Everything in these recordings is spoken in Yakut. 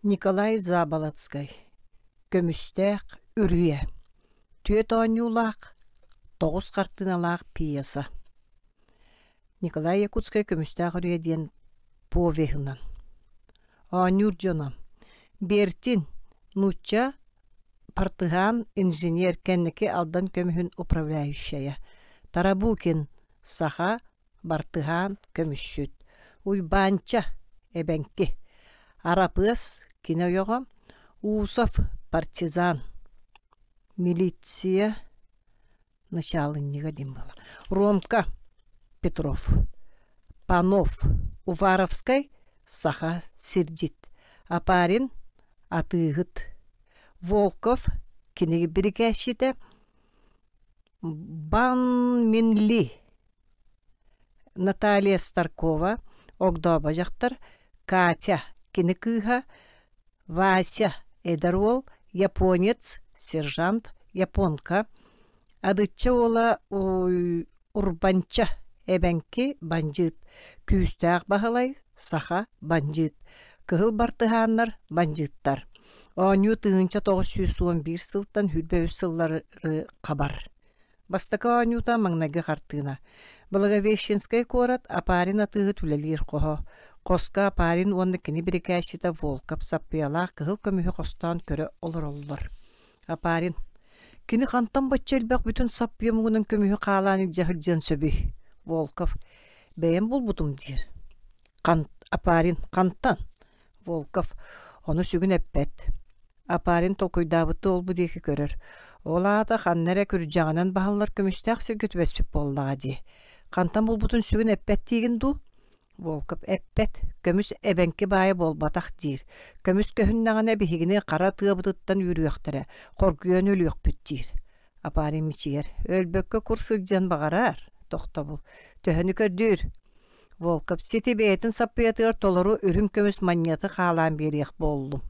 Николай Заболоцкай «Көмүстээх үрүйэ» түөрт оонньуулаах, тоҕус хартыыналаах пьеса. Николай Якутскай «Көмүстээх үрүйэ» диэн повеһынан. Оонньуур дьоно: Бертин, нуучча партыһаан, инженер, кэнники Алдан көмүһүн управляющайа. Тарабукин, саха бартыһаан көмүсчүт, Уйбаанча эбэҥки, Арапыас кини ойоҕо, Усов партизан, милиция начаалынньыга диэн буолар, Ромка Петров, Панов, Уваровскай саха сирдьит, Апарин атыыһыт, Волков кинигэ бирикээсчитэ, Бан Минли Наталья Старкова, огдообо дьахтар, Катя кини кыыһа, Вася эдэр уол, японец, сержант, японка, Адычча уола Урбанча эбэҥки бандьыыт, Күүстээх Баһылай саха бандьыыт, Кыһыл бартыһааннар бандьыыттар. Оонньуу 1911 сылтан 23 сыллары хабар. Бастакы оонньуута маҥнайгы хартыына. Благовещенскай куорат Апарин атыыһыт үлэлиир хоһо. Хоско Апарин уонна кини бирикээсчитэ Волков саппыйалаах кыһыл көмүһү хостоон көрө олороллор. Апарин Кини хантан бачча элбэх бүтүн саппыйа муҥунан көмүһү хаалаан илдьэ сылдьыан сөбүй? Волков Бэйэм булбутум диир. Хан Апарин хантан? Волков ону сүгүн эппэт. Апарин толкуйдаабыттыы ол-бу диэки көрөр. Ол аата ханна эрэ күрдьэҕинэн баһыллар көмүстээх сиргэ түбэспит буоллаҕа дии. Хантан булбутун сүгүн эппэт диигин дуу? Волков эппэт, көмүс эбэҥки баайа буолбатах диир. Көмүс көһүннэҕинэ биһигини хара тыабытыттан үүрүөхтэрэ, хоргуйан өлүөхпүт диир. Апарин мичийэр. Өлбөккө кур сылдьан баҕарар. Тохтобул. Төһөнү көрдүүр? Волков сити бэйэтин саппыйатыгар толору үрүҥ көмүс манньыаты хаалаан биэриэх буоллум.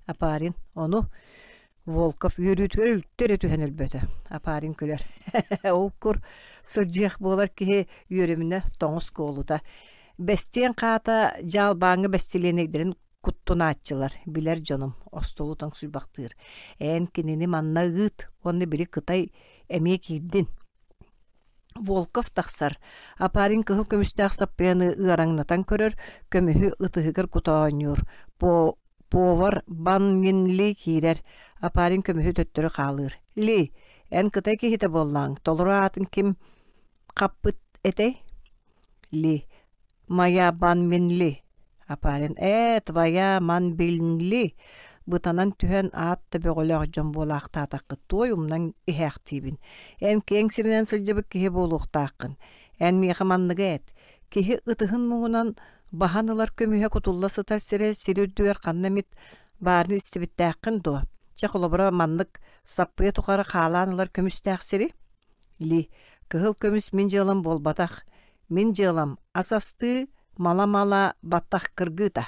Апарин ону Волков үөрүүтүгэр үлтү эрэ түһэн өлбөтө. Апарин күлэр. Ол кур сылдьыах буолар киһи үөрүмүнэ тоҥус куолута. Бэстиэн хаата дьаалбааҥҥа бэстилиэнэйдэрин куттунааччылар, билэр дьонум, остуолу тоҥсуйбахтыыр. Эн кинини манна ыыт уонна били Кытай эмиэ киирдин. Волков тахсар, Апарин кыһыл көмүстээх саппыйаны ыараҥнатан көрөр, көмүһү ытыһыгар кута оонньуур. По повар Бан Мин Ли киирэр, Апарин көмүһү төттөрү хаалыыр. Ли, эн кытай киһитэ буоллаҕыҥ, толору аатын ким хаппыт этэй? Ли, Моя Бан Минли. Апарин ээ, твоя Ман Билнли. Бытанан түһэн аат да бөҕөлөөх дьон буолаахтаатаххыт туой умнан иһээхтиибин. Эн киэҥ сиринэн сылдьыбыт киһи буолуохтааххын. Эн миэхэ манныгы эт. Киһи ытыһын муҥунан баһан ылар көмүһэ кутулла сытар сирэ сир үрдүгэр ханна эмит баарын истибиттээххин дуо? Чэ, холобура, маннык саппыйа тухары хаалаан ылар көмүстээх сири? Ли, кыһыл көмүс мин дьыалам буолбатах. Мин дьыалам ас астыы, мала-мала баттах кыргыыта.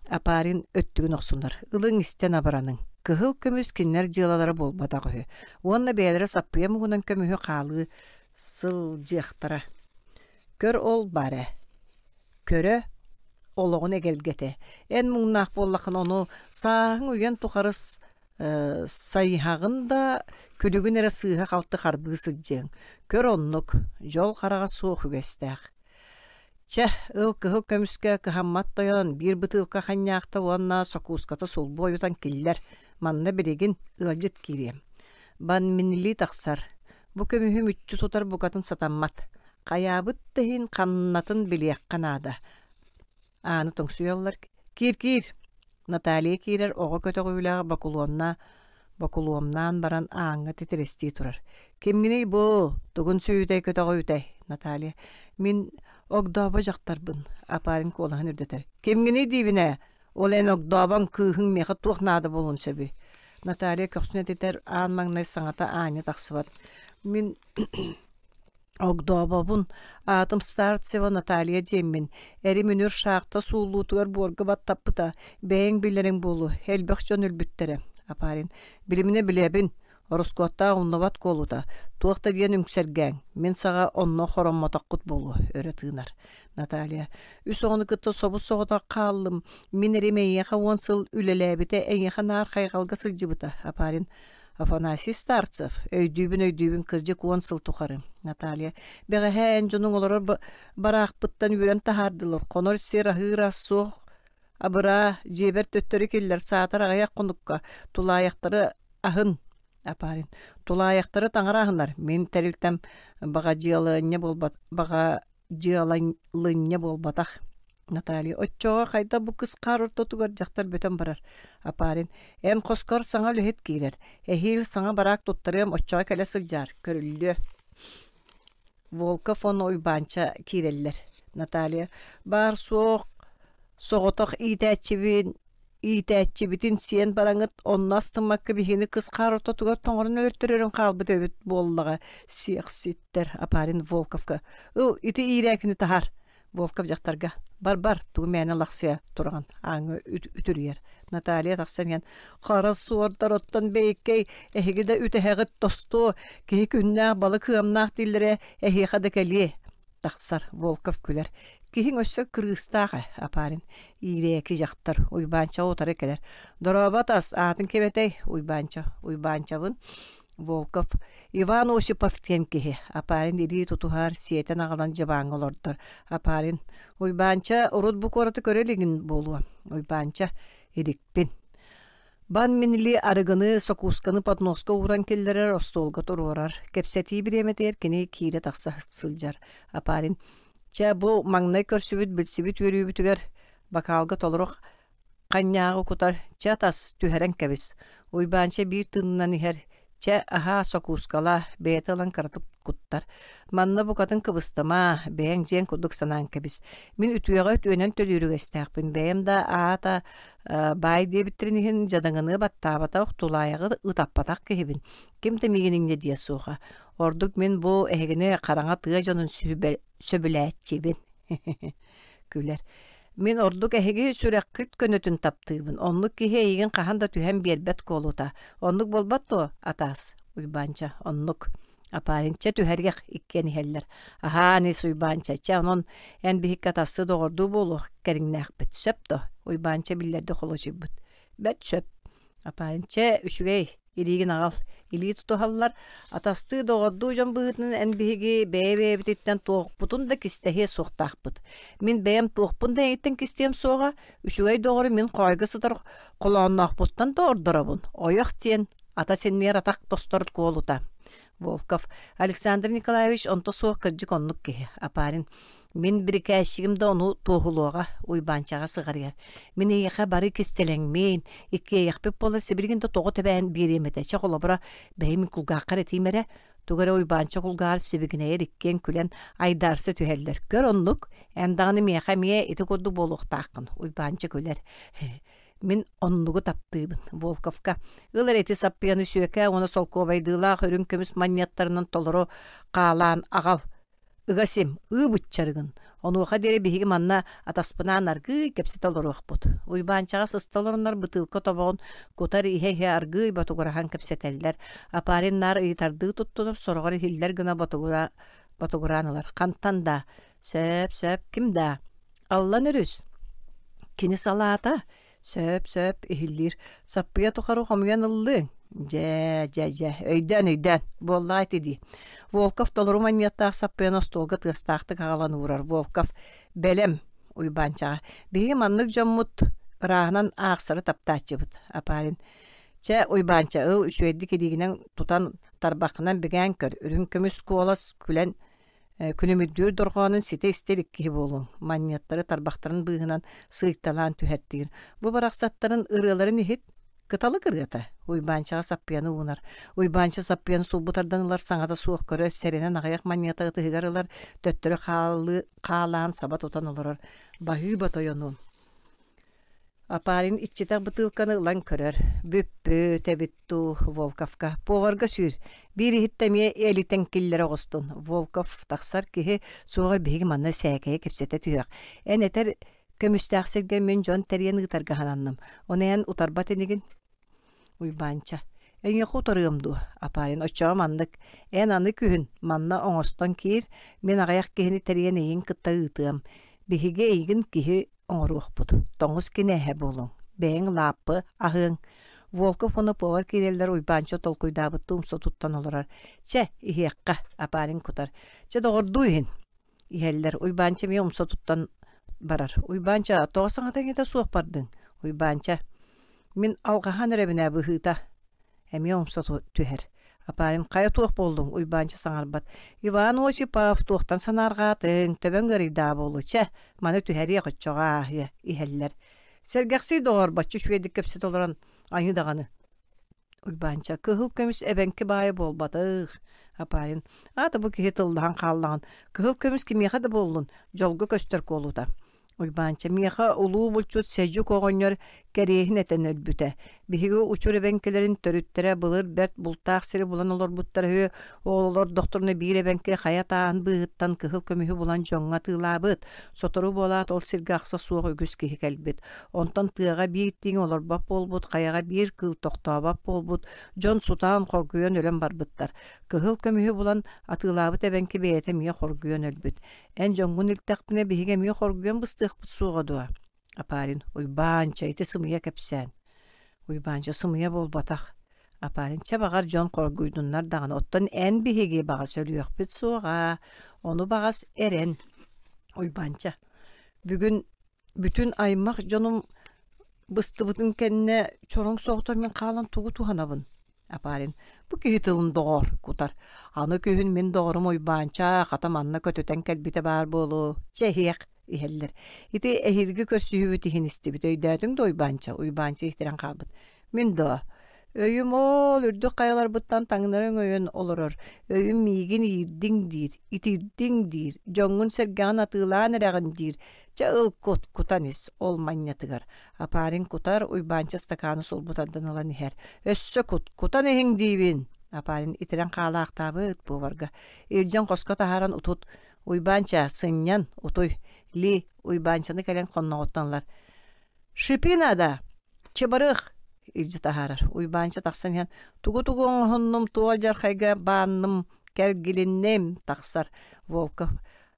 Апарин өттүгүн охсунар. Ылыҥ истэн абыраныҥ. Кыһыл көмүс кинилэр дьыалалара буолбатах үһү. Уонна бэйэлэрэ саппыйа муҥунан көмүһү хаалыы сылдьыахтара. Көр ол баар ээ. Көрө олоҕун эгэлгэтэ. Эн муҥнаах буоллаххына ону сааһыҥ уйан тухары сайыһаҕын да, күлүгүн эрэ сыыһа-халты харбыы сылдьыаҥ. Көр оннук, дьол хараҕа суох үгэстээх. Чэ, ыл кыһыл көмүскэ кыһаммат тойон, биир бытыылка ханньаахта уонна сокууската сулбу ойутан киллэр. Манна билигин ыалдьыт киириэм. Банминли тахсар. Бу көмүһү мүччү тутар букатын сатаммат. Хайаабыт да иһин ханнатын билиэххэ наада. Ааны тоҥсуйаллар: «Киир-киир!» Наталья киирэр оҕо көтөҕүүлээх бокулуонна бокулуомнаан баран ааҥҥа титирэстии турар. «Кимҥиний бу? Тугун сүүйүтэй көтөҕүүтэй?» Наталья: «Мин огдообо дьахтарбын», Апарин куолаһын үрдэтэр. «Кимҥиний диибин ээ? Ол эн огдообоҥ кыыһыҥ миэхэ туох наада буолуон сөбүй?» Наталья көхсүн этитэр, аан маҥнай саҥата аанньа тахсыбат. «Мин Огдообобун, аатым Старцева Наталья диэммин, эрим үнүр шахта сууллуутугар буорга баттаппыта, бэйэҥ билэриҥ буолуо, элбэх дьон өлбүттэрэ. Апарин, билиминэ билэбин, Ороскуоттаах умнубат куолута, туох да диэн үҥсэргээҥ, мин саҕа онно хороммотоххут буолуо, өрө тыынар. Наталья, үс оҕону кытта собус-соҕотох хааллым, мин эрим эйиэхэ 10 сыл үлэлээбитэ, эйиэхэ наар хайҕалга сылдьыбыта, Апарин. Афанасий Старцев, өйдүүбүн өйдүүбүн кырдьык 10 сыл тухары. Наталья, бэҕэһээ эн дьонуҥ олорор бараахпыттан үүрэн таһаардылар, хонор сир аһыыр ас суох, Абыраа, дьиэбэр төттөрү киллэр, саатар аҕыйах хонукка, тулаайахтары аһын Апарин. Тулаайахтары таҥара аһынар, мин тэрилтэм баҕа дьыалынньа буолбат баҕа дьыалалынньа буолбатах. Наталья, оччоҕо хайдах бу кыс хаар ортотугар дьахтар бүтэн барар. Апарин, эн хоскор саҥа үлэһит киирэр. Эһиил саҥа бараак туттарыам, оччоҕо кэлэ сылдьаар, көрүллүө. Волков уонна Уйбаанча киирэллэр. Наталья баар-суох соҕотох иитээччибин иитээччибитин сиэн бараҥҥыт онно астыммакка биһигини кыс хаар ортотугар тоҥорон өлөртөрөрүн хаалбыт эбит буоллаҕа сиэхситтэр Апарин Волковка ыл ити иирээкини таһаар Волков дьахтарга бар-бар тугу мээнэ лахсыйа тураҕын ааҥҥа үтүрүйэр Наталья тахсан иһэн хара суордар оттон бэйиккэй эһиги да үтэһэҕит тостуо киһи күннээх балык ыамнаах дииллэрэ эһиэхэ да кэлиэ тахсар Волков күлэр киһиҥ өссө кырыыстаах ээ Апарин иирээки дьахтар Уйбаанчаҕа утары кэлэр дорообо атас аатын кэбэтэй Уйбаанча Уйбаанчабын Волков Иван Осипов диэн киһи Апарин илии тутуһар, сиэтэн аҕалан дьыбааҥҥа олордор. Апарин Уйбаанча урут бу куораты көрө илигин буолуо. Уйбаанча иликпин. Бан Минли арыгыны, сокуусканы подноска ууран киллэрэр, остуолга туруорар. Кэпсэтии бириэмэтигэр кини киирэ-тахса сылдьар. Апарин чэ бу маҥнай көрсүбүт, билсибит үөрүүбүтүгэр бакаалга толору Ханньааҕы кутар, чэ атас, түһэрэн кэбис. Уйбаанча биир тыынынан иһэр, чэ, аһаа, сокуускалаа, бэйэтэ ылан кыратык куттар. Манна букатын кыбыстыма, бэйэҥ дьиэҥ курдук санаан кэбис. Мин үтүөҕэ үтүөнэн төлүүр үгэстээхпин, бэйэм да аата баай диэбиттэрин иһин дьадаҥыны баттаабатах, тулаайаҕы ытаппатах киһибин. Ким да миигин инньэ диэ суоҕа. Ордук мин бу эһигини хараҥа тыа дьонун сөбүлээччибин. Күлэр. Мин ордук эһиги сүрэххит көнөтүн таптыыбын. Оннук киһи эйигин хаһан да түһэн биэрбэт куолута. Оннук буолбат дуо, атаас? Уйбаанча, оннук. Апааринча түһэриэх иккиэн иһэллэр. Аһаан ис Уйбаанча, чэ онон эн биһикки атастыы доҕордуу буолуох кэриҥнээхпит. Сөп дуо? Уйбаанча биллэрдик холочуйбут. Бэрт сөп. Апаарин, чэ, үчүгэй, Илиигин аҕал. Илии тутуһаллар. Атастыы, доҕордуу дьон быһыытынан эн биһиги бэйэ-бэйэбититтэн туохпутун да кистэһиэ суохтаахпыт. Мин бэйэм туохпун да эйигиттэн кистиэм суоҕа. Үчүгэй доҕору мин хоойго сытар холоонноохпуттан да ордоробун. Ойох диэн ата синньиэр атах тостор куолута. Волков. Александр Николаевич онто суох кырдьык оннук киһи. Апарин. Мин бирикээччигим да ону туоһулуоҕа, Уйбаанчаҕа сыҕарыйар. Мин эйиэхэ бары кистэлэҥмин, иккиэйэхпит буола сибилигин да тоҕо тэбээн биэриэм этэ. Чэ, холобура, бэйэм кулгааххар этиим эрэ. Тугу эрэ Уйбаанча кулгааҕар сибигинэйэр иккиэн күлэн айдаарса түһэллэр. Көр оннук, эн даҕаны миэхэ эмиэ ити курдук буолуохтааххын, Уйбаанча күлэр. Мин оннугу таптыыбын, Волковка. Ыл эрэ ити саппыйаны сүөкээ уонна солкуобайдыылаах үрүҥ көмүс манньыаттарынан толору хаалаан аҕал. Ыга сим, ыы быччарыгын. Онуоха диэри биһиги манна атаспынаан аргыый кэпсэтэ олоруохпут. Уйбаанчаҕа сыста олороннор бытыылка тобоҕун кутар иһэ-иһэ аргыый ботугураһан кэпсэтэллэр. Апарин наар ыйытардыы туттунар, сороҕор иһиллэр гына ботугура, ботугураан ылар. Хантан да? Сөп, сөп, ким да? Аллан өрүс. Кини салаата Сөп, сөп, иһиллиир. Саппыйа тухары хомуйан ыллыҥ. Дьэ, дьэ, дьэ, өйдөөн, өйдөөн, буоллаҕа ити дии. Волков толору манньыаттаах саппыйаны остуолга тыастаахтык аҕалан уурар. Волков, бэлэм, Уйбаанчаҕа. Биһиги маннык дьоммут ырааһынан аахсары таптааччыбыт. Апарин, чэ, Уйбаанча, ыл үчүгэйдик илиигинэн тутан тарбаххынан бигээн көр, үрүҥ көмүс куолас күлэн Күлүмүрдүүр дорҕоонун ситэ истэ илик киһи буолуоҥ, манньыаттары тарбахтарын быыһынан сыыйталаан түһэртиир. Бу барахсаттарын ырыаларын иһит, кыталык ырыата, Уйбаанчаҕа саппыйаны уунар. Уйбаанча саппыйаны сулбу тардан ылар саҥата суох көрөр, сэрэнэн аҕыйах манньыата ытыһыгар ылар, төттөрү хаалыы хаалаан саба тутан олорор. Баһыыба тойонуом Апарин иччитэх бытыылканы ылан көрөр. Бүппүт эбит дуу, Волковка. Поварга сүүр. Биир иһиттэ эмиэ элитэн киллэрэ оҕустун. Волков тахсар киһи суоҕар биһиги манна сээкэйи кэпсэтэ түһүөх. Эн этэр көмүстээх сиргэ мин дьон тэрийэн ыытарга сананным. Ону эн утарбат инигин? Уйбаанча. Эйиэхэ утарыам дуо, Апарин, оччоҕо маннык, эн аны күһүн манна оҥостон киир, мин аҕыйах киһини тэрийэн эйигин кытта ыытыам. Биһиги эйигин киһи оҥоруохпут, тоҥус кинээһэ буолуоҥ, бэйэҥ лааппы аһыаҥ. Волков уонна повар киирэллэр Уйбаанча толкуйдаабыттыы умса туттан олорор. Чэ, иһиэххэ, Апарин кутар. Чэ, доҕордуу иһин. Иһэллэр. Уйбаанча эмиэ умса туттан барар. Уйбаанча, тоҕо саҥата-иҥэтэ суох бардыҥ? Уйбаанча, мин алҕаһан эрэбин ээ быһыыта. Эмиэ умса түһэр. Апарин, хайа туох буоллуҥ? Уйбаанча саҥарбат. Иван Осипов, туохтан санаарҕаатыҥ? Төбөҥ ыарыйдаа буолуо. Чэ, маны түһэриэх оччоҕо ааһыа. Иһэллэр. Сэргэхсий доҕор, бачча үчүгэйдик кэпсэтэ олорон, айыы даҕаны. Уйбаанча, кыһыл көмүс эбэҥки баайа буолбатых. Апарин, аата бу киһи тыллаһан хааллаҕын. Кыһыл көмүс кимиэхэ да буоллун, дьолго көстөр куолута. Уйбаанча миэхэ улуу булчут Сэдьүк оҕонньор кэриэһин этэн өлбүтэ. Биһиги учур эбэҥкилэрин төрүттэрэ былыр бэрт бултаах сири булан олорбуттара үһү. Ол олордохторуна биир эбэҥки хайа тааһын быыһыттан кыһыл көмүһү булан дьоҥҥо атыылаабыт. Сотору буолаат ол сиргэ ахса суох үгүс киһи кэлбит. Онтон тыаҕа биир тииҥ олорбот буолбут, хайаҕа биир кыыл тохтообот буолбут, дьон сутаан хоргуйан өлөн барбыттар. Кыһыл көмүһү булан атыылаабыт эбэҥки бэйэтэ эмиэ хоргуйан өлбүт. Эн дьоҥҥун илтэхпинэ биһиги эмиэ хоргуйан быстыахпыт суоҕа дуо? Апарин, Уйбаанча, ити сымыйа кэпсээн. Уйбаанча сымыйа буолбатах. Апарин, чэ баҕар дьон хоргуйдуннар даҕаны, оттон эн биһиги баҕас өлүөхпүт суоҕа, ону баҕас эрэн. Уйбаанча, бүгүн бүтүн аймах дьонум быстыбытын кэннэ чороҥ соҕотох мин хаалан тугу туһанабын Апарин бу киһи тылын доҕоор кутар аны күһүн мин доҕорум Уйбаанча хата манна көтүтэн кэлбитэ баар буолуо чэ иһиэх иһэллэр ити эһиилги көрсүһүүбүт иһин истибит өйдөөтүҥ да Уйбаанча Уйбаанча иһтирэн хаалбыт мин доо Өйүм оол үрдүк хайаларбыттан таҥнары өҥөйөн олорор, өйүм миигин иирдиҥ диир, итирдиҥ диир, дьоҥҥун-сэргэҕин атыылаан эрэҕин диир, чэ ыл кут, кутан ис, ол манньатыгар. Апарин кутар, Уйбаанча ыстакааны сулбу тардан ылан иһэр. Өссө кут, кутан иһиҥ диибин! Апарин итирэн хаалаахтаабыт поварга. Илдьэн хоско таһааран утут. Уйбаанча, сынньан, утуй. Ли, Уйбаанчаны кэлэн хонноҕуттан ылар. Шипи надо! Чыбырых! илдьэ таһаарар. Уйбаанча тахсан иһэн тугу-тугу оҥоһуннум, туох алдьархайга баанным, кэлгилинним тахсар. Волков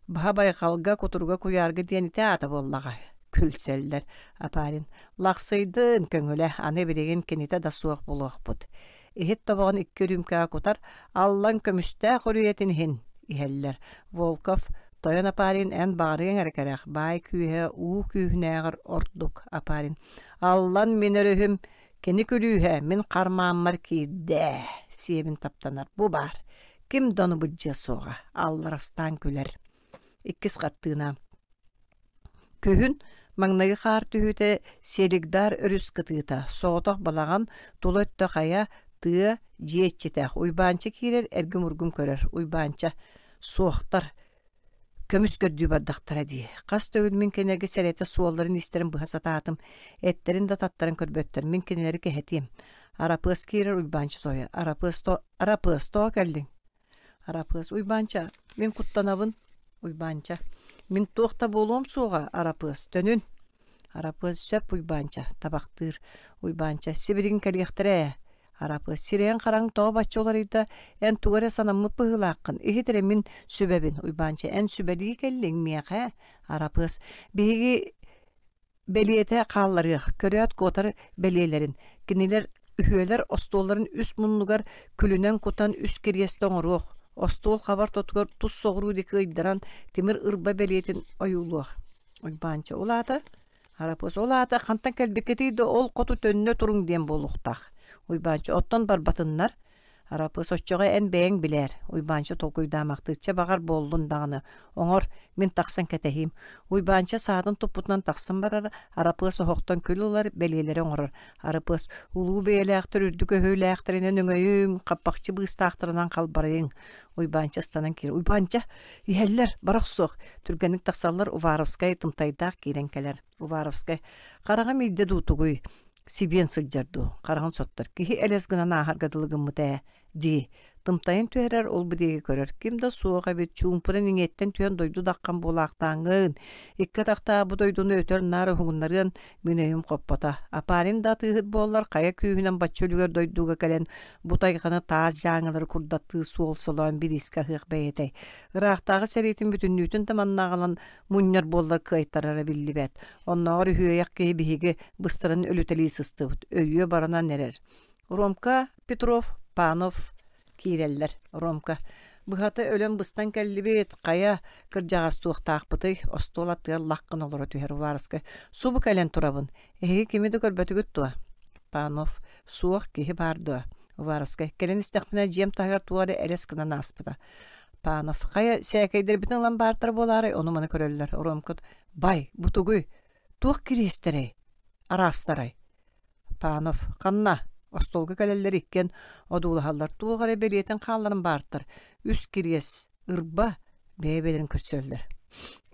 баһа байҕалга, кутуруга куйаарга диэн ити аата буоллаҕа күлсэллэр. Апарин лахсыйдын көҥүлэ, аны билигин кинитэ да суох булуохпут. Иһит тобоҕун икки үрүүмкэҕэ кутар, аллан көмүстээх үрүйэтин иһин иһэллэр. Волков тойон Апарин эн баҕарыаҥ эрэ кэрэх, баай күүһэ уу күүһүнээҕэр ордук Апарин Аллан мин өрүһүм, кини күлүүһэ мин хармааммар киирдэ, сиэбин таптанар бу баар. Ким да ону былдьыа суоҕа, алларастаан күлэр. Иккис хартыына. Күһүн маҥнайгы хаар түһүүтэ Селигдар өрүс кытыыта, соҕотох балаҕан, тула өттө хайа, тыа, дьиэ иччитэх. Уйбаанча киирэр, эргим-ургум көрөр. Уйбаанча, суохтар, Көмүс көрдүү бардахтара дии. Хас төгүл мин кинилэргэ сэрэтэ суолларын-иистэрин быһа сатаатым, эттэрин да таттаран көрбөттөр, мин кинилэри кэһэтиэм. Арапыас киирэр Уйбаанча соһуйар. Арапыас, то Арапыас, тоҕо кэллиҥ? Арапыас, Уйбаанча, мин куттанабын. Уйбаанча, мин туох да буолуом суоҕа, Арапыас, төнүн. Арапыас, сөп, Уйбаанча, табахтыыр. Уйбаанча, сибилигин кэлиэхтэрэ ээ. Арапыас сирэйиҥ-хараҥ тоҕо бачча уларыйда, эн тугу эрэ санаммыт быһыылааххын, иһит эрэ мин сүбэбин, Уйбаанча, эн сүбэлии кэллиҥ миэхэ, Арапыас, биһиги бэлиэтэ хаалларыах, көрөөт куотар бэлиэлэрин, кинилэр үһүөлэр остуолларын үс муннугар күлүнэн кутан үс кириэстэ оҥоруох, остуол хабар тотугар тус соҕуруу диэки ыйдаран тимир ырба бэлиэтин ойуулуох. Уйбаанча ол аата Арапыас ол аата хантан кэлбиккитий да ол хоту төннө туруҥ диэн буолуохтаах. Уйбаанча оттон барбатыннар. Арапыас оччоҕо эн бэйэҥ билээр. Уйбаанча толкуйдаамахтыыр чэ баҕар буоллун даҕаны. Оҥор, мин тахсан кэтэһиим. Уйбаанча саатын туппутунан тахсан барар, Арапыас оһохтон күл ылар, бэлиэлэри оҥорор. Арапыас улуу бэйэлээхтэр үрдүк өһүөлээхтэринэн өҥөйүҥ, хаппахчы быыстаахтарынан халбарыйыҥ. Уйбаанча ыстанан киирэр. Уйбаанча, иһэллэр, бара охсуох. Түргэнник тахсаллар, Уваровскай тымтайдаах киирэн кэлэр. Уваровскай, хараҕым иирдэ дуу тугуй? Сибиэн сылдьар дуу? Хараҕын соттор. Киһи элэс гынан ааһарга дылы гыммыта ээ, дии. Тымтайын түһэрэр, ол бу диэки көрөр. Ким да суох эбит, чуумпуран иҥиэттэн түһэн дойду даххан буолаахтааҥҥын. Икки атахтаах бу дойдуну өтөр-наар уһугуннарыан мин өйүм хоппото. Апарин да атыыһыт буоллар, хайа күүһүнэн бачча үлүгэр дойдуга кэлэн бу тайҕаны таас дьааҥылары курдаттыы суол солоон бириискэ аһыах бэйэтэй. Ыраахтааҕы сэриитин бүтүннүүтүн да манна аҕалан мунньар буоллар кыайтарара биллибэт. Оннооҕор үһүөйэх киһи биһиги быстаран өлүтэлии сыстыбыт, өйүө баранан эрэр. Ромка Петров, Панов киирэллэр. Ромка быһата өлөн быстан кэллибит, хайа кырдьаҕас туохтаахпытый, остуол аттыгар лаххын олоро түһэр Уваровскай. Субу кэлэн турабын, эһиги кими да көрбөтүгүт дуо? Панов суох киһи баар дуо? Уваровскай кэлэн истэхпинэ дьиэм таһыгар туох эрэ элэс гынан ааспыта. Панов хайа сээкэйдэрбитин ылан баартара буолаарай ону-маны көрөллөр. Ромка бай бу тугуй? Туох кириэстэрэй? Араастарай? Панов ханна? Остуолга кэлэллэр иккиэн одуулаһаллар туох эрэ бэлиэтин хаалларан баартар үс кириэс ырба бэйэ-бэйэлэрин көрсөллөр.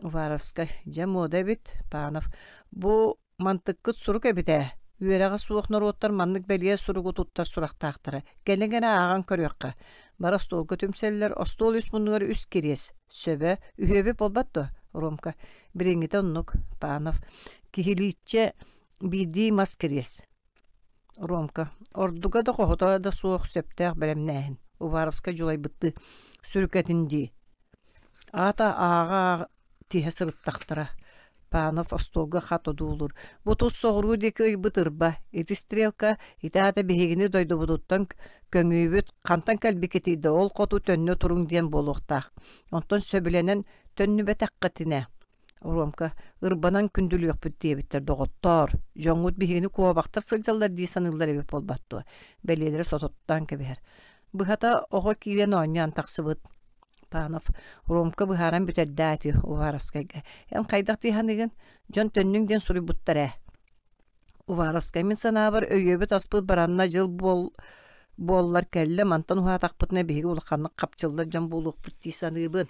Уваровскай дьэ муода эбит Панов бу мантыккыт сурук эбит ээ үөрэҕэ суох норуоттар маннык бэлиэ суругу туттар сурахтаахтара кэлиҥ эрэ ааҕан көрүөххэ бары остуолга түмсэллэр остуол үс муннугар үс кириэс сөбө үһүөбүт буолбат дуо Ромка билиҥҥитэ оннук Панов киһилииччэ Биирдии мас кириэс. Ромка ордуга да хоһото да суох сөптөөх бэлэмнээһин. Уваровскай дьулайбыттыы сүрүкэтин дии. Аата ааҕа-ааҕа тиһэ сырыттахтара. Панов остуолга хат одуулуур. Бу тус соҕуруу диэки ыйбыт ырба. Ити стрелка ити аата биһигини дойдубутуттан көҥүүбүт, хантан кэлбиккитий да ол хоту төннө туруҥ диэн буолуохтаах. Онтон сөбүлэнэн төннүбэтэххитинэ Ромка, ырбанан күндүлүөхпүт диэбиттэр доҕоттоор, дьоҥҥут биһигини куобахтар сылдьаллар дии саныыллар эбит буолбат дуо? Бэлиэлэрэ сототтоон кэбиһэр. Быһата, оҕо киирэн оонньоон тахсыбыт. Панов, Ромка быһааран бүтэрдээ ити Уваровскайга. Эн хайдах дии саныыгын? Дьон төннүҥ диэн суруйбуттар ээ. Уваровскай мин санаабар өйүөбүт аспыт баранна дьыл буол буоллар кэллэ мантан уһаатахпытына биһиги улаханнык хапчыллар дьон буолуохпут дии саныыбын.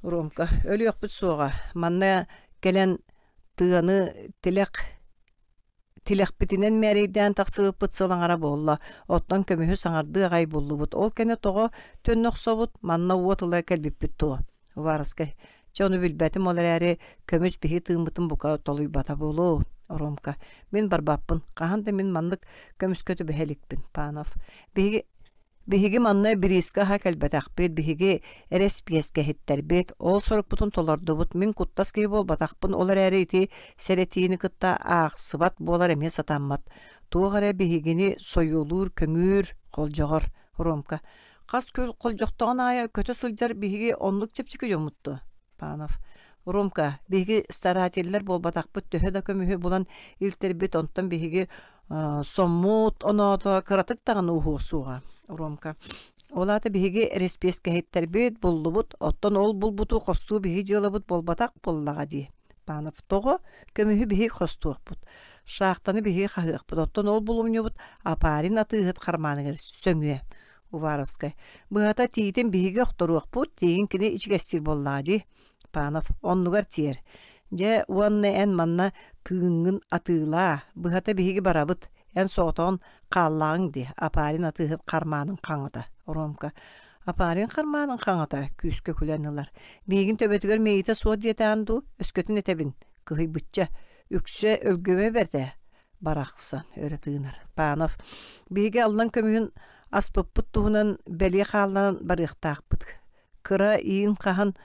Ромка өлүөхпүт суоҕа, манна кэлэн тыаны тилэх тилэхпитинэн мээрэйдээн тахсыбыппыт сыл аҥара буолла, оттон көмүһү саҥардыы аҕай буллубут, ол кэннэ тоҕо төннө охсобут, манна уот ыла кэлбиппит дуо? Уваровскай чэ ону билбэтим ол эрээри көмүс биһи тыыммытын бука толуйбата буолуо. Ромка мин барбаппын, хаһан да мин маннык көмүскэ түбэһэ иликпин. Панов биһиги Биһиги манна бириискэ аһа кэлбэтэхпит, биһиги эрэспиэскэһиттэрбит, ол сорукпутун толордубут. Мин куттас киһи буолбатахпын, ол эрээри ити сэрэтиини кытта аахсыбат буолар эмиэ сатаммат. Туох эрэ биһигини сойуолуур, көҥүүр, холдьоҕор. Ромка, хас күл холдьохтоҕун аайы көтө сылдьар биһиги оннук чэпчэки дьоммут дуо? Панов. Ромка, биһиги старателлэр буолбатахпыт, төһө да көмүһү булан илтэрбит, онтон биһиги соммут оноото кыратык даҕаны уһуо суоҕа. Ромка. Ол аата биһиги эрэспиэскэһиттэрбит буллубут, оттон ол булбуту хостуу биһи дьыалабыт буолбатах буоллаҕа дии. Панов. Тоҕо? Көмүһү биһи хостуохпут. Шахтаны биһиги хаһыахпыт, оттон ол булумньубут Апарин атыыһыт хармааныгар сөҥүө. Уваровскай. Быһата тиитин биһиги охторуохпут, тииҥ кини ичигэстиир буоллаҕа дии. Панов. Оннугар тиэр. Дьэ, уонна эн манна тыыҥҥын атыылаа. Быһата биһиги барабыт. Эн соҕотоҕун хааллаҕыҥ дии, Апарин атыыһыт хармаанын хаҥата. Ромка. Апарин хармаанын хаҥата күүскэ күлэн ылар. Миигин төбөтүгэр мэйиитэ суох диэтэҕин дуу, өскөтүн этэбин. Кыһыйбычча. Үксэ өлгөмө бэрт ээ. Барахсан өрө тыынар. Панов, биһиги аллан көмүһүн аспыппыт туһунан бэлиэ хаалларан барыахтаахпыт. Кыра иин хаһан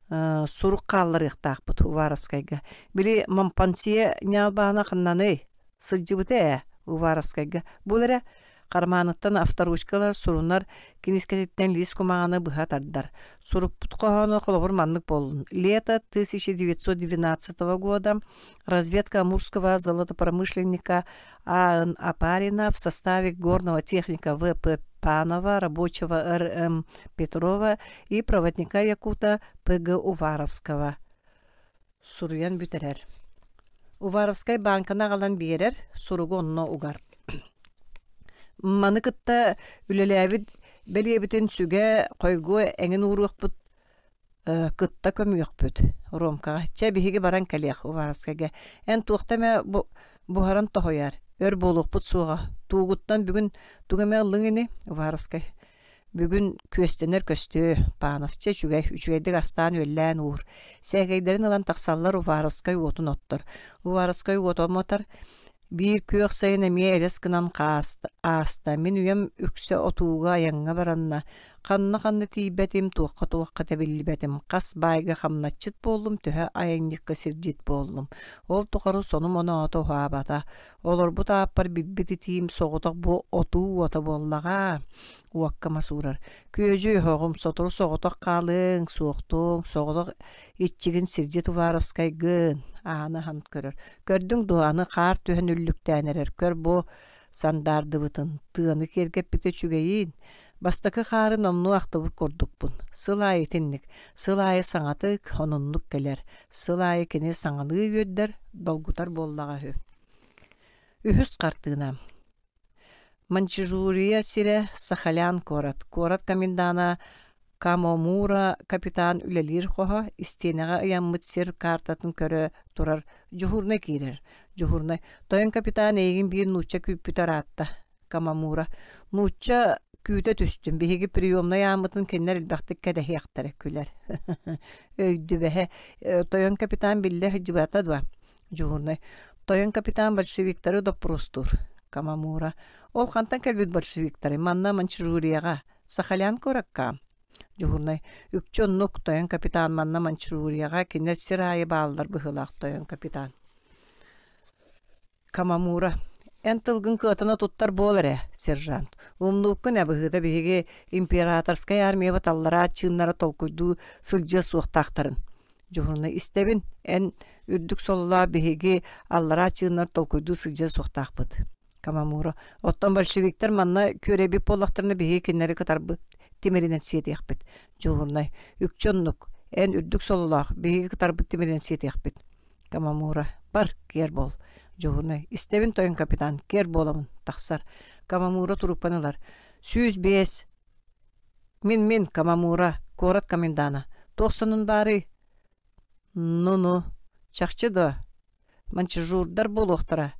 сурук хаалларыахтаахпыт Уваровскайга. Били Мампансье ньаалбаана ханнаный? Сылдьыбыта ээ Уваровскайга. Бул эрэ Хармааныттан авторучкалар, сурунар киниискэтиттэн лиис кумааҕыны быһа тардар. Сурукпут хоһооно холобур маннык буоллун. Лето 1912 года разведка Амурского золотопромышленника А.Н. Апарина в составе горного техника В.П. Панова, рабочего Р.М. Петрова и проводника Якута П.Г. Уваровского. Суруйан бүтэрэр. Уваровскай бааҥканы аҕалан биэрэр, суругу онно угар. Маны кытта үлэлээбит бэлиэбитин сүгэ, хойгуо эҥин ууруохпут кытта көмүөхпүт Ромкаҕа. Чэ, биһиги баран кэлиэх Уваровскайга. Эн туохта эмэ буһаран тоһуйар. Өр буолуохпут суоҕа. Туугуттан бүгүн тугу эмэ ыллыҥ ини, Уваровскай. Бүгүн күөстэнэр көстүө, Панов чэ үчүгэй, үчүгэйдик астаан-үөллээн уур. Сээкэйдэрин ылан тахсаллар Уваровскай уотун оттор. Уваровскай уоту омотор, Биир күөх сайын эмиэ элэс гынан ааста. Мин үйэм үксэ отууга айаҥҥа баранна. Ханна-ханна тиийбэтим, туохха-туохха тэбиллибэтим. Хас баайга хамначчыт буоллум, төһө айанньыкка сирдьит буоллум. Ол тухары сонум оноото уһаабата. Олорбут ааппар билбит итиим соҕотох бу отуу уота буоллаҕа. Уокка мас уурар. Күөдьүй оһоҕум, сотору соҕотох хаалыаҥ, суохтуоҥ, соҕотох иччигин сирдьит Уваровскайгын, ааны аһан көрөр. Көрдүҥ дуо, аны хаар түһэн үллүктээн эрэр, көр бу сандаардыбытын, тыаны киэргэппитэ үчүгэйиин. Бастакы хаары номнуо ахтыбыт курдукпун. Сыл аайы итинник, сыл аайы саҥатык, онуннук кэлэр. Сыл аайы кини саҥалыы үөрдэр, долгутар буоллаҕа үһү. Үһүс хартыына. Маньчжурия сирэ Сахалян куорат. Куорат комендана Камомура капитан үлэлиир хоһо истиэнэҕэ ыйаммыт сир каартатын көрө турар дьуһуурунай киирэр. Дьуһуурунай «Тойон капитан эйигин биир нуучча күүппүтэ ыраатта». Камамура «Нуучча күүтэ түстүм, биһиги приемнай ааммытын кинилэр элбэхтик кэтэһиэхтэрэ» күлэр. Өйдүбэһэ «Тойон капитан биллэ сылдьыбата дуо?» Дьуһуурунай «Тойон капитан большевиктары доппуруостуур». Камамура «Ол хантан кэлбит большевиктарый? Манна Маньчжурияҕа, Сахалян куоракка?» Дьуһуурунай «Үкчү оннук, тойон капитан манна Маньчжурияҕа кинилэр сир аайы бааллар быһыылаах, тойон капитан». Камамура «Эн тылгын кыатана туттар буол эрэ, сержант. Умнууккун ээ быһыыта биһиги императорскай армиябыт аллараа чыыннара толкуйдуу сылдьыа суохтаахтарын. Дьуһуурунай истэбин, эн үрдүк сололоох биһиги аллараа чыыннар толкуйдуу сылдьыа суохтаахпыт. Камамура Оттон большевиктар манна күөрэйбит буоллахтарына биһиги кинилэри кытарбыт тимиринэн сиэтиэхпит. Дьуһуурунай Үкчү оннук, эн үрдүк сололоох биһиги кытарбыт тимиринэн сиэтиэхпит. Камамура Бар, киэр буол. Дьуһуурунай Истэбин тойон капитан, киэр буолабын. Тахсар. Камамура трубканы ылар. 105 Мин-мин, Камамура, куорат комендана. Туох сонун баарый? Ну-ну, чахчы дуо? Маньчжурдар буолуохтара.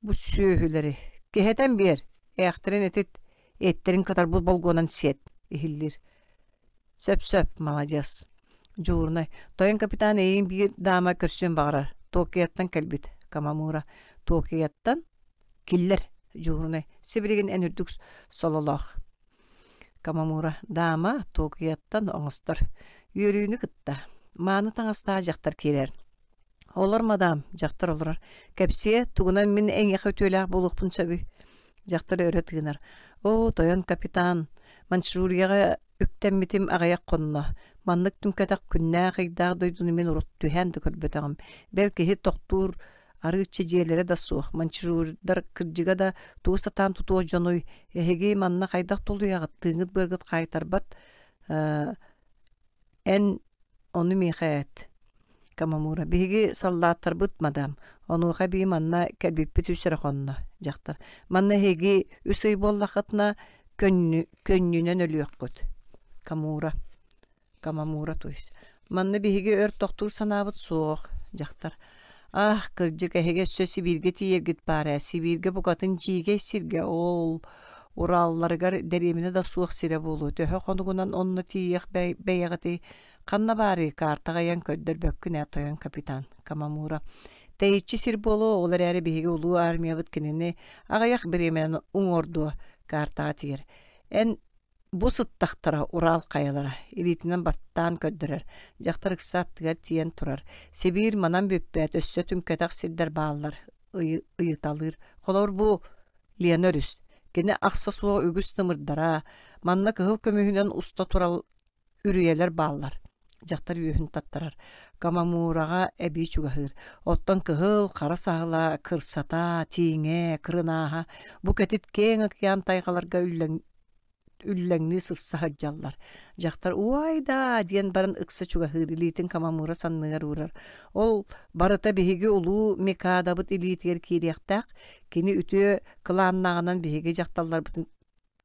Бу сүөһүлэри. Киһэтэн биэр, ээхтэрин этит, эттэрин кытарбыт болгуонан сиэт, иһиллиир. Сөп-сөп, маладьыас. Дьуурунай, тойон капитан эйигин биир даама көрсүөн баҕарар. Токиоттан кэлбит, Камамура. Токиоттан? Киллэр, Дьуурунай. Сибилигин эн үрдүк сололоох. Камамура даама Токиоттан оҥостор. Үөрүүнү кытта. Мааны таҥастаах дьахтар киирэр. Олор, мадам, дьахтар олорор. Кэпсиэ, тугунан мин эйиэхэ үтүөлээх буолуохпун сөбүй? Дьахтар өрө тыынар. Оо, тойон капитан, Маньчжурияҕа үктэммитим аҕыйах хонно. Маннык түҥкэтэх күннээх-ыйдаах дойдуну мин урут түһээн да көрбөтөҕүм. Бэл киһи тохтуур арыычча дьиэлэрэ да суох, маньчжурдар кырдьыга да тугу сатаан тутуох дьонуй, эһиги манна хайдах тулуйаҕыт, тыыҥҥыт-быаргыт хаайтарбат эн ону миэхэ эт Камамура биһиги саллааттарбыт мадам онуоха эбии манна кэлбиппит үс эрэ хонно дьахтар манна эһиги үс ый буоллаххытына көнньүнэн өлүөххүт Камура Камамура то есть Манна биһиги өр тохтуур санаабыт суох, дьахтар. Аах, кырдьык, эһиги өссө Сибииргэ тиийэргит баар ээ. Сибииргэ букатын дьиикэй сиргэ, ол Уралларыгар дэриэбинэ да суох сирэ буолуо. Төһө хонугунан онно тиийиэх бэйэҕитий? Ханна баарый, картаҕа ыйан көрдөрбөккүн ээ, тойон капитан, Камамура. Тэйиччи сир буолуо, ол эрээри биһиги улуу армиябыт кинини аҕыйах бириэмэнэн уҥуордуо, картаҕа тиийэр. Эн Бу сыттахтара Урал хайалара, илиитинэн баттаан көрдөрөр, дьахтар ыкса аттыгар тиийэн турар. Сибиир манан бүппэт, өссө түҥкэтэх сирдэр бааллар, ыйыталыыр. Холобур, бу Лена өрүс. Кини ахса суох үгүс тымырдара, манна кыһыл көмүһүнэн уста турар үрүйэлэр бааллар. Дьахтар үөһүн таттарар. Камамураҕа эбии чугаһыыр. Оттон кыһыл, хара саһыла, кырсата, тииҥэ, кырынааһа бу кэтит киэҥ океан тайҕаларга үллэҥ үллэҥнии сырса сылдьаллар. Дьахтар «Уай даа!» диэн баран ыкса чугаһыыр, илиитин Камамура санныгар уурар. Ол барыта биһиги улуу Микадабыт илиитигэр киириэхтээх, кини үтүө кылааннааҕынан биһиги дьахталларбытын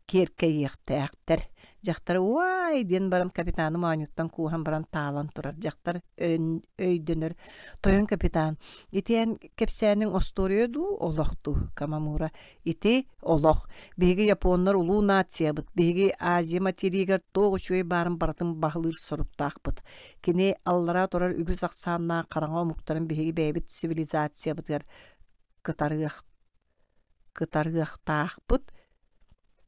киэркэйиэхтээхтэр. Дьахтар уай диэн баран капитаны моонньуттан кууһан баран таалан турар. Дьахтар өйдөнөр. Тойон капитан, итиэн кэпсээниҥ остуоруйа дуу, олох дуу? Камамура. Ити олох. Биһиги японнар улуу нациябыт. Биһиги Азия материгар туох үчүгэй баарын барытын баһылыыр соруктаахпыт. Кини аллараа турар үгүс ахсааннаах хараҥа омуктарын биһиги бэйэбит цивилизациябытыгар кытарыах кытарыахтаахпыт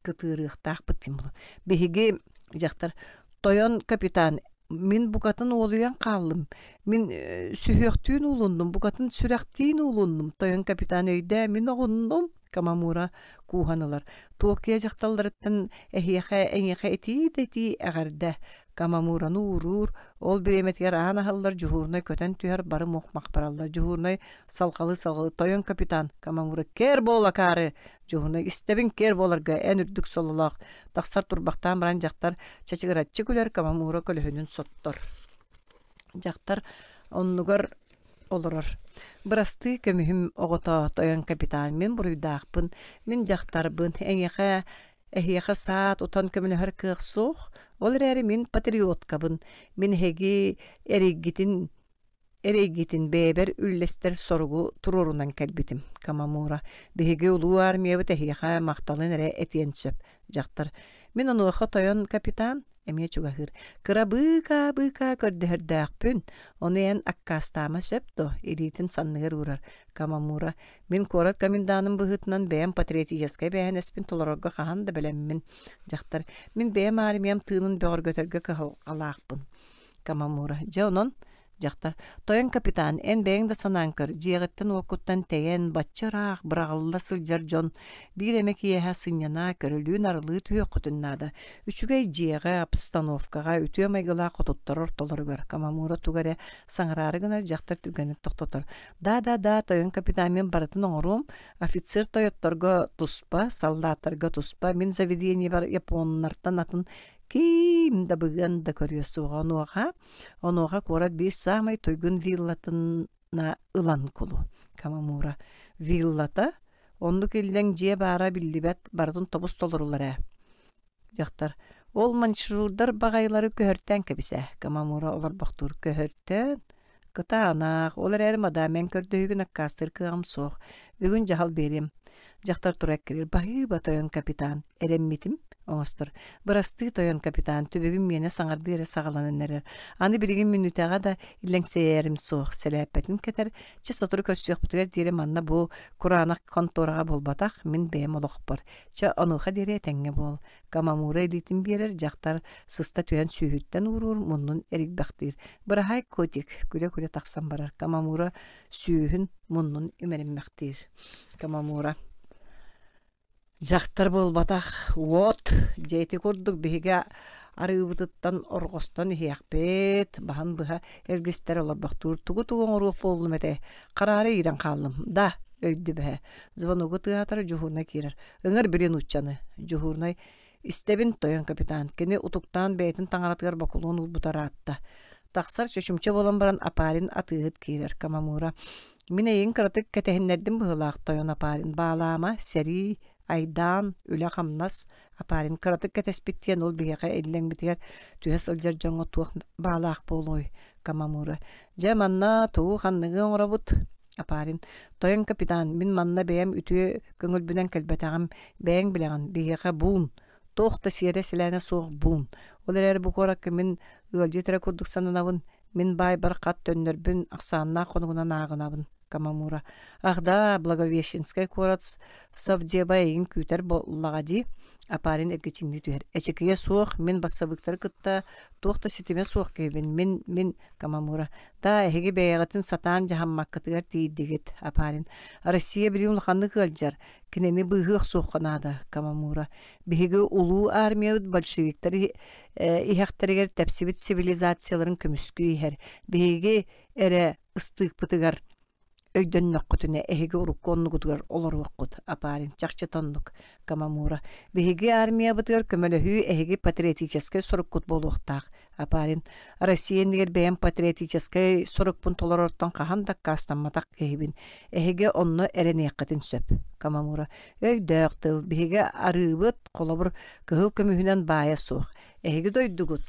кытыарыахтаахпыт диэн буолуо. Биһиги дьахтар тойон капитан мин букатын уолуйан хааллым мин сүһүөхтүүн уулуннум букатын сүрэхтиин уулуннум тойон капитан өйдөө мин оҕуннум Камамура кууһан ылар Токио дьахталларыттан эһиэхэ эйиэхэ итии да итии эҕэрдэ Камамураны ууруур, ол бириэмэтигэр аан аһыллар, дьуһуурунай көтөн түһэр, бары мух-мах бараллар. Дьуһуурунай салҕалыы-салҕалыы «Тойон капитан, Камамура, кэр буол акаары!» Дьуһуурунай «Истэбин кэр буоларга, эн үрдүк сололоох!» Тахсар турбахтаан баран дьахтар чачыгыраччы күлэр, Камамура көлөһүнүн соттор. Дьахтар оннугар олорор. «Бырастыы көмүһүм оҕото, тойон капитан, мин буруйдаахпын, мин дьахтарбын, эйиэхэ Эһиэхэ саа тутан көмөлөһөр кыах суох, ол эрээри мин патриоткабын, мин эһиги эрэйгитин эрэйгитин бэйэбэр үллэстэр соругу туруорунан кэлбитим. Камамура, биһиги улуу армиябыт эһиэхэ махталын эрэ этиэн сөп, дьахтар. Мин онуоха тойон капитан, эмиэ чугаһыыр. Кыра быыкаа-быыкаа көрдөһөрдөөхпүн, ону эн аккаастаама сөп дуо? Илиитин санныгар уурар. Камамура, мин куорат коменданын быһыытынан бэйэм патриотическай эбээһинэспин толорорго хаһан да бэлэммин. Дьахтар, мин бэйэм армиям тыынын бөҕөргөтөргө кыһалҕалаахпын. Камамура, дьэ онон Дьахтар, тойон капитан, эн бэйэҥ да санаан көр, дьиэҕиттэн-уоккуттан тэйэн, бачча ыраах, быраҕылла сылдьар дьон биир эмэ киэһэ сынньана, көрүлүүн-арылыы түһүөххүтүн наада. Үчүгэй дьиэҕэ, обстановкаҕа, үтүө майгылаах хотуттар ортолоругар Камамура тугу эрэ саҥараары гынар дьахтар түргэнник тохтотор. Да-да-да, тойон капитан, мин барытын оҥоруом. Офицер тойотторго туспа, саллааттарга туспа, мин заведениебар японнартан атын ким да быгыан да көрүө суоҕа. Онуоха Онуоха куорат биир саамай туйгун виллатын ылан кулу. Камамура виллата оннук иллэҥ дьиэ баара биллибэт барытын тобус толорулар ээ. Дьахтар ол маньчжурдар баҕайылары көһөртөөн кэбисэ. Камамура олорбохтуур көһөртөөн кытаанах ол эрээри мадам эн көрдөһүүгүн аккаастыыр кыаҕым суох бүгүн дьаһал биэриэм Дьахтар тура эккириир «Баһыыба, тойон капитан, эрэммитим» оҥостор. «Бырастыы, тойон капитан, түбүгүм миэнэ саҥардыы эрэ саҕаланан эрэр. Аны билигин мүнүүтэҕэ да иллэҥсэйэрим суох, сэлээппэтин кэтэр. Чэ, сотору көрсүөхпүтүгэр диэри манна бу кураанах хонтуораҕа буолбатах, мин бэйэм олохпор. Чэ, онуоха диэри этэҥҥэ буол». Камамура илиитин биэрэр, дьахтар сыста түһэн сүүһүттэн ууруур, муннун эрийбэхтиир. «Быраһаай, котик», күлэ-күлэ тахсан барар. Камамура сүүһүн муннун имэриммэхтиир. Камамура Дьахтар буолбатах, уот, дьэ ити курдук биһиги арыыбытыттан орҕостон иһиэхпит, баһан быһа эргистэр олорбохтуур тугу-тугу оҥоруох буоллум этэй, хараара иирэн хааллым, да, өйдөбөһө. Звоногу тыаһатар дьуһуурунай киирэр. Ыҥыр били нууччаны. Дьуһуурунай Истэбин, тойон капитан, кини утуктаан бэйэтин таҥаратыгар бокулуон уурбута ыраатта. Тахсар чочумча буолан баран Апарин атыыһыт киирэр Камамура. Мин эйигин кыратык кэтэһиннэрдим быһыылаах тойон Апарин. Баалаама, сэрии, айдаан, үлэ-хамнас. Апарин кыратык кэтэспит диэн ол биһиэхэ иллэҥмитигэр түһэ сылдьар дьоҥҥо туох баалаах буолуой Камамура. Дьэ манна тугу ханныгы оҥоробут? Апарин. Тойон капитан, мин манна бэйэм үтүө көҥүлбүнэн кэлбэтэҕим Бэйэҥ билэҕин, биһиэхэ буун, туох да сиэрэ-силээнэ суох буун. Ол эрээри бу куоракка мин ыалдьыт эрэ курдук сананабын, мин баайбар хат төннөрбүн ахсааннаах хонугунан ааҕынабын. Камамура. Ах да, Благовещенскай куорат совдеба эйигин күүтэр буоллаҕа дии. Апарин эргичиҥнии түһэр. Эчикийэ суох, мин бассабыыктары кытта туох да ситимэ суох киһибин. Мин, мин, Камамура. Да, эһиги бэйэҕитин сатаан дьаһаммаккытыгар тиийдигит, Апарин. Россия билигин улаханнык ыалдьар. Кинини быыһыы охсуохха наада, Камамура. Биһиги улуу армиябыт большевиктар иһэхтэригэр тэпсибит цивилизацияларын көмүскүү иһэр. Биһиги эрэ ыстыыкпытыгар Өйдөннөххүтүнэ эһиги урукку оннугутугар олоруоххут, Апарин чахчыта оннук, Камамура. Биһиги армиябытыгар көмөлөһүү эһиги патриотическай соруккут буолуохтаах, Апарин. Россия иннигэр бэйэм патриотическай сорукпун толорортон хаһан да аккаастамматах киһибин. Эһиги онно эрэниэххитин сөп, Камамура. Өйдөөх тыл, биһиги арыыбыт, холобур, кыһыл көмүһүнэн баайа суох. Эһиги дойдугут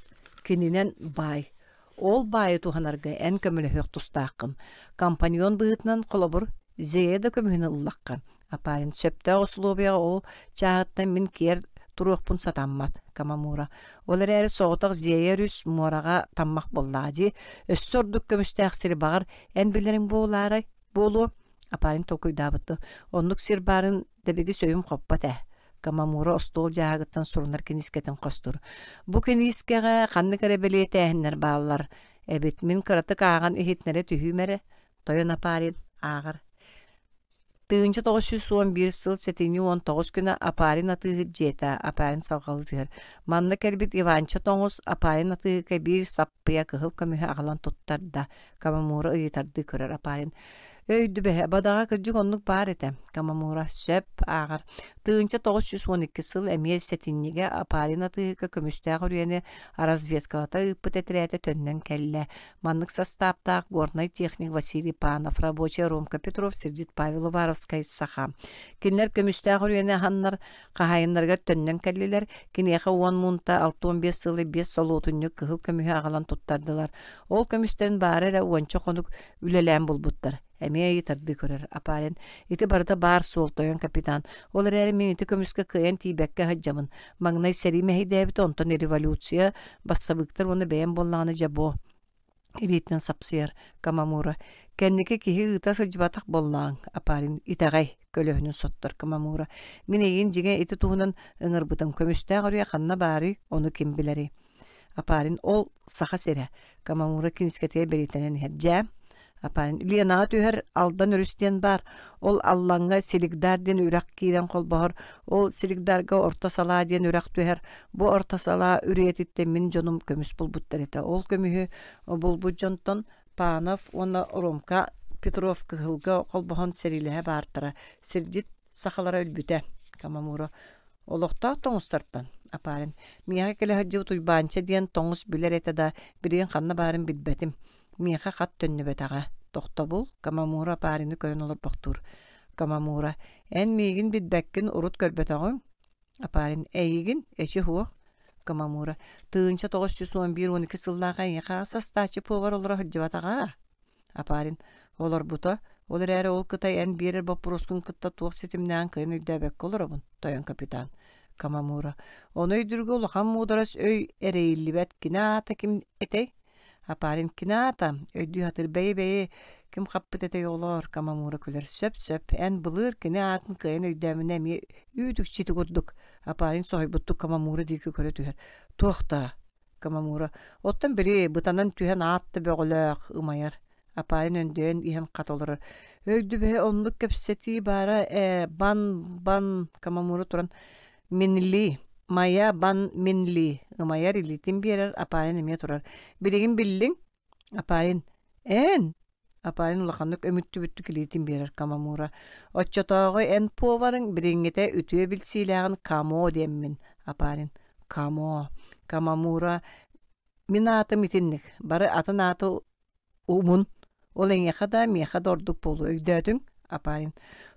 кининэн баай. Ол баайы туһанарга эн көмөлөһүөх тустааххын. Компаньон быһыытынан холобур, Зея да көмүһүн ыллахха, Апарин сөптөөх усулуобуйаҕа ол чааһыттан мин киэр туруохпун сатаммат, Камамура. Ол эрээри соҕотох Зея өрүс муораҕа таммах буоллаҕа дии. Өссө ордук көмүстээх сири баҕар эн билэриҥ буолаарай буолуо? Апарин толкуйдаабыт. Оннук сир баарын дэбигис өйүм хоппот ээ. Камамура остуол дьааһыгыттан сурунар киниискэтин хостуур. Бу киниискэҕэ ханнык эрэ бэлиэтээһиннэр бааллар эбит. Мин кыратык ааҕан иһитинэрэ түһүүм эрэ. Тойон Апарин ааҕар. 1911 сыл сэтинньи 19 күнэ Апарин атыыһыт дьиэтэ Апарин салҕалыы түһэр. Манна кэлбит Иванча Тоҥус Апарин атыыһыкка биир саппыйа кыһыл көмүһү аҕалан туттарда. Камамура ыйытардыы көрөр Апарин. Өйдүбэһэ, бадаҕа кырдьык оннук баар этэ. Камамура сөп ааҕар. 1912 сыл эмиэ сэтинньигэ Апарин атыыһыкка көмүстээх үрүйэни разведкалата ыыппыт этэрээтэ төннөн кэллэ. Маннык састааптаах горнай техник Василий Панов, рабочий Ромка Петров, сирдьит Павел Уваровскай саха. Кинилэр көмүстээх үрүйэни аһаннар хаһаайыннарыгар төннөн кэллилэр. Киниэхэ уон муунта 65 сылы биэс солуотунньук кыһыл көмүһү аҕалан туттардылар. Ол көмүстэрин баара эрэ уонча хонук үлэлээн булбуттар. Эмиэ ыйытардыы көрөр Апарин. Ити барыта баар суол, тойон капитан. Ол эрээри мин ити көмүскэ кыайан тиийбэккэ сылдьабын. Маҥнай сэрии мэһэйдээбитэ, онтон революция, бассабыыктар уонна бэйэм буоллаҕына дьэ бу илиитинэн сапсыйар Камамура. Кэнники киһи ыыта сылдьыбатах буоллаҕыҥ, Апарин итэҕэй, көлөһүнүн соттор Камамура. Мин эйигин дьиҥэ ити туһунан ыҥырбытым. Көмүстээх үрүйэ ханна баарый, ону ким билэрий? Апарин ол Саха сирэ Камамура кинискэтигэр бэлиэтэнэн иһэр. Дьэ, Апарин Ленаҕа түһэр Алдан өрүс диэн баар. Ол Аллаҥҥа Силигдар диэн үрэх киирэн холбоһор. Ол Силигдарга Орто Салаа диэн үрэх түһэр. Бу Орто Салаа үрүйэтиттэн мин дьонум көмүс булбуттар этэ. Ол көмүһү булбут дьонтон Панов уонна Ромка Петров кыһылга холбоһон сэриилэһэ баартара. Сирдьит сахалара өлбүтэ. Камамура Олохтоох тоҥустартан Апарин миэхэ кэлэ сылдьыбыт Уйбаанча диэн тоҥус билэр этэ да, билигин ханна баарын билбэтим. Миэхэ хат төннүбэтэҕэ. Тохтобул, Камамура Апарины көрөн олорбохтуур. Камамура, эн миигин билбэккин урут көрбөтөҕүҥ? Апарин, эйигин, эчи суох. Камамура, 1911-12 сыллаах эйиэхэ састааччы повар олоро сылдьыбатаҕа. Апарин олорбута, ол эрээри ол кытай эн биэрэр боппуруоскун кытта туох ситимнээҕин кыайан өйдөөбөккө олоробун, тойон капитан. Камамура. Ону өйдүүргэ улахан муударас өй эрэйиллибэт кини аата ким этэй? Апарин кини аата өйдүү сатыыр бэйи-бэйи ким хаппыт этэй оҕолоор Камамура күлэр сөп-сөп эн былыр кини аатын кыайан өйдөөмүнэ эмиэ үүт-үкчү курдук Апарин соһуйбуттук Камамура диэки көрө түһэр туох даа Камамура оттон били бытанан түһэн аат да бөҕөлөөх ымайар Апарин өндөйөн иһэн хат олорор өйдүбэһэ оннук кэпсэтии баара ээ бан бан Камамура туран минли мая бан минли ымайар илиитин биэрэр Апарин эмиэ турар билигин биллиҥ Апарин эн Апарин улаханнык өмүттүбүттүк илиитин биэрэр Камамура оччотооҕу эн поварыҥ билиҥҥитэ үтүө билсиилээҕин Камо диэммин Апарин Камо Камамура мин аатым итинник бары атын ааты умун ол эйиэхэ да миэхэ да ордук буолуо өйдөөтүҥ Апарин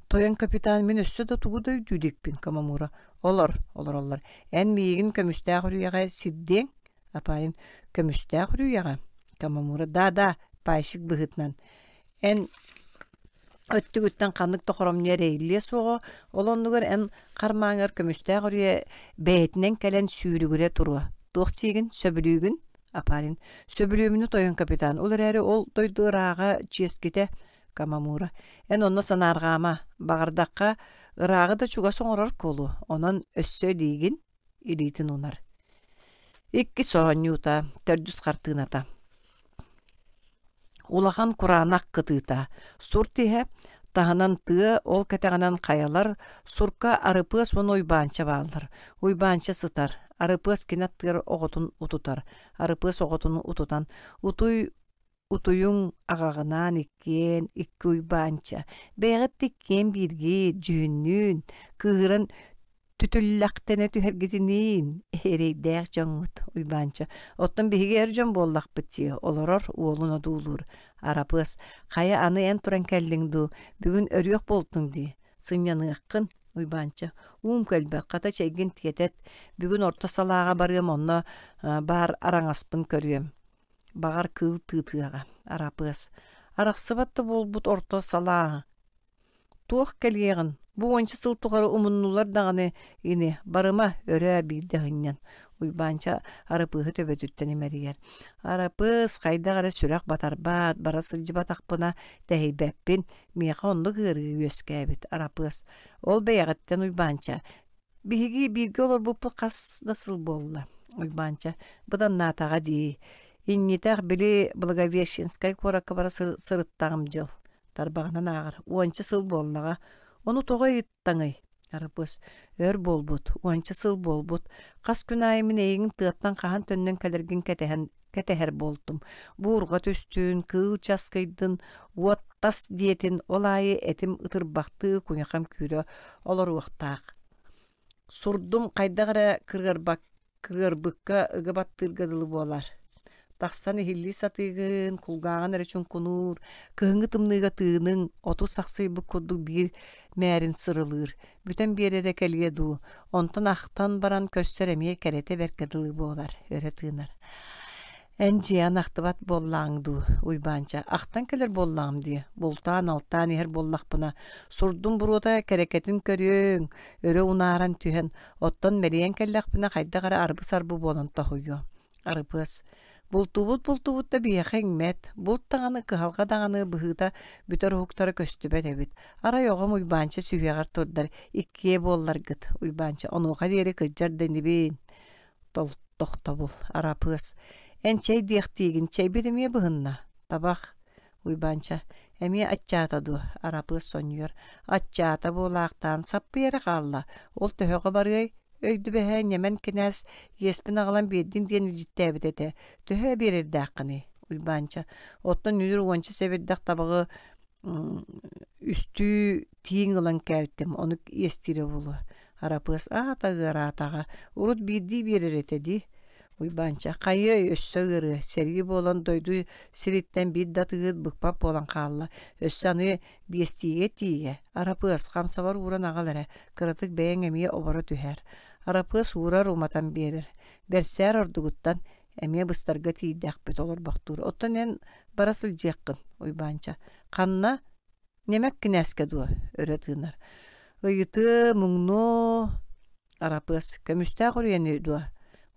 тойон капитан мин өссө да тугу да өйдүү иликпин Камамура олор олороллор эн миигин көмүстээх үрүйэҕэ сирдиэҥ Апарин көмүстээх үрүйэҕэ Камамура да-да пайщик быһыытынан эн өттүгүттэн ханнык да хоромньу эрэйиллиэ суоҕа ол оннугар эн хармааҥҥар көмүстээх үрүйэ бэйэтинэн кэлэн сүүрүгүрэ туруо туох диигин сөбүлүүгүн Апарин сөбүлүүмүнү тойон капитан ол эрээри ол дойду ырааҕа чиэскитэ Камамура эн онно санаарҕаама баҕардахха ырааҕы да чугас оҥорор куолу онон өссө илиигин илиитин уунар. Иккис оонньуута, төрдүс хартыыната. Улахан кураанах кытыыта, сур тиһэ, таһынан тыа, ол кэтэҕинэн хайалар, сурка Арыпыас уонна Уйбаанча бааллар. Уйбаанча сытар, Арыпыас кини аттыгар оҕотун утутар. Арыпыас оҕотун утутан, утуй. Утуйуҥ аҕаҕынаан иккиэн икки Уйбаанча, бэйэҕит да иккиэн бииргит, дьүһүннүүн, кыыһыран түтүллэхтэнэ түһэргитиниин, эрэйдээх дьоҥҥут, Уйбаанча. Оттон биһиги эр дьон буоллахпыт дии, олорор уолун одуулуур. Арапыас, хайа аны эн туран кэллиҥ дуу, бүгүн өрүөх буолтуҥ дии, сынньаныаххын, Уйбаанча. Уум кэлбэт, хата чэйгин тиэтэт, бүгүн орто салааҕа барыам, онно баар араҥаспын көрүөм. Баҕар кыыл тыытыаҕа, Арапыас. Арахсыбат да буолбут орто салаа. Туох кэлиэҕин, бу уонча сыл тухары умуннулар даҕаны ини, барыма, өрөө биирдэ сынньан. Уйбаанча Арапыаһы төбөтүттэн имэрийэр. Арапыас хайдах эрэ сүрэх батарбат, бара сылдьыбатахпына тэһийбэппин, миэхэ оннук ыарыы үөскээбит, Арапыас. Ол бэйэҕиттэн Уйбаанча, Биһиги бииргэ олорбуппут хас да сыл буолла, Уйбаанча, быданнаатаҕа дии. Инньитэх били Благовещенскай куоракка бара сырыттаҕым дьыл. Тарбаҕынан ааҕар. Уонча сыл буоллаҕа. Ону тоҕо ыйыттаҥый? Арапыас. Өр буолбут, уонча сыл буолбут. Хас күн аайы мин эйигин тыаттан хаһан төннөн кэлэргин кэтэһэн кэтэһэр буолтум. Буурҕа түстүн, кыыл часкыйдын, уот тас диэтин, ол аайы этим ытырбахтыы куйахам күүрэ олоруохтаах. Сурдум хайдах эрэ кырыарбыкка ыга баттыырга дылы буолар. Тахсан иһиллии сатыыгын, кулгааҕын эрэ чуҥкунуур, кыһыҥҥы тымныыга тыыныҥ, оту сахсыйбыт курдук биир мээрин сырылыыр, бүтэн биэрэрэ кэлиэ дуу, онтон ахтан баран көрсөр эмиэ кэрэтэ бэркэ дылы буолар, өрө тыынар. Эн дьиэҕин ахтыбат буоллаҕыҥ дуу, Уйбаанча, ахтан кэлэр буоллаҕым дии, бултаан-алтаан иһэр буоллахпына, сурдум буруота кэрэкэтин көрүөҥ, өрө унааран түһэн, оттон мэлийэн кэллэхпинэ хайдах эрэ арбы-сарбы буолан тоһуйуо. Арыпыас. Бултуубут-бултуубут да биһиэхэ иҥмэт, булт даҕаны, кыһалҕа даҕаны быһыыта бүтэр уһуктара көстүбэт эбит. Арай оҕом Уйбаанча сүһүөҕэр турдар, иккиэ буолларгыт, Уйбаанча, онуоха диэри кырдьар да инибин. Тохтобул, Арапыас. Эн чэй диэхтиигин, чэйбит эмиэ быһынна. Табах, Уйбаанча. Эмиэ аччаата дуо? Арапыас сонньуйар. Аччаата буолаахтаан саппый эрэ хаалла. Ол төһөҕө барыай? Өйдүбэһэ ньэмэн кинээс иэспин аҕалан биэрдин диэн илдьиттээбит этэ. Төһө биэрэрдээххиний? Уйбаанча. Оттон үнүр уонча сэбирдэх табаҕы үстүү тииҥ ылан кээлтим, ону иэстиирэ буолуо. Арапыас аата ыараатаҕа, урут биирдии биэрэр этэ дии. Уйбаанча, хайыай, өссө ыарыа, сэрии буолан дойду сириттэн биир да атыыһыт быкпат буолан хаалла. Өссө аны биэстиигэ тиийэ. Арапыас, хамсабар ууран аҕал эрэ, кыратык бэйэҥ эмиэ оборо түһээр. Арапыас уурар, уматан биэрэр. Бэрсээр ордугуттан, эмиэ быстарга тиийдэхпит олорбохтуур. Оттон эн бара сылдьыаххын, Уйбаанча. Ханна? Ньэмэк кинээскэ дуо? Өрө тыынар. Ыйытыы, муҥнуо, Арапыас. Көмүстээх үрүйэни дуо?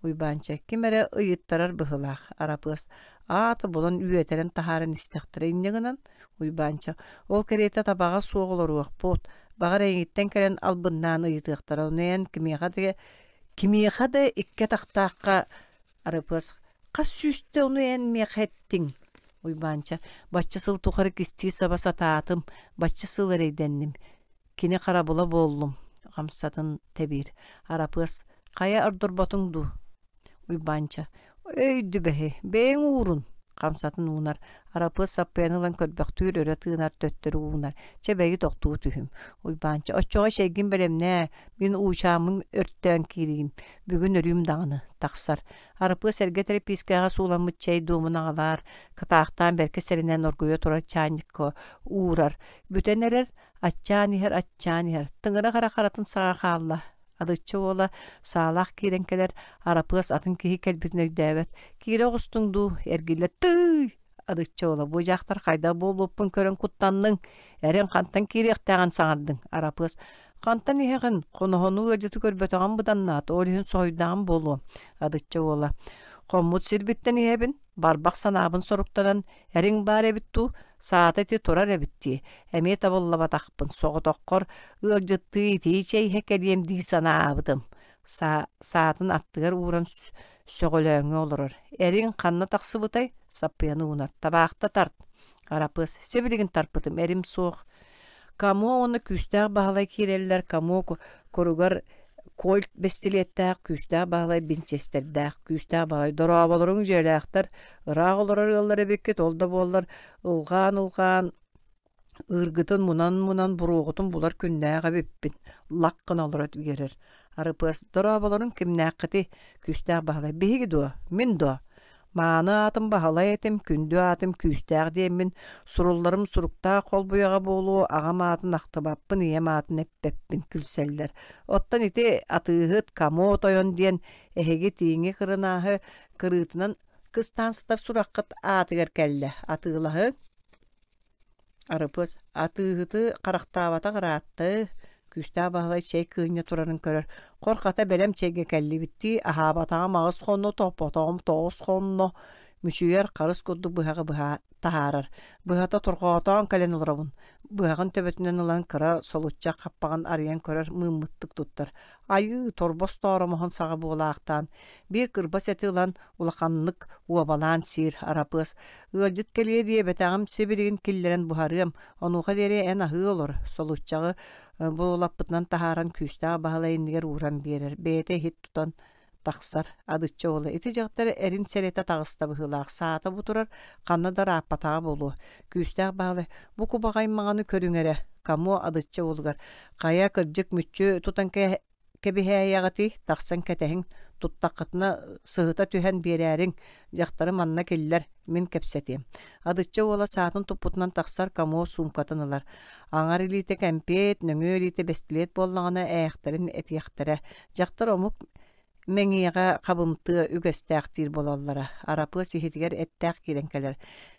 Уйбаанча. Ким эрэ ыйыттарар быһыылаах. Арапыас. Аата булан үөтэрэн таһааран истэхтэрэ инньэ гынан Уйбаанча. Ол кэриэтэ табаҕа суох олоруохпут. Баҕар эйигиттэн кэлэн албыннаан ыйытыахтара. Ону эн кимиэхэ да кимиэхэ да икки атахтаахха Арыпыас хас сүүстэ ону эн миэхэ эттиҥ? Уйбаанча бачча сыл тухары кистии саба сатаатым, бачча сыл эрэйдэнним. Кини харабыла буоллум, хамсатын тэбиир. Арапыас хайа ордорботуҥ дуу? Уйбаанча өйдүбэһи, бэйэҥ уурун хамсатын уунар, Арапыас саппыйаны ылан көрбөхтүүр, өрө тыынар, төттөрү уунар. Чэ бэйи тохтуу түһүм. Уйбаанча оччоҕо чэйгин бэлэмнээ, мин уучааммын өртөөн киириим. Бүгүн өрүүм даҕаны, тахсар. Арапыас эргэ тэрэпиискэҕэ сууламмыт чэй дуомун аҕалаар, катаахтаан бэркэ сэрэнэн оргуйа турар чаанньыкка уурар. Бүтэн эрэр, аччаан иһэр, аччаан иһэр. Тыҥырах эрэ харатын саҕа хаалла. Адычча уола саалаах киирэн кэлэр, Арапыас атын киһи кэлбитин өйдөөбөт. Киирэ оҕустуҥ дуу, эргиллэ тыый! Адычча уола бу дьахтар хайдах буолбуппун көрөн куттанныҥ, эрэн хантан киириэхтээҕин саҥардыҥ, Арапыас хантан иһэҕин, хоноһону ыалдьыты көрбөтөҕүм быданнаат, ол иһин соһуйдаҕым буолуо, Адычча уола хоммут сирбиттэн иһэбин, барбах санаабын соруктанан, эриҥ баар эбит дуу, саата ити турар эбит дии, эмиэ табыллыбатахпын, соҕотоххор ыалдьыттыы итии чэй иһэ кэлиэм дии санаабытым. Саатын аттыгар ууран сөҕөлөөҥҥө олорор. Эриҥ ханна тахсыбытай? Саппыйаны уунар. Табаахта тарт. Арапыас. Сибилигин тарпытым, эрим суох. Камо уонна күүстээх Баһылай киирэллэр, Камо куругар Кольт бэстилиэттээх, күүстээх баһылай бинчиэстэрдээх, күүстээх баһылай дорооболоруҥ дьиэлээхтэр, ыраах олорор ыаллар эбиккит, ол да буоллар ылҕаан-ылҕаан ыыргытын мунан-мунан буруоҕутун булар күннээх эбиппин, лах гына олоро биэрэр. Арыпыас дорооболоруҥ кимнээххитий? Күүстээх Баһылай биһиги дуо? Мин дуо? Мааны аатым Баһылай этим, күндү аатым Күүстээх диэммин, сурулларым суруктаах холбуйаҕа буолуо, аҕам аатын ахтыбаппын, ийэм аатын эппэппин күлсэллэр. Оттон ити атыыһыт Камо тойон диэн эһиги тииҥи кырынааһы кырыытынан кыстаан сытар сураххыт аатыгар кэллэ. Атыылаһыҥ. Арыпыс атыыһыты харахтаабатах ыраатта, Күүстээх Баһылай чэй кыынньа турарын көрөр, хор хата бэлэм чэйгэ кэллибиттии, аһаабатаҕым аҕыс хонно, топпотоҕум тоҕус хонно, мүчүйэр харыс курдук быһаҕы быһа таһаарар. Быһата торҕоотоон кэлэн олоробун. Быһаҕын төбөтүнэн ылан кыра солуччах хаппаҕын арыйан көрөр, мыыммыттык туттар. Айыы, торбос тооромоһун саҕа буолаахтаан, биир кырбас эти ылан улаханнык уобалаан сиир Арапыас ыалдьыт кэлиэ диэбэтэҕим сибилигин киллэрэн буһарыам, онуоха диэри эн аһыы олор, солуччаҕы буолаппытынан таһааран күүстээх Баһылай иннигэр ууран биэрэр, бэйэтэ иһит тутан тахсар адычча уола ити дьахтар эрин сэрэтэ таҕыста быһыылаах саата бу турар ханна да ырааппатаҕа буолуо күүстээх Баһылай бу кубаҕай маҥаны көрүҥ эрэ камо адычча уолугар хайа кырдьык мүччү тутан кэбиһээйэҕитий, тахсан кэтэһиҥ, туттаххытына сыһыта түһэн биэрээриҥ, дьахтары манна киллэр, мин кэпсэтиэм. Адычча уола саатын туппутунан тахсар комод суумкатын ылар. Аҥар илиитэ кэмпиэт, нөҥүө илиитэ бэстилиэт буоллаҕына ээхтэрин этиэхтэрэ. Дьахтар омук мэҥиэҕэ хабымтыа үгэстээх диир буолаллара. Арапыас иһитигэр эттээх киирэн кэлэр.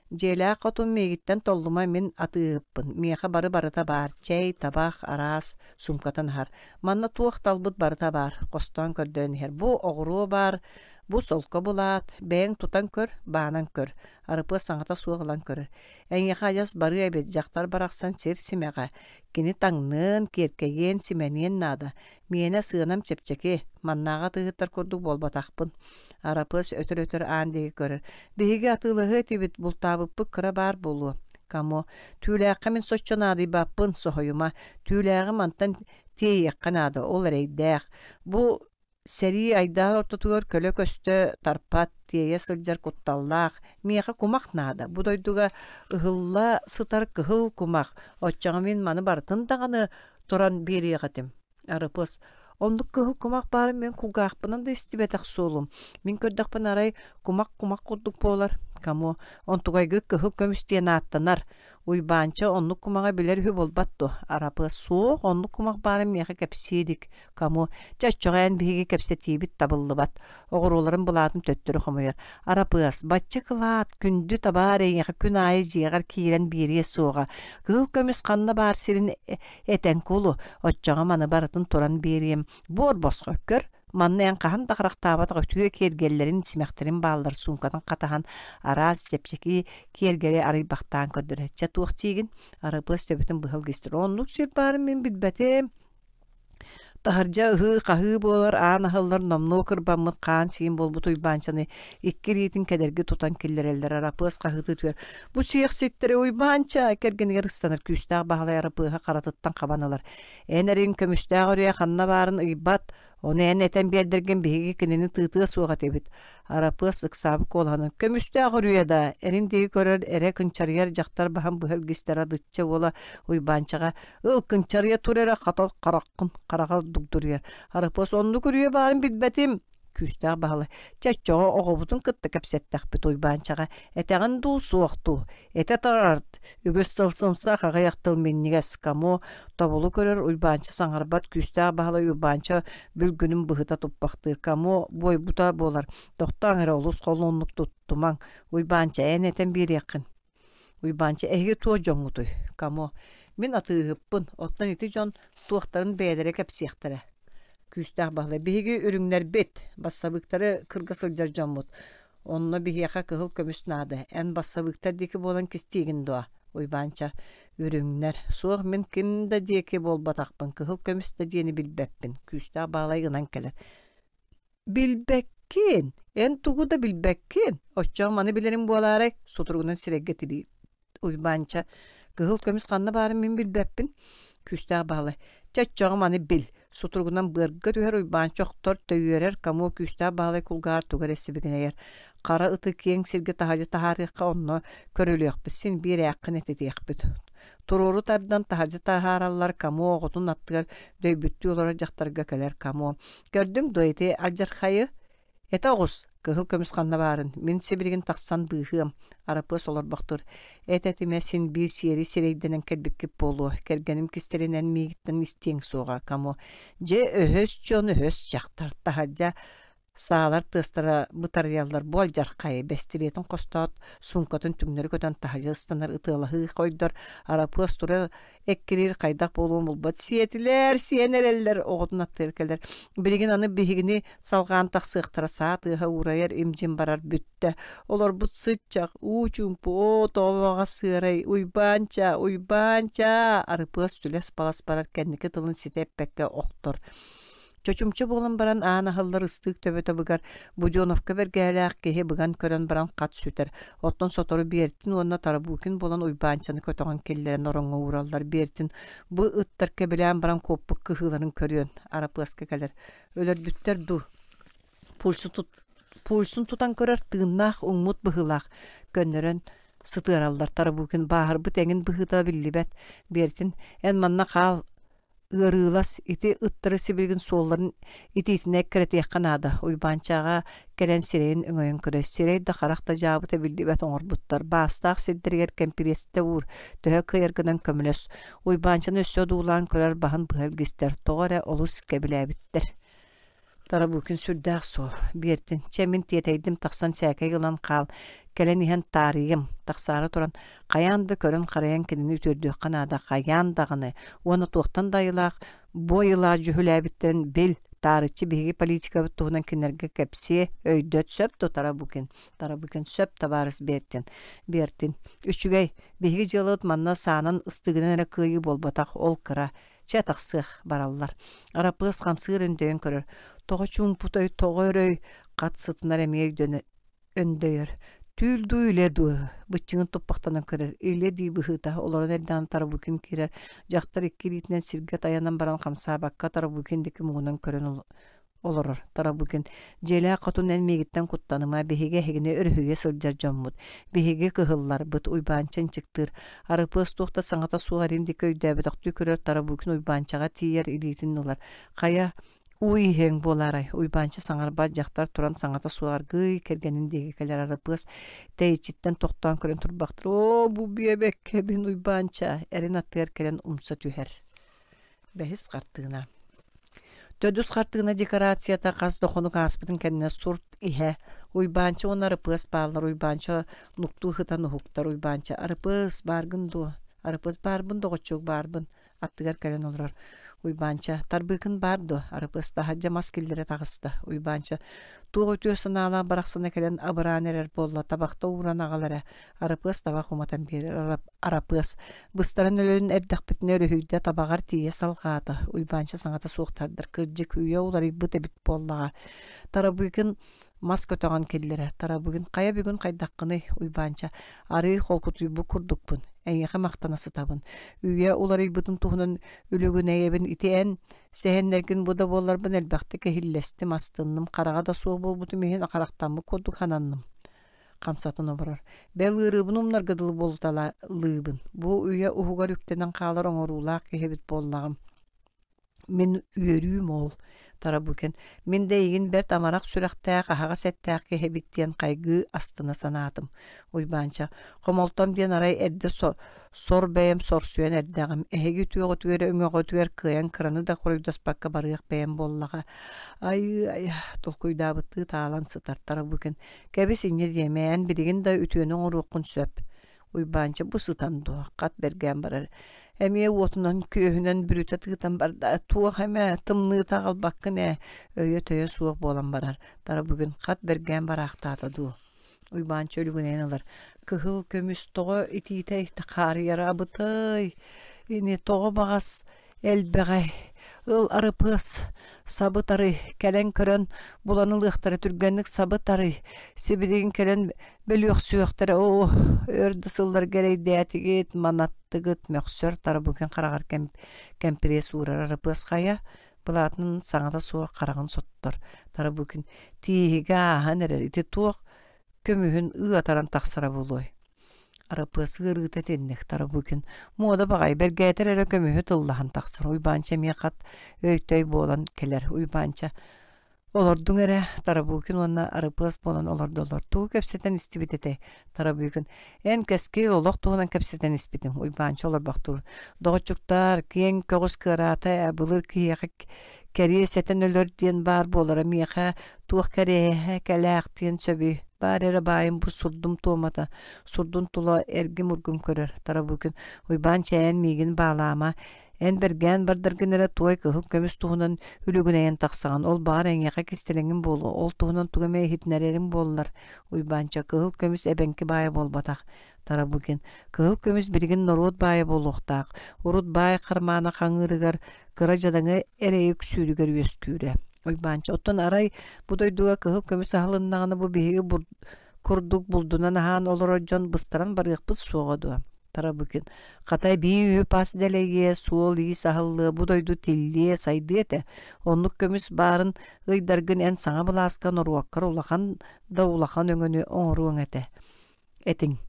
Дьиэлээх хотун миигиттэн толлума мин атыыһыппын. Миэхэ бары барыта баар. Чэй, табах, араас суумкатын аһар. Манна туох талбыт барыта баар, хостоон көрдөрөн иһэр. Бу оҕуруо баар, бу солко былаат, бэйэҥ тутан көр, баанан көр. Арыпыас саҥата суох ылан көрөр. Эйиэхэ адьас барыа эбит, дьахтар барахсан сир симэҕэ. Кини таҥныан, киэркэйиэн, симэниэн наада. Миэнэ сыанам чэпчэки, маннааҕы атыыһыттар курдук буолбатахпын. Арапыас өтөр-өтөр аан диэки көрөр. Биһиги атыылаһыа этибит, бултаабыппыт кыра баар буолуо. Камо, түүлээххэ мин соччо наадыйбаппын, соһуйума. Түүлээҕи мантан тиэйиэххэ наада, ол эрэйдээх. Бу сэрии айдаан ортотугар көлө көстө тарпат, тиэйэ сылдьар кутталлаах. Миэхэ кумах наада. Бу дойдуга ыһылла сытар кыһыл кумах. Оччоҕо мин маны барытын даҕаны туран биэриэх этим. Арыпыс, оннук кыһыл кумах баарын мин кулгаахпынан да истибэтэх суолум. Мин көрдөхпүнэ арай кумах-кумах курдук буолар. Камо, онтугайгы кыһыл көмүс диэн ааттанар. Уйбаанча оннук кумаҕы билэр үһү буолбат дуо? Арапыас суох, оннук кумах баарын миэхэ кэпсии илик. Камо, чэ оччоҕо эн биһиги кэпсэтиибит табыллыбат. Оҕуруоларын былаатын төттөрү хомуйар. Арапыас, бачча кылаат, күндү табаар эйиэхэ күн аайы дьиэҕэр киирэн биэриэ суоҕа. Кыһыл көмүс ханна баар сирин этэн кулу, оччоҕо маны барытын туран биэриэм. Буор босхо көр, манна эн хаһан да харахтаабатах үтүө киэргэллэрин, симэхтэрин бааллар суумкатын хатаһан араас чэпчэки киэргэли арыйбахтаан көрдөрө. Чэ туох диигин? Арапыас төбөтүн быһа илгистэр. Оннук сир баарын мин билбэтим. Таһырдьа ыһыы-хаһыы буолар, аан аһыллар, номнуо кырбаммыт хаан-сиин буолбут Уйбаанчаны икки илиитин кэдэрги тутан киллэрэллэр. Арапыас хаһыытыы түһэр: «Бу сиэхситтэри Уйбаанча!» кэргэнигэр ыстанар күүстээх Баһылай Арапыаһы харатыттан хабан ылар. «Эн эриҥ көмүстээх үрүйэ ханна баарын ыйбат, ону эн этэн биэрдэргин биһиги кинини тыытыа суох этибит». Арапыас ыксаабыт куолаһынан «Көмүстээх үрүйэ да, эрин диэки көрөр эрэ кынчарыйар дьахтар баһын быһа илгистэр адычча уола Уйбаанчаҕа Ыл кынчарыйа тур эрэ хата хараххын хараҕар дугдуруйар. Арапыас оннук үрүйэ баарын билбэтим. Күүстээх Баһылай. Чэ оччоҕо оҕобутун кытта кэпсэттэхпит Уйбаанчаҕа. Этэҕин дуу, суох дуу? Этэ тарарт. Үгүс тыл сымсах, аҕыйах тыл минньигэс. Камо тобулу көрөр Уйбаанча саҥарбат күүстээх Баһылай Уйбаанча бүлгүнүн быһыта туппахтыыр. Камо буойбута буолар. Тохтооҥ эрэ олус холуоннук туттумаҥ. Уйбаанча эн этэн биэриэххин. Уйбаанча эһиги туох дьоҥҥутуй? Камо, мин атыыһыппын, оттон ити дьон туохтарын бэйэлэрэ кэпсиэхтэрэ. Күүстээх Баһылай, биһиги үрүҥнэрбит, бассабыыктары кырга сылдьар дьоммут. Онно биһиэхэ кыһыл көмүс наада. Эн бассабыыктар диэки буолан кистиигин дуо? Уйбаанча, үрүҥнэр. Суох, мин ким да диэки буолбатахпын, кыһыл көмүс да диэни билбэппин. Күүстээх Баһылай ынан кэлэр. Билбэккин, эн тугу да билбэккин, оччоҕо маны билэриҥ буолаарай, сутуругунан сирэйгэ тилийэр Уйбаанча, кыһыл көмүс ханна баарын мин билбэппин, күүстээх Баһылай, чэ оччоҕо маны бил, Сутуругунан быарга түһэр Уйбаанча охтор, төйүөрэр, Камо күүстээх баһылай кулгааҕар тугу эрэ сибигинэйэр. Хара ыты киэҥ сиргэ таһырдьа таһаарыахха онно көрүлүөхпүт, син биир ээххин этитиэхпит. Туруору тардан таһырдьа таһаараллар Камо оҕотун аттыгар дөйбүттүү олорор дьахтарга кэлэр Камо. Көрдүҥ дуо ити алдьархайы? Этэ оҕус, кыһыл көмүс ханна баарын, мин сибилигин тахсан быыһыам, Арапыас олорбохтур. Эт-этимэ син биир сиэри сирэйдэнэн кэлбиккит буолуо, кэргэним кистэлинэн миигиттэн истиэҥ суоҕа, Камо. Дьэ, өһөс дьон, өһөс дьахтар, таһырдьа саалар тыастара бытарыйаллар бу алдьархайы бэстилиэтин хостоот суумкатын түҥнэри көтөн таһырдьа ыстанар ытыалаһыы хойдор Арапыас тура эккириир хайдах буолуон булбат сиэтилэр сиэн эрэллэр оҕотун аттыгар кэлэр билигин аны биһигини салҕаан тахсыахтара саа тыаһа уурайар им-дьим барар бүттэ олорбут сыччах уу чуумпу оо тоҕо сыарай Уйбаанча Уйбаанча Арыпыас түлэс-балас барар кэнники тылын ситэ эппэккэ охтор Чочумча буолан баран аан аһыллар ыстыык төбөтө быгар, Буденовка бэргэһэлээх киһи быган көрөн баран хат сүтэр. Оттон сотору Бертин уонна Тарабукин буолан Уйбаанчаны көтөҕөн киллэрэн ороҥҥо уураллар. Бертин бу ыттар кэбилээн баран куоппут кыһыыларын көрүөн Арапыаска кэлэр. Өлөрбүттэр дуу? Пульсун тутан көрөр тыыннаах уҥмут быһыылаах көннөрөн сытыараллар. Тарабукин бааһырбыт эҥин быһыыта биллибэт. Бертин эн манна хаал Ыарыылас ити ыттары сибилигин суолларын итиитинэ эккирэтиэххэ наада. Уйбаанчаҕа кэлэн сирэйин өҥөйөн көрөр. Сирэй да харах да дьаабыта биллибэт оҥорбуттар. Баастаах сирдэригэр кэмпириэстэ уур, төһө кыайаргынан көмөлөс. Уйбаанчаны өссө одуулаан көрөр баһын быһа илгистэр. Тоҕо эрэ олус кэбилээбиттэр. Тарабукин сүрдээх суол. Биэртин. Чэ, мин тиэтэйдим тахсан сээкэй ылан хаал. Кэлэн иһэн таарыйым. Тахсаары туран, хайаан да көрөн-харайан кинини үтүөрдүөххэ наада, хайаан даҕаны. Уонна туохтан да айылаах бу айылаах дьүһүлээбиттэрин бил, таарыччы биһиги политикабыт туһунан кинилэргэ кэпсиэ, өйдөт сөп дуо Тарабукин? Тарабукин сөп, табаарыс Бертин. Бертин. Үчүгэй. Биһиги дьыалабыт манна саанан ыстыгынан эрэ кыайыы буолбатах, ол кыра. Чэ, тахсыах, бараллар. Арапыас хамсыыр өндөйөн көрөр. Тоҕо чуумпутай, тоҕо өрөй, хат сытынар эмиэ өйдөнө өндөйөр. Түүл дуу, илэ дуу, быччыҥын туппахтанан көрөр. Илэ дии быһыыта, олорон эрдэҕинэ Тарабукин киирэр. Дьахтар икки илиитинэн сиргэ тайанан баран хамсаабакка Тарабукин диэки муҥунан көрөн олорор Тарабукин дьиэлээх хотун эн миигиттэн куттаныма биһиги эһигини өрүһүйэ сылдьар дьоммут биһиги кыһылларбыт Уйбаанча ынчыктыыр Арыпыас туох да саҥата суох эрин диэки өйдөөбөтөхтүү көрөр Тарабукин Уйбаанчаҕа тиийэр илиитин ылар хайа уу иһиэҥ буолаарай Уйбаанча саҥарбат дьахтар туран саҥата суох аргыый кэргэнин диэки кэлэр Арыпыас тэйиччиттэн тохтоон көрөн турбахтар оо бу биэбэккэбин Уйбаанча эрин аттыгар кэлэн умса түһэр Бэһис хартыына. Төрдүс хартыына декорацията хас да хонук ааспытын кэннэ сурт иһэ Уйбаанча уонна Арыпыас бааллар Уйбаанча нуктуу сытан уһуктар Уйбаанча Арыпыас бааргын дуо? Арыпыас баарбын доҕоччуок баарбын аттыгар кэлэн олорор Уйбаанча Тарбыыкын баар дуо? Арыпыас таһырдьа мас киллэрэ таҕыста Уйбаанча туох үтүө санаалаах барахсана кэлэн абыраан эрэр буолла табахта ууран аҕал эрэ Арыпыас табах уматан биэрэр Арапыас быстаран өлөн эрдэхпитинэ өрүһүйдэ табаҕар тиийэ салҕаата Уйбаанча саҥата суох тардар кырдьык үйэ уларыйбыт эбит буоллаҕа Тарабыыкын мас көтөҕөн киллэрэр Тарабыгын хайа бүгүн хайдаххыный Уйбаанча арыый холкутуйбут курдукпун эйиэхэ махтана сытабын үйэ уларыйбытын туһунан үлүгүнэйэбин ити эн сэһэннэргин бу да буолларбын элбэхтик иһиллэстим астынным хараҕа да суох буолбутум иһин харахтаммыт курдук сананным хамсатан олорор. Бэл ыарыыбын умнарга дылы буолуталыыбын. Бу үйэ уһугар үктэнэн хаалар оҥоруулаах киһи эбит буоллаҕым. Мин үөрүүм ол, Тарабукин. Мин да эйигин бэрт амарах сүрэхтээх, аһаҕас эттээх киһи эбит диэн хайгыы астына санаатым. Уйбаанча, хомолтом диэн арай эрдэ сор бэйэм сорсуйан эрдэҕим. Эһиги үтүөҕүтүгэр өҥөҕүтүгэр кыайан кыраны да хоруйдаспакка барыах бэйэм буоллаҕа. Айыы-айа, толкуйдаабыттыы таалан сытар Тарабукин. Кэбис инньэ диэмэ, эн билигин да үтүөнү оҥоруоххун сөп. Уйбаанча бу сытан дуо, хат бэргээн барар. Эмиэ уотунан, күөһүнэн бүрүтэ тыытан барда. Туох эмэ, тымныыта аҕалбаккын ээ, өйө-төйө суох буолан барар. Тара бүгүн хат бэргээн бараахтаата дуу. Уйбаанча үлүгүнэйэн ылар. Кыһыл көмүс тоҕо итиитэ хаарыйара абытай. Ини тоҕо баҕас элбэҕэй ыл Арыпыас сабы тарый кэлэн көрөн булан ылыахтара түргэнник сабы тарый сибилигин кэлэн бөлүөхсүөхтэрэ оо өр да сылларга эрэйдээтигит манаттыгыт мөхсөр Тарабукин хараҕар кэмпириэс уурар Арыпыас хайа Былаатын саҥата суох хараҕын соттор. Тарабукин тииһигэ ааһан эрэр ити туох көмүһүн ыатаран тахсара буолуой? Арапыас ыарыыта итинник Тарабукин муода баҕайы бэргээтэр эрэ көмүһү тыллаһан тахсар. Уйбаанча эмиэ хат өй-төй буолан кэлэр. Уйбаанча Олордуҥ эрэ, Тарабукин уонна Арыпыас буолан олордоллор. Тугу кэпсэтэн истибит этэй? Тарабукин: Эн кэскил олох туһунан кэпсэтэн испитиҥ, Уйбаанча олорбохтуур. Доҕоччуктаар, киэҥ көҕүс кыараата ээ, былыр киһиэхэ кэриэс этэн өлөр диэн баар буолара миэхэ туох кэриэһэ кэлээхтиэн сөбүй? Баар эрэ баайым бу сурдум туомата, сурдун тула эргим-ургум көрөр. Тарабукин: Уйбаан чээн миигин баалаама, Эн бэргээн бардаргын эрэ туой кыһыл көмүс туһунан үлүгүнэйэн тахсаҕын, ол баҕар эйиэхэ кистэлэҥин буолуо, ол туһунан тугу эмэ иһитинэрэриҥ буоллар. Уйбаанча, кыһыл көмүс эбэҥки баайа буолбатах. Тарабукин, кыһыл көмүс билигин норуот баайа буолуохтаах. Урут баай хармаана хаҥыырыгар, кыра дьадаҥы эрэйи үксүүрүгэр үөскүүрэ. Уйбаанча, оттон арай бу дойдуга кыһыл көмүс аһылыннаҕына бу биһиги курдук булдунан аһаан олорор дьон быстаран барыахпыт суоҕа дуо? Тарабыкин хата эбии үп-ас дэлэйиэ, суол-иис аһыллыа, бу дойду тиллиэ, сайдыа этэ. Оннук көмүс баарын ыйдаргын эн саҥа былааска норуоккар улахан да улахан өҥөнү оҥоруоҥ этэ. Этиҥ.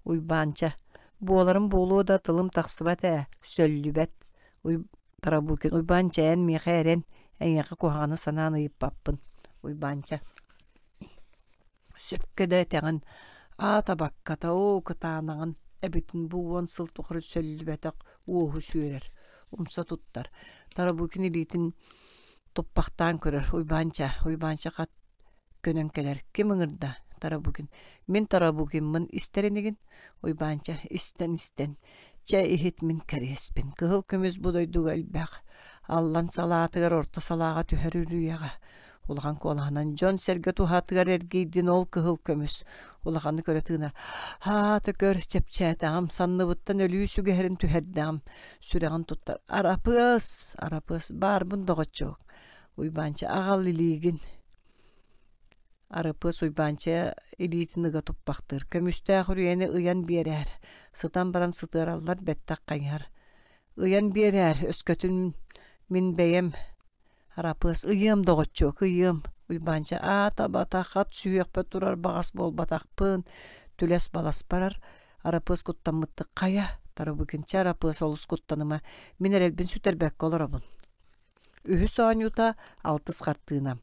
Уйбаанча. Буоларым буолуо да тылым тахсыбат ээ, сөллүбэт. Уй... Тарабукин Уйбаанча эн миэхэ эрэн, эйиэхэ куһаҕаны санаан ыйыппаппын. Уйбаанча. Сөпкө да этэҕин, аата бакката, оо, кытаанаҕын эбитин бу уон сыл тухары сөллүбэтэх уоһу сүөрэр, умса туттар. Тарабукин илиитин туппахтаан көрөр, Уйбаанча, Уйбаанча хат көнөн кэлэр, ким ыҥырда? Тарабукин. Мин Тарабукиммын истэр инигин? Уйбаанча истэн-истэн Чэ, иһит мин кэриэспин, кыһыл көмүс бу дойдуга элбэх. Аллан салаатыгар орто салааҕа түһэр үрүйэҕэ улахан куолаһынан дьон-сэргэ туһатыгар эргийдин ол кыһыл көмүс улаханы көрө тыынар хаата көр чэпчээтэҕим санныбыттан өлүү сүгэһэрин түһэрдэҕим сүрэҕин туттар арапыас арапыас баарбын доҕоччуок уйбаанча аҕал илиигин Арыпыас Уйбаанча илиитин ыга туппахтыыр, көмүстээх үрүйэни ыйан биэрээр, сытан баран сытыараллар бэттэх хайыһар. Ыйан биэрээр, өскөтүн мин бэйэм Арапыас ыйыам доҕоччуок, ыйыам. Уйбаанча аата-бата хат сүһүөхпэр турар баҕас буолбатахпын, түлэс-балас барар. Арапыас куттаммыттык хайа, Тарабыкынча Арапыас олус куттаныма, мин эрэлбин сүтэрбэккэ олоробун. Үһүс оонньуута алтыс хартыына.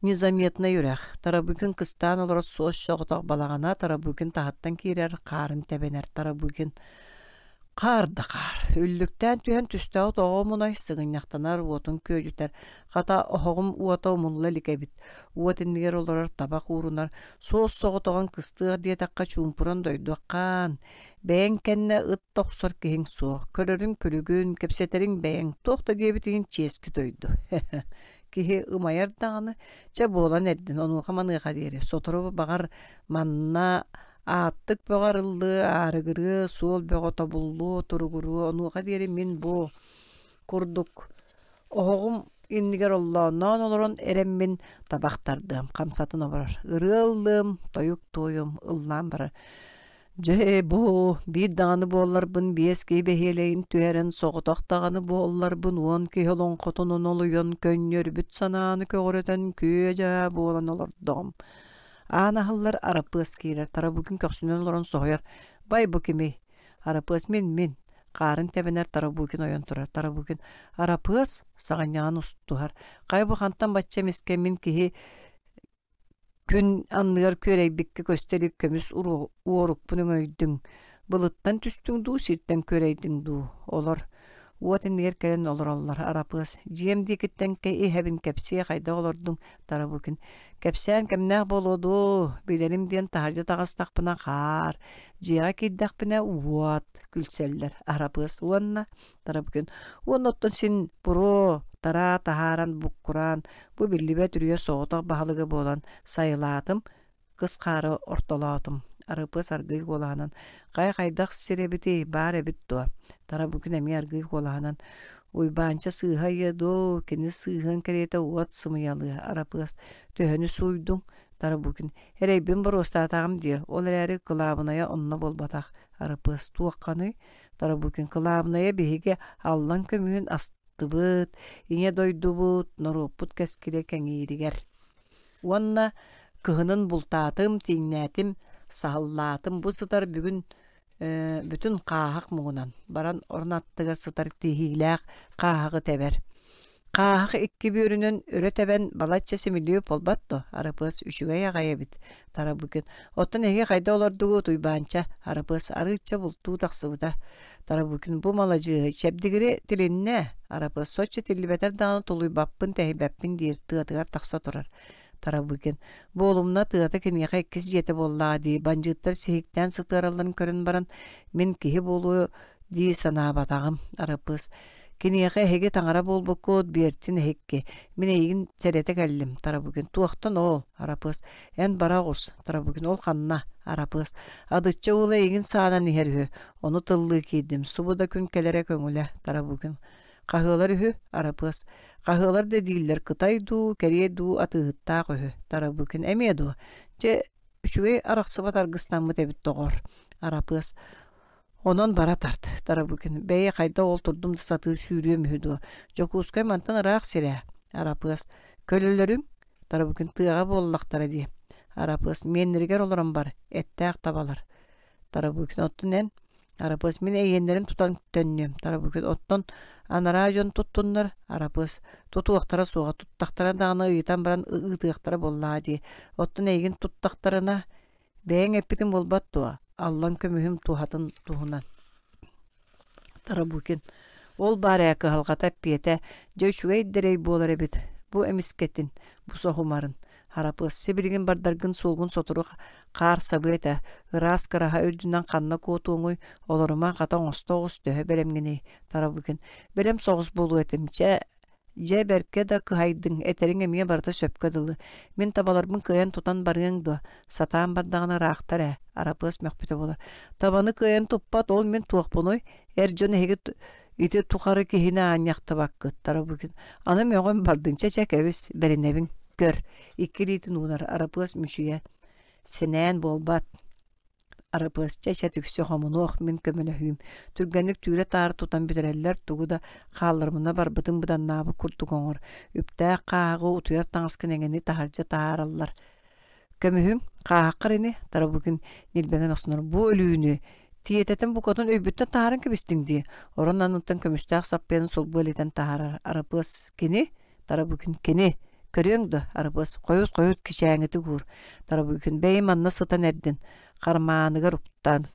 Незаметнай үрэх. Тарабукин кыстаан олорор суос соҕотох балаҕана Тарабукин таһыттан киирэр, хаарын тэбэнэр Тарабукин хаар да хаар. Үллүктээн түһэн түстээх тоҕо мунай, сыгынньахтанар, уотун күөдьүтэр. Хата, оһоҕум уота умулла илик эбит. Уот иннигэр олорор табах уурунар. Суос соҕотоҕун кыстыах диэтэххэ чуумпуран дойдуоххаан. Бэйэҥ кэннэ ыт да охсор киһиҥ суох, көрөрүҥ күлүгүн, кэпсэтэриҥ бэйэҥ, туох да диэбитигин чиэски дойду. Киһи ымайар даҕаны, чэ буолан эрдин, онуоха-маныаха диэри, сотору баҕар манна ааттык бөҕө арыллыа, аарыгырыа, суол бөҕө тобуллуо, туругуруо, онуоха диэри мин бу курдук оһоҕум иннигэр оллоонноон олорон эрэммин табах тардыам, хамсатын оборор, ырыа ыллыам, тойук туойуом, ыллаан барар. Дьэ, бу биир даҕаны буолларбын биэс киһи бэһиэлэйин түһэрэн, соҕотох даҕаны буолларбын уон киһи олоҥхотун онолуйан, көнньүөрбүт санааны көҕүрэтэн күө-дьаа буолан олордоҕум. Аан аһыллар, Арапыас киирэр, Тарабукин көхсүнэн олорон соһуйар: «Бай, бу кимий?» Арапыас мин-мин. Хаарын тэбэнэр Тарабукин ойон турар. Тарабукин Арапыас саҕынньаҕын устуһар. Хайа бу хантан бачча эмискэ мин киһи Күн анныгар күөрэйбиккэ көстө илик көмүс уорукпун өҥөйдүҥ, былыттан түстүҥ дуу, сиртэн күөрэйдиҥ дуу, олор. Уот иннигэр кэлэн олороллор, Арапыас, дьиэм диэкиттэн иһэбин кэпсиэ хайдах олордуҥ, Тарабукин, кэпсээн кэмнээх буолуо дуо, билэрим диэн таһырдьа таҕыстахпына хаар, дьиэҕэ киирдэхпинэ уот, күлсэллэр, Арапыас уонна Тарабыкын уонна оттон син буруо тараа таһааран буккураан бу биллибэт үрүйэ соҕотох баһылыга буолан сайылаатым, кыс хаары ортолоотум. Арыпыас аргыый куолаһынан хайа хайдах сир эбитий, баар эбит дуо? Тарабыкын эмиэ аргыый куолаһынан Уйбаанча сыыһа ыйыа дуо, кини сыыһыан кэриэтэ уот сымыйалыа. Арапыас төһөнү сууйдуҥ? Тарабукин эрэйбин боруостаатаҕым диэ, ол эрээри кылаабынайа онно буолбатах. Арапыас туохханый? Тарабукин кылаабынайа биһиги Аллан көмүһүн ас сырыттыбыт, Ийэ дойдубут, норуоппут кэскилэ кэҥииригэр. Уонна кыһынын бултаатым, тииҥнээтим, саһыллаатым. Бу сытар бүгүн бүтүн хааһах муҥунан баран орон аттыгар сытар тиһиилээх хааһаҕы тэбэр. Хааһах икки бүөрүнэн өрө тэбэн балачча симиллибит буолбат дуо? Арапыас үчүгэй аҕай эбит. Тарабыкин. Оттон эһиги хайда олордугут, Уйбаанча? Арапыас арыычча бултуу тахсыбыта. Тарабыкин бу маладьыаһы чэбдигири тилиннэ. Арапыас соччо тиллибэтэр даҕаны тулуйбаппын, тэһийбэппин диир тыатыгар тахса турар. Тарабыкин. Буолумна тыата киниэхэ иккис дьиэтэ буоллаҕа дии. Бандьыыттар сиһиктээн сытыаралларын көрөн баран, мин киһи буолуо дии санаабатаҕым. Арапыас. Киниэхэ эһиги таҥара буолбуккут, биэртин эһикки. Мин эйигин сэрэтэ кэллим, Тарабукин. Туохтан ол, Арапыас? Эн бара оҕус, Тарабукин. Ол ханна, Арапыас? Адычча уола эйигин саанан иһэр үһү. Ону тыллыы киирдим. Субу да күн кэлэрэ көҥүлэ, Тарабукин. Хаһыалар үһү, Арапыас. Хаһыалар да дииллэр, кытай дуу, кэриэй дуу атыыһыттаах үһү, Тарабукин. Эмиэ дуо? Дьэ, үчүгэй арахсыбат аргыстаммыт эбит доҕор, Арапыас. Онон бара тарт, Тарабукин. Бэйи, хайдах ол турдум да сатыы сүүрүөм үһү дуо? Дьокуускай мантан ыраах сир ээ. Арапыас. Көлөлөрүҥ? Тарабукин тыаҕа буоллахтара дии. Арапыас. Миэннэригэр олорон бар, эттээх табалар. Тарабукин. Оттон эн? Арапыас. Мин эйиэннэрин тутан төннүөм. Тарабукин. Оттон анараа дьон туттуннар? Арапыас. Тутуохтара суоҕа. Туттахтарына даҕаны ыйытан баран ыытыахтара буоллаҕа дии. Оттон эйигин туттахтарына Бэйэҥ эппитиҥ буолбат дуо, Аллан көмүһүм туһатын туһунан Тарабукин Ол баар ээ кыһалҕата эппиэтэ, дьэ үчүгэй дэрэй буолар эбит, бу эмискэтин, бу соһумарын. Арапыас сибилигин бардаргын суолгун сотору хаар сабыа этэ, ыраас кыраһа үрдүнэн ханна куотуоҥуй, олорума хата оҥосто оҕус төһө бэлэмҥиний Тарабукин Бэлэм соҕус буолуо этим, чэ Дьэ, бэркэ да кыһайдыҥ, этэриҥ эмиэ барыта сөпкө дылы. Мин табаларбын кыайан тутан барыаҥ дуо? Сатаан бардаҕына ыраахтар ээ, Арапыас мөхпүтэ буолар. Табаны кыайан туппат, ол мин туохпунуй? Эр дьон эһиги ити тухары киһини аанньахтыбаккыт, Тарабукин. Аны мөҕөн бардыҥ, чэ-чэ кэбис, бэринэбин, көр. Икки илиитин уунар, Арапыас мүчүйэ. Сэнээн буолбат. Арапыасча чэ түксү хомунуох, мин көмөлөһүүм. Түргэнник түүрэ-таары тутан бүтэрэллэр, тугу да хаалларымына барбытын быданнаабыт курдук оҥор. Үптээх хааһаҕы утуйар таҥаскын эҥини таһырдьа таһаараллар. Көмүһүҥ, хааһаххар ини, Тарабукин ньилбэгин охсунар. Бу өлүүнү тиэтэтэн букатын өйбүттэн таһааран кэбистиҥ дии. Орон анныттан көмүстээх саппыйаны сулбу элитэн таһаарар. Арапыас кини Тарабукин кини көрүөҥ дуо Арабыас хойут-хойут кичээҥитик уур Тарабукин бэйи манна сытан эрдин хармааныгар уктаан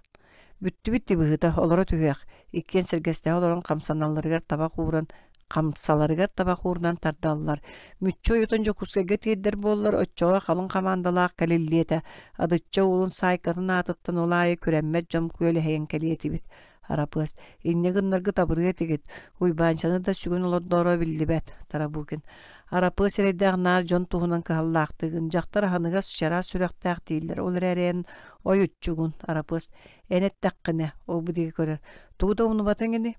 бүттүбүт дии быһыыта олоро түһүөх иккиэн сэргэстэһэ олорон хамсаналларыгар табах ууран хамсаларыгар табах уурунан тардаллар мүччү ойутан Дьокуускайга тиэрдэр буоллар оччоҕо халыҥ хамаандалаах кэлиллиэ этэ Адычча уолун Саайкатын аатыттан ол аайы күрэммэт дьон күөлэһийэн кэлиэ этибит Арапыас, инньэ гыннаргы табырыа этигит, Уйбаанчаны да сүгүн олордооро биллибэт, Тарабукин. Арапыас эрэйдээх наар дьон туһунан кыһаллаахтыгын, дьахтар аһыныгас, чараас сүрэхтээх дииллэр, ол эрээри эн ойуччугун, Арапыас, эн эттэххинэ, ол бу диэки көрөр, тугу да умнубатыҥ ини?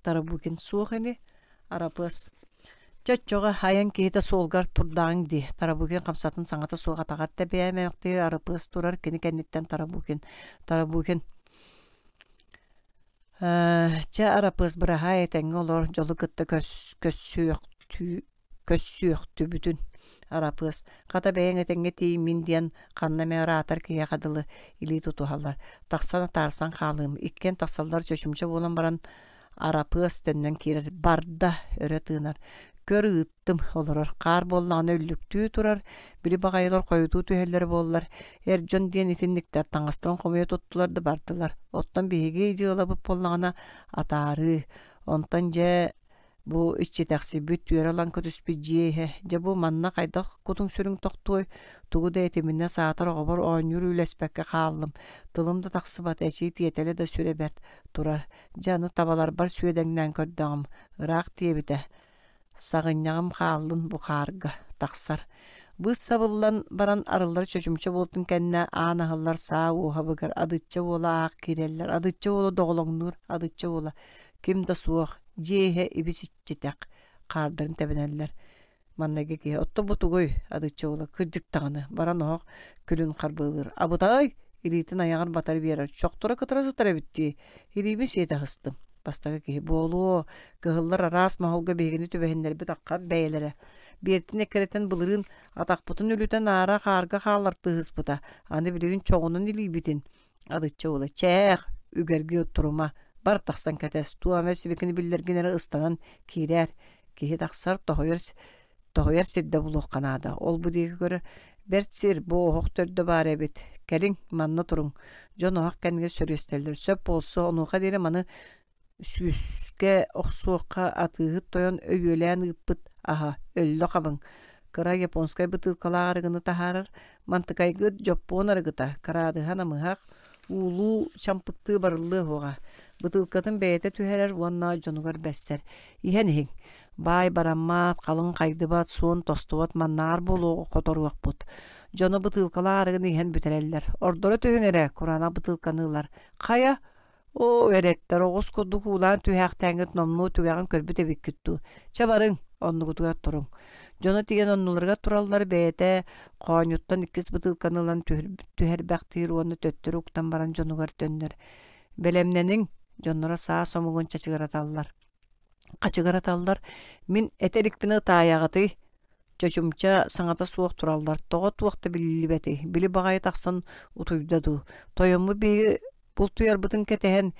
Тарабукин, суох ини? Арапыас, чэ оччоҕо айан киһитэ суолгар турдаҕыҥ дии, Тарабукин хамсатын саҥата суох атаҕар тэбээмэхтиир Арапыас турар, кини кэнниттэн Тарабукин. Тарабукин, Чэ, Арапыас, быраһаай, этэҥҥэ олор, дьолу кытта көрсүөхтүбүтүн. Арапыас, хата бэйэҥ этэҥҥэ тиийиммин диэн ханна эмэ ыраатар киһиэхэ дылы илии тутуһаллар. Тахсан атаарсан хаалыым. Иккиэн тахсаллар чочумча буолан баран Арапыас төннөн киирэр. Барда, өрө тыынар. Көр ыыттым, олорор. Хаар буоллаҕына үллүктүү турар, били баҕайылар хойутуу түһэллэрэ буоллар. Эр дьон диэн итинниктэр таҥастарын хомуйа туттулар да бардылар. Оттон биһиги дьыалабыт буоллаҕына атаарыы. Онтон дьэ бу иччитэхсийбит түөрэ лаҥкы түспүт дьиэ иһэ, дьэ бу манна хайдах кутуҥ-сүрүҥ тохтуой, тугу да этиминэ саатар оҕобор оонньуур үлэспэккэ хааллым, тылым да тахсыбат, эчии тиэтэлэ да сүрэ бэрт турар. Дьэ аны табаларбар сүөдэҥнээн көрдөҕүм, ыраах диэбитэ, саҕынньаҕым хааллын бу хаарга тахсар. Быыс сабыллан баран арыллар чочумча буолтун кэннэ аан аһыллар саа уоһа быгар Адычча уола аах киирэллэр, Адычча уола доҕолоҥнуур, Адычча уола ким да суох, дьиэ иһэ ибис-иччитэх, хаардарын тэбинэллэр. Манныгы киһи «Отто бу тугуй?» Адычча уола кырдьык даҕаны баран оһох күлүн харбыалыыр. «Абытаай!» Илиитин айаҕар батары биэрэр. «Чохторо кытара сытар эбит дии. Илиибин сиэтэ сыстым. Бастакы киһи буолуо, кыһыллар араас моһолго биһигини түбэһиннэрбит аххан бэйэлэрэ. Биэртин эккирэтэн былырыын атахпытын үлүтэн аара хаарга хааллартыыһыспыта, аны билигин чоҕунан илиибитин Адычча уола чээх, үгэргии турума, бар тахсан кэтэс, туох эмэ сибикини биллэргин эрэ ыстанан киирээр, киһи тахсар, тоһуйар, тоһуйар сирдэ булуохха наада. Ол-бу диэки көрөр, бэрт сир, бу оһох төрдө баар эбит, кэлиҥ, манна туруҥ. Дьон оһох кэннигэр сөрүөстэллэр, сөп буолсу, онуоха диэри маны Сүүскэ охсуохха атыыһыт тойон өйүөлээн ыыппыт аһа өллө хабыҥ, кыра японскай бытыылкалаах арыгыны таһаарар, мантыкайгыт дьоппуон арыгыта, кыраадыһа намыһах, уулуу чампыктыы барыллыа уһуоҕа. Бытыылкатын бэйэтэ түһэрэр уонна дьонугар бэрсэр. Иһэн иһиҥ, баай бараммат, халыҥ хайдыбат, суон тостубат маннааҕар буолуоҕу хоторуохпут. Дьоно бытыылкалаах арыгыны иһэн бүтэрэллэр. Ордоро түһүҥ эрэ, кураанах бытыылканы ылар. Хайа, Оо, эрэттэр, оҕус курдук уулаан түһээхтээҥҥит номнуо түгэҕин көрбүт эбиккит дуу? Чэ барыҥ, оннугутугар туруҥ. Дьоно тиийэн оннуларыгар тураллар, бэйэтэ хоонньуттан иккис бытыылканы ылан түһэрбэхтиир уонна төттөрү уктан баран дьонугар төннөр. Бэлэмнэниҥ, дьонноро саа сомугун чачыгыраталлар. Хачыгыраталлар, мин этэ иликпинэ ытаайаҕытый? Чочумча саҥата суох тураллар, тоҕо туох да биллибэтий, били баҕайы тахсан утуйда дуу. Тойоммут биһиги бултуйарбытын кэтэһэн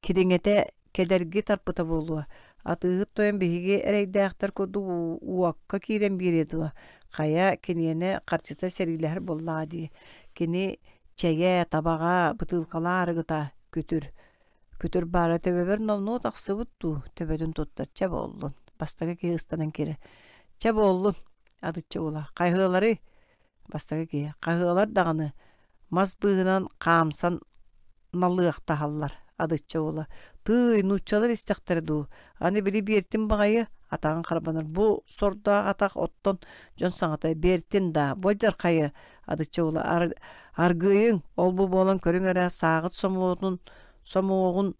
кириҥэтэ кэлэрги тарпыта буолуо. Атыыһыт тойон биһиги эрэйдээхтэр курдук уокка киирэн биэриэ дуо? Хайа, киниэнэ харчыта сэриилэһэр буоллаҕа дии. Кини чэйэ, табаҕа, бытыылкалаах арыгыта күтүр. Күтүр баара төбөбөр номнуо тахсыбыт дуу, төбөтүн туттар, чэ буоллун. Бастакы киһи ыстанан киирэр. Чэ буоллун, адыччы уола, хайыһыаларый? Бастакы киһи, хаһыалар даҕаны мас быыһынан хаамсан налыахтаһаллар, адычча уола. Тыый, нууччалар истэхтэрэ дуу, аны били биэртин баҕайы, атаҕын харбанар. Бу сордоох атах оттон дьон саҥата биэртин даа, бу алдьархайы, адычча уола аргыйыҥ, ол-бу буолан көрүҥ эрэ, сааҕыт сомуотун сомуоҕун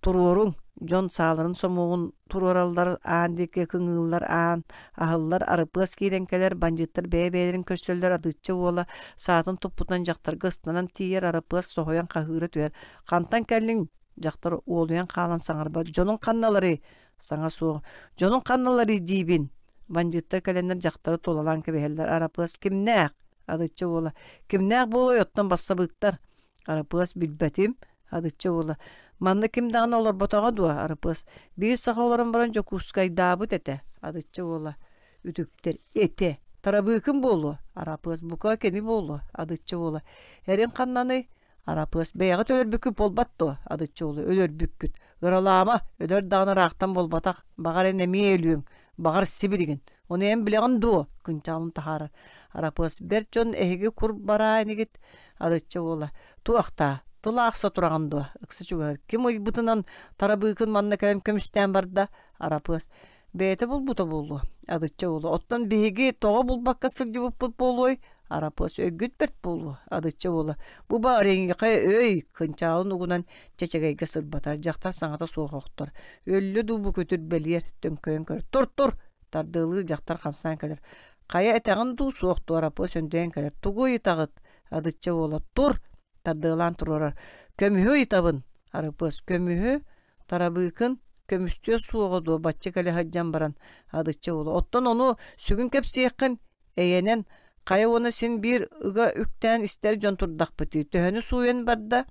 Туруоруҥ, дьон сааларын сомуогун туруораллар, аан диэки кыҥыыллар, аан аһыллар, арыпыас киирэн кэлэр, бандьыыттар бэйэ-бэйэлэрин көрсөллөр, адыычча уола саатын туппутунан дьахтарга ыстанан тиийэр, арыпыас соһуйан хаһыыра түһэр: «Хантан кэллиҥ?» Дьахтар уолуйан хаалан саҥарбат: «Дьонуҥ ханналарый?» Саҥа суох: «Дьонуҥ ханналарый диибин?» Бандьыыттар кэлэннэр дьахтары тулалаан кэбиһэллэр: «Арапыас кимнээх?» Адычча уола: «Кимнээх буолуой, оттон бассабыыктар?» Арапыас билбэтим, адычча уола. Манна ким даҕаны олорботоҕо дуо, Арапыас? Биир саха олорон баран Дьокуускайдаабыт этэ, адычча уола. Үтүктэр этэ. Тарабыыкын буолуо, Арапыас. Бука кини буолуо, адычча уола. Эрин ханнаный? Арапыас. Бэйэҕит өлөрбүккүт буолбат дуо, адычча уола. Өлөрбүккүт. Ыралаама, өлөр даҕаны ыраахтан буолбатах. Баҕар эн эмиэ өлүөҥ. Баҕар сибилигин. Ону эн билэҕин дуо? Кынчаалын таһаарар. Арапыас, бэрт дьон эһиги кур бараа инигит. Арычча уола, туохтаа, тыл аахса тураҕын дуо? Ыкса чугаһыр. Ким ыйбытынан Тарабыыкын манна кэлэн көмүстээн барда? Арапыас, бэйэтэ булбута буолуо. Адычча уола, оттон биһиги тоҕо булбакка сылдьыбыппыт буолуой? Арапыас, өйгүт бэрт буолуо. Адычча уола, бу баар эйиэхэ өй, кынчаалын угунан чэчэгэйгэ сырбатар, дьахтар саҥата суох охтор. Өллө дуу бу күтүр бэлиэр, төҥкөйөн көр. Тур-тур! Тардыалыыр дьахтар хамсаан кэлэр. Хайа этэҕин дуу, суох дуу, Арапыас өндөйөн кэлэр. Тугу ыйытаҕыт? Адычча уола тур! Тардыалаан туруорар. Көмүһү ыйытабын! Арапыас көмүһү, Тарабыыкын көмүстүө суоҕа дуо бачча кэлэ сылдьан баран Адычча уола. Оттон ону сүгүн кэпсиэххин, эйэнэн, хайа уонна син биир ыга үктээн истэр дьон турдахпытый. Төһөнү сууйан барда?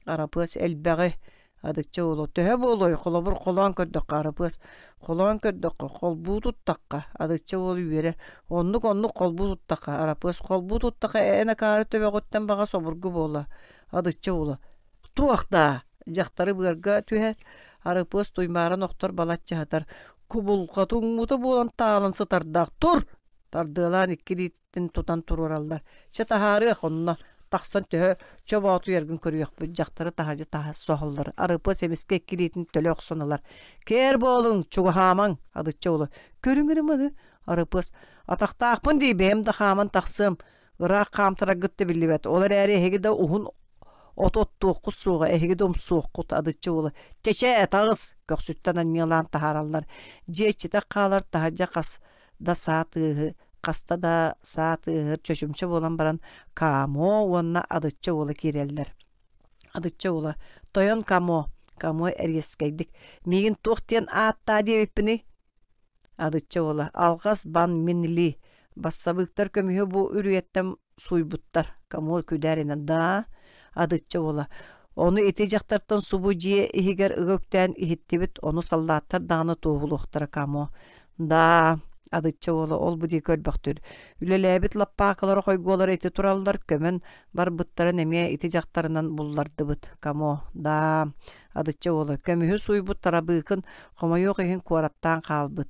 Арапыас элбэҕи Адычча уолу төһө буолуой холобур холоон көрдөххө Арапыас холоон көрдөххө холбуу туттахха Адычча уол үөрэр оннук оннук холбуу туттахха Арапыас холбуу туттахха эн акаары төбөҕүттэн баҕас обургу буола Адычча уола туох даа дьахтары быарга түһэр Арапыас туймааран охтор балачча сытар кубулҕа туҥмута буолан таалан сытардаах тур тардыалаан икки илиитин тутан туруораллар. Чэ таһаарыах онно тахсан төһө чобоотуйаргын көрүөхпүт дьахтары таһырдьа таһа соһоллор. Арыпыас эмискэ икки илиитин төлө охсон ылар. Кээр буолуҥ, чугаһаамаҥ, адычча уолу. Көрүҥ эрэ маны, Арыпыас. Атахтаахпын дии, бэйэм да хааман тахсыам. Ыраах хаамтараргыт да биллибэт. Ол эрээри эһиги да уһун от оттуоххут суоҕа, эһиги да умсуоххут, адычча уола. Чэчээ, таҕыс! Көхсүттэн анньыалаан таһаараллар. Дьиэ иччитэх хаалар, таһырдьа хас да саа тыаһы хаста да саа тыаһыыр чочумча буолан баран Камо уонна Адычча уола киирэллэр. Адычча уола «Тойон Камо, Камо эриэскэйдик «Миигин туох диэн ааттаа диэбиппиний?» Адычча уола «Алҕас бан мин ли Бассабыыктар көмүһү бу үрүйэттэн сууйбуттар. Камо күдээринэн «Даа?» Адычча уола «Ону ити дьахтартан субу дьиэ иһигэр ыга үктээн иһиттибит, ону саллааттар даҕаны туоһулуохтара Камо «Даа?» Адычча уола ол-бу диэки көрбөхтүүр. Үлэлээбит лаппаакылара хойгуолара ити тураллар, көмөн барбыттарын эмиэ ити дьахтарынан буллардыбыт. Камо «Даа?» Адычча уола көмүһү сууйбут тарабыыкын хомойуох иһин куораттаан хаалбыт.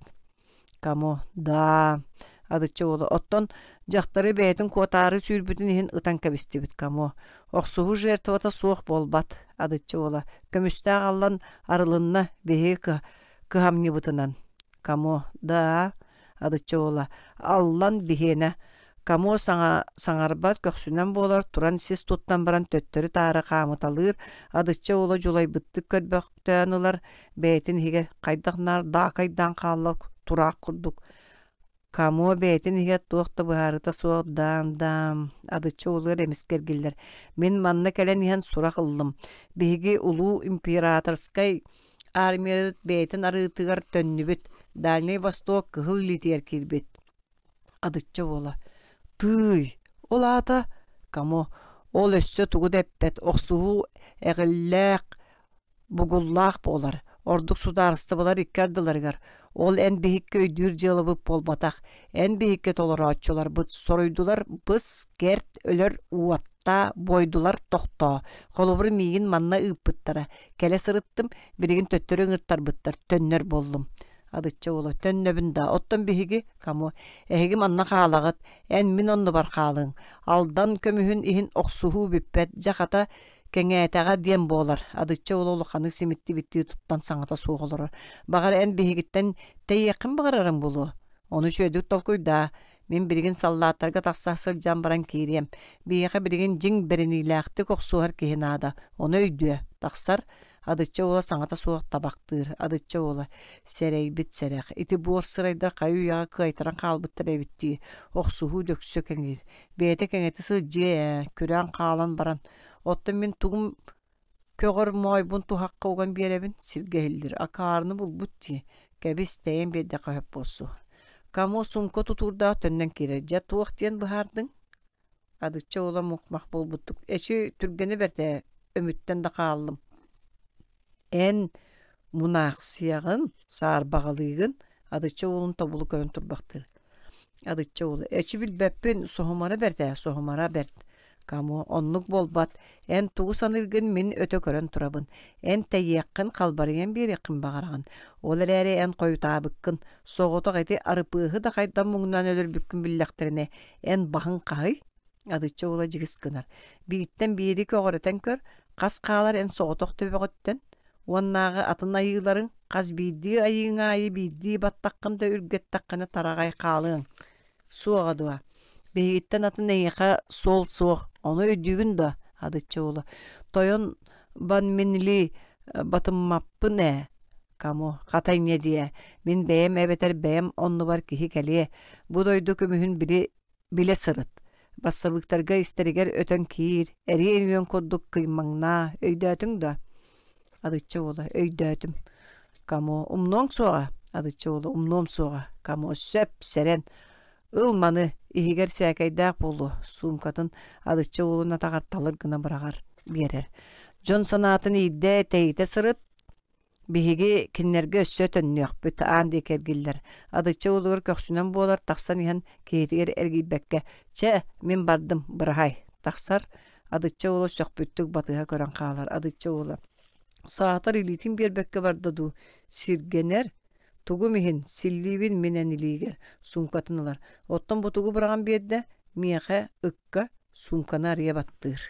Камо «Даа?» Адычча уола оттон дьахтары бэйэтин куотаары сүүрбүтүн иһин ытан кэбистибит Камо охсуһуу жертвата суох буолбат Адычча уола көмүстээх аллан арылынна биһиги кыһамньыбытынан Камо «Даа?» Адычча уола аллан биһиэнэ Камо саҥа саҥарбат көхсүнэн буолар туран сис туттан баран төттөрү-таары хаамыталыыр Адычча уола дьулайбыттык көрбөхтөөн ылар бэйэтин иһигэр хайдах наар даакайдаан хаалла тураах курдук Камо бэйэтин иһигэр туох да быһаарыыта суох даам-даам Адычча уолугар эмискэ эргиллэр мин манна кэлэн иһэн сурах ыллым биһиги улуу императорскай Армиябыт бэйэтин арыытыгар төннүбүт, Дальнай Восток кыһыл илиитигэр киирбит. Адычча уола: «Тыый, ол аата Камо, ол өссө тугу да эппэт, охсуһуу эҕиллээх, бугуллаах буолар, ордук судаарыстыбалар икки ардыларыгар. Ол эн биһикки өйдүүр дьыалабыт буолбатах, эн биһикки толорооччуларбыт соруйдулар быс, кэрт, өлөр уоттаа, буойдулар тохтоо. Холобур миигин манна ыыппыттара, Кэлэ сырыттым, билигин төттөрү ыҥыртарбыттар, төннөр буоллум. Адычча уола, төннөбүн да, оттон биһиги, Камо, эһиги манна хаалаҕыт, эн мин оннубар хаалыҥ. Алдан көмүһүн иһин охсуһуу бүппэт, дьэ хата кэҥээтэҕэ диэн буолар. Адычча уола улаханнык симиттибиттии туттан саҥата суох олорор. Баҕар эн биһигиттэн тэйиэххин баҕарарыҥ буолуо. Ону үчүгэйдик толкуйдаа. Мин билигин саллааттарга тахса сылдьан баран киириэм. Биһиэхэ билигин дьиҥ бэриниилээхтик охсуһар киһи наада. Ону өйдүө. Тахсар. Адычча уола саҥата суох табахтыыр. Адычча уола. Сэрэйбит сэрэх. Ити буор сырайдар хайы-үйэҕэ кыайтаран хаалбыттар эбит дии. Охсуһуу дөксө кэҥиир. Бэйэтэ кэҥэтэ сылдьыа ээ, күрээн хаалан баран. Оттон мин тугум Көҕөр моойбун туһахха уган биэрэбин, сиргэ иһиллир, акаарыны булбут дии, кэбис, тэйэн биэрдэххэ сөп буолсу. Камо суумка тутуурдаах төннөн киирэр, дьэ туох диэн быһаардыҥ? Адычча уола мух-мах буолбуттук, эчи түргэнэ бэрт ээ, өмүттэн да хааллым. Эн мунаахсыйаҕын, саарбаҕалыыгын, Адычча уолун тобулу көрөн турбахтыыр. Адычча уола эчи билбэппин, соһумара бэрт ээ, соһумара бэрт. Камо, оннук буолбат. Эн тугу саныыргын мин өтө көрөн турабын. Эн тэйиэххин, халбарыйан биэриэххин баҕараҕын. Ол эрээри эн хойутаабыккын. Соҕотох ити арыпыаһы да хайдах муҥнаан өлөрбүккүн биллэхтэринэ, эн баһыҥ хаһый? Адычча уола дьигис гынар. Бииртэн биири көҕүрэтэн көр, хас хаалар эн соҕотох төбөҕүттэн? Уоннааҕы атын айыыларыҥ хас биирдии айыыҥ аайы биирдии баттаххын да үргэттэххинэ тараҕай хаалыаҥ суоҕа дуо? Биһигиттэн атын эйиэхэ суол суох, ону өйдүүгүн дуо? Адычча уола Тойон Банминли батыммаппын ээ Камо хата инньэ диэ мин бэйэм эбэтэр бэйэм оннубар киһи кэлиэ бу дойду көмүһүн били билэ сырыт. Бассабыыктарга истэригэр өтөн киир, эриэн үөн курдук кыймаҥнаа, өйдөөтүҥ дуо? Адычча уола, өйдөөтүм. Камо, умнуоҥ суоҕа? Адычча уола, умнуом суоҕа. Камо, сөп, сэрэн. Ыл маны, иһигэр сээкэйдээх буолуо, суумкатын Адычча уолун атаҕар талыр гына быраҕар, биэрэр. Дьон санаатын иирдэ, тэйитэ сырыт, Биһиги кинилэргэ өссө төннүөхпүт, аан диэки эргиллэр. Адычча уолугар көхсүнэн буолар, тахсан иһэн киһитигэр эргийбэккэ «Чэ, мин бардым, быраһай» тахсар. Адычча уола сөхпүттүк батыһа көрөн хаалар. Адычча уола «Саатар илиитин биэрбэккэ барда дуу, сиргэнэр, тугум иһин, силлиибин мин эн илиигэр» суумкатын ылар. Оттон бу тугу быраҕан биэрдэ, миэхэ ыкка суумканы арыйа баттыыр.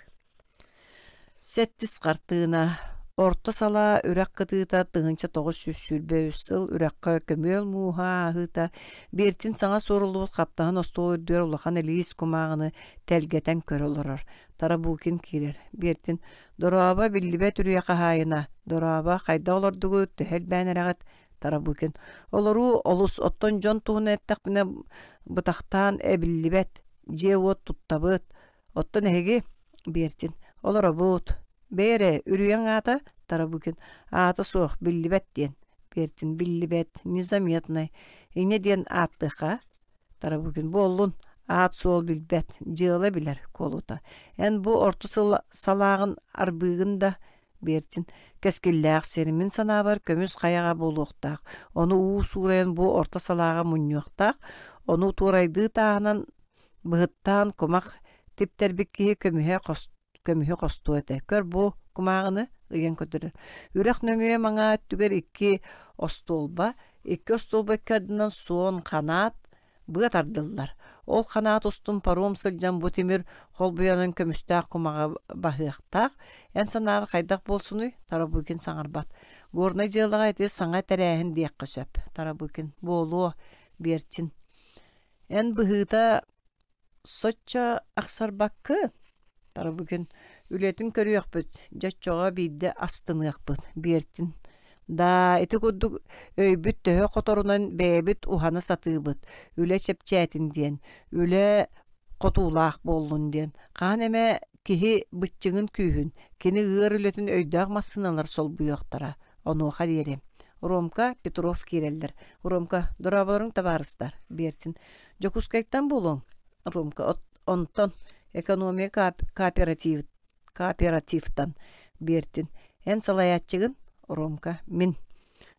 Сэттис хартыына Орто Салаа үрэх кытыыта 1923 сыл үрэххэ көмүөл мууһа ааһыыта биэртин саҥа суоруллубут хаптаһын остуол үрдүгэр улахан илиис кумааҕыны тэлгэтэн көрө олорор. Тарабукин киирэр. Биэртин «Дорообо, биллибэт үрүйэ хаһаайына! Дорообо, хайдах олордугут, төһө элбээн эрэҕит?» Тарабукин «Олоруу олус, оттон дьон туһунан эттэхпинэ бытахтаан эбиллибэт, дьиэ-уот туттабыт, Оттон эһиги, Бертин, олоробут. Бэйэ эрэ, үрүйэҥ аата Тарабукин. Аата суох, биллибэт диэн. Бертин биллибэт, незаметный. Инньэ диэн ааттыахха Тарабукин буоллун, аат-суол билбэт, дьыала билэр куолута. Эн бу орто салааҕын арбыыгын да Бертин кэскиллээх сир мин санаабар көмүс хайаҕа буолуохтаах. Ону уу суурайан бу орто салааҕа мунньуохтаах. Ону туорайдыы тааһынан быһыттаан кумах типтэрбит киһи көмүһэ көмүһү хостуо этэ. Көр бу кумааҕыны ыйан көрдөрөр. Үрэх нөҥүө маҥаа өттүгэр икки остуолба, икки остуолба икки ардынан суон ханаат быа тардыллар. Ол ханаат устун паром сылдьан бу тимир холбуйанан көмүстээх кумаҕы баһыахтаах. Эн санааҕар хайдах буолсунуй? Тарабукин саҥарбат. Горнай дьыалаҕа ити саҥа тэрээһин диэххэ сөп. Тарабукин буолуо, Берчин. Эн быһыыта Соччо ахсарбаккын, Тарабукин үлэтин көрүөхпүт, дьэ оччоҕо биирдэ астыныахпыт, Бертин Даа, ити курдук өйбүт төһө хоторунан бэйэбит уһана сатыыбыт, үлэ чэпчээтин диэн, үлэ хотуулаах буоллун диэн. Хаһан эмэ киһи быччыҥын күүһүн, кини ыар үлэтин өйдөөх массыыналар солбуйуохтара. Онуоха диэри. Ромка, Петров киирэллэр. Ромка, дорооболоруҥ табаарыстар, Бертин Дьокуускайтан буолуоҥ, Ромка онтон экономия кооператив кооперативтан Бертин эн салайааччыгын Ромка мин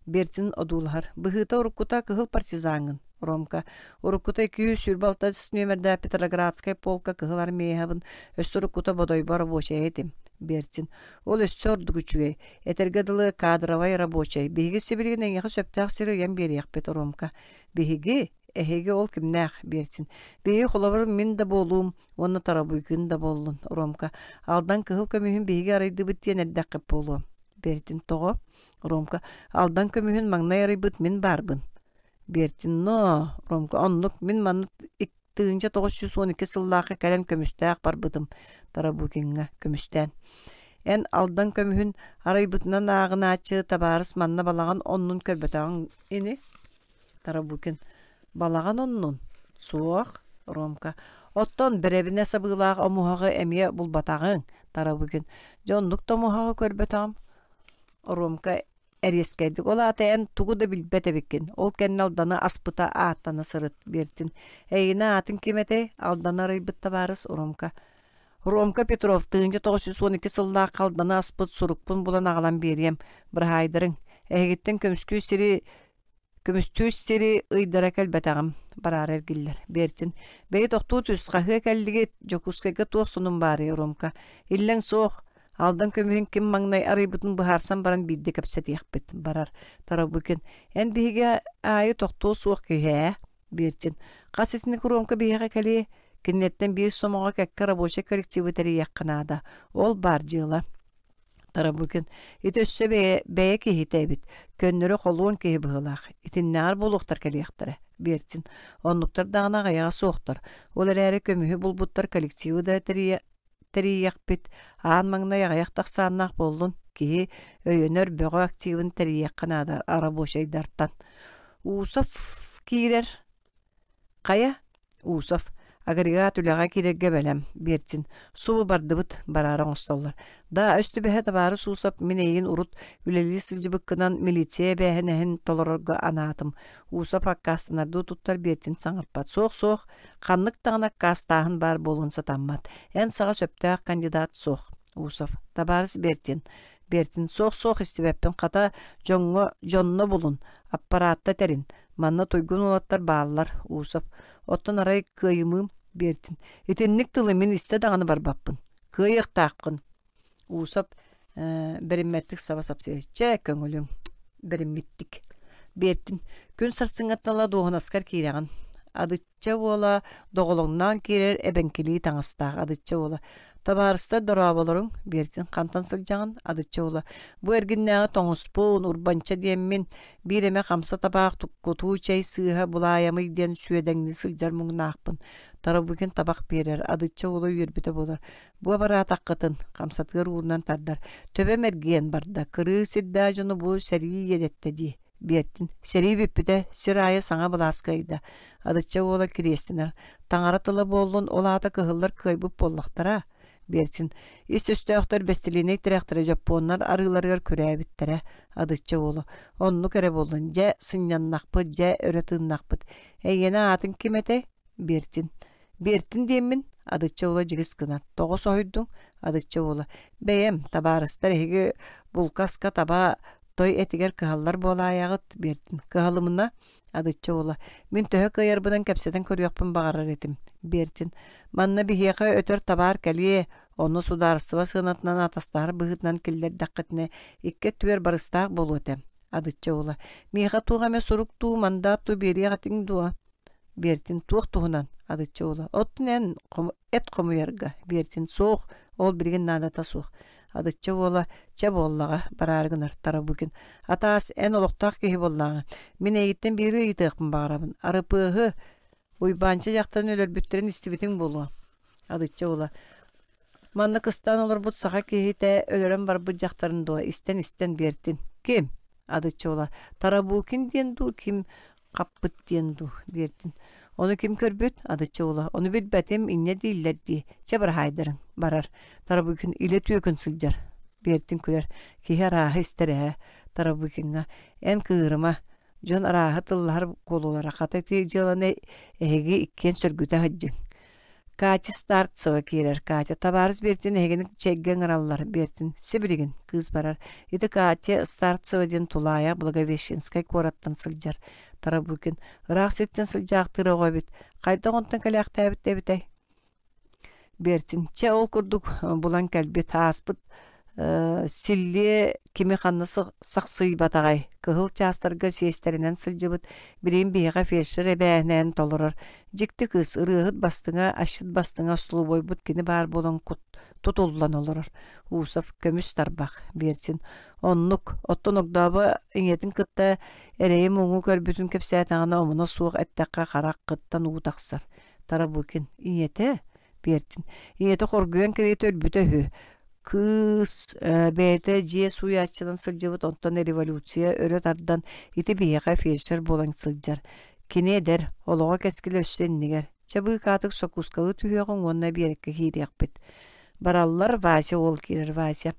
Бертин одуулаһар быһыыта уруккута кыһыл партизаҥҥын Ромка уруккута 226 нүөмэрдээх Петроградскай полка кыһыл армеяһабын өссө уруккута Бодойбо рабочайа этим Бертин ол өссө ордук үчүгэй этэргэ дылы кадровай рабочай биһиги сибилигин эйиэхэ сөптөөх сири ыйан биэриэхпит Ромка биһиги Эһиги ол кимнээх биэрсин. Биһиги холобур мин да буолуум уонна Тарабуйгын да буоллун, Ромка. Алдан кыһыл көмүһүн биһиги арыйдыбыт диэн эрдэххит буолуо. Бертин тоҕо? Ромка. Алдан көмүһүн маҥнай арыйбыт мин баарбын. Бертин но, Ромка оннук мин маннык 1912 сыллаахха кэлэн көмүстээх барбытым Тарабукиҥҥа көмүстээн. Эн Алдан көмүһүн арыйбытынан ааҕынааччы табаарыс манна балаҕан оннун көрбөтөҕүҥ ини Тарабукин «Балаҕан оннун?» «Суох, Ромка. Оттон бэрэбинэ сабыылаах омуһаҕы эмиэ булбатаҕыҥ?» Тарабукин «Дьэ оннук да омуһаҕы көрбөтөҕүм». Ромка эриэскэйдик «Ол аата эн тугу да билбэт эбиккин. Ол кэннэ Алданы аспыта ааттана сырыт» биэртин. «Эйигинэ аатыҥ ким этэй?» Алданы арыйбыт табаарыс Ромка. Ромка Петров 1912 сыллаахха Алданы аспыт сурукпун булан аҕалан биэриэм. Быраһаайдарыҥ. Эһигиттэн көмүскүү сири Көмүстүүр сири ыйдара кэлбэтэҕим, бараары эргиллэр. Бертин, бэйи тохтуу түс, хаһыа кэллигит, Дьокуускайга туох сонун баарый, Ромка? Иллэҥ суох, Алдан көмүһүн ким маҥнай арыйбытын быһаарсан баран биирдэ кэпсэтиэхпит, барар. Тарабукин, эн биһиги аайы тохтуо суох киһи ээ, Бертин, хас итинник Ромка биһиэхэ кэлиэ, кинилэртэн биир сомоҕо кэккэ рабочай коллективы тэрийиэххэ наада. Ол баар дьыала. Тарабукин ити өссө бэйэ, бэйэ киһитэ эбит, көннөрү холуон киһи быһыылаах, итиннээҕэр буолуохтар кэлиэхтэрэ, Бертин. Оннуктар даҕаны аҕыйаҕа суохтар. Ол эрээри көмүһү булбуттар коллективы да тэрийиэхпит, аан маҥнай аҕыйах тахсааннаах буоллун, киһи өйөнөр бөҕө активын тэрийиэххэ наада рабочайдартан. Усов киирэр Хайа, Усов, агрегат үлэҕэ киирэргэ бэлэм, Бертин, субу бардыбыт, бараары оҥостоллор. Да, өс түбэһэ табаарыс Усов мин эйигин урут үлэлии сылдьыбыккынан милиция эбээһинэһин толорорго анаатым. Усов аккаастанардыы туттар Бертин саҥарпат. Суох-суох, ханнык даҕаны аккаастааһын баар буолуон сатаммат. Эн саҕа сөптөөх кандидат суох. Усов, табаарыс Бертин, Бертин, суох-суох истибэппин, хата дьоҥҥо дьонно булун, аппараатта тэрин. Манна туйгун уолаттар бааллар, Усов. Оттон арай кыайымыым биэртин. Итинник тылы мин истэ даҕаны барбаппын. Кыайыахтааххын. Усов бэриммэттик саба сапсыйа. Чэ, көҥүлүҥ. Бэриммиттик. Биэртин. Күн сарсыҥҥаттан ыла дуоһунаскар киирэҕин. Адычча Адычча уола доҕолоҥноон киирэр эбэҥкилии таҥастаах Адычча уола «Табаарыстар дорооболоруҥ, биэртин хантан сылдьаҕын?» Адычча уола «Бу эргиннээҕи тоҥуспун, урбанча диэммин, биир эмэ хамса табаах кутуу чэй сыыһа булаайамый диэн сүөдэҥнии сылдьар муҥнаахпын». Тарабукин табах биэрэр, Адычча уола үөрбүтэ буолар: «Бу абараатаххытын» хамсатыгар уурунан тардар, «Төбөм эргийэн барда, кырыы сирдээх дьону бу сэрии иэдэттэ дии» Биэртин. Сэрии бүппүтэ, сир аайы саҥа былаас кыайда. Адычча уола кириэстэнэр. Таҥара тыла буоллун, ол аата кыһыллар кыайбыт буоллахтара. Биэрсин. Ис өстөөхтөр бэстилиэнэй тирэхтэрэ дьоппуоннар арыыларыгар күрээбиттэрэ. Адычча уолу. Оннук эрэ буоллун. Дьэ, сынньаннахпыт, дьэ, өрө тыыннахпыт. Эйиэнэ аатыҥ ким этэй? Биэртин. Биэртин диэммин, Адычча уола дьигис гынар. Тоҕо соһуйдуҥ? Адычча уола. Бэйэм, табаарыстар эһиги булкаска таба той этигэр кыһаллар буолаайаҕыт биэртин. Кыһалымына, Адычча уола. Мин төһө кыайарбынан кэпсэтэн көрүөхпүн баҕарар этим. Биэртин. Манна биһиэхэ өтөр табаар кэлиэ, ону судаарыстыба сыанатынан атастаһар быһыытынан киллэрдэххитинэ икки өттүгэр барыстаах буолуо этэ. Адычча уола. Миэхэ туох эмэ сурук дуу, мандаат дуу биэриэх этиҥ дуо? Биэртин туох туһунан? Адычча уола. Оттон эн эт хомуйарга. Биэртин суох, ол билигин наадата суох. Адычча уола чэ буоллаҕа, бараары гынар Тарабукин. Атаас, эн олохтоох киһи буоллаҕыҥ. Мин эйигиттэн биири ыйытыахпын баҕарабын. Арыпыаһы Уйбаанча дьахтарын өлөрбүттэрин истибитиҥ буолуо. Адычча уола. Манна кыстаан олорбут саха киһитэ өлөрөн барбыт дьахтарын дуо истэн-истэн биэртин. Ким? Адычча уола. Тарабукин диэн дуу, ким хаппыт диэн дуу диэртин. Ону ким көрбүт? Адычча уола. Ону билбэтим, инньэ дииллэр дии. Чэ быраһаайдарыҥ. Барар. Тарабыкин илэ түөкүн сылдьар. Биэртин күлэр. Киһи арааһы истэр ээ. Тарабыкиҥҥа. Эн кыырыма. Дьон арааһы тыллаһар куолулара. Хата ити дьыаланы эһиги иккиэн сөргүтэ сылдьыҥ. Катя Старцева киирэр. Катя, табаарыс Биэртин эһигини чэйгэ ыҥыраллар. Биэртин, сибилигин, кыыс барар. Ити Катя Старцева диэн тулаайах Благовещенскай куораттан сылдьар. Тарабукин, ыраах сиртэн сылдьаахтыыр оҕо эбит. Хайдах онтон кэлээхтээбит эбитэй? Биэртин, чэ ол курдук булан кэлбит, ааспыт Силлиэ кими ханна сахсыйбатаҕай, кыһыл чаастарга сиэстэринэн сылдьыбыт, билигин биһиэхэ фельдшер эбээһинэһин толорор. Дьикти кыыс, ырыаһыт бастыҥа, асчыт бастыҥа остолобуойбут кини баар буолан тутуллан олорор. Усов көмүс тарбах, Берсин. Оннук, оттон огдообо ийэтин кытта эрэйи-муҥу көрбүтүн кэпсээтэҕинэ омуна суох эттэххэ хараххыттан уу тахсар. Тарабукин ийэтэ Биэртин. Ийэтэ хоргуйан кэриэтэ өлбүтэ үһү. Кыыс бэйэтэ дьиэ сууйааччынан сылдьыбыт, онтон революция өрө тардан ити биһиэхэ фельдшер буолан сылдьар. Кини эдэр, олоҕо кэскилэ өссө иннигэр. Чэ быыкаатык сокуускалыы түһүөҕүҥ уонна биэрэккэ киириэхпит. Бараллар, Вася уол киирэр Вася.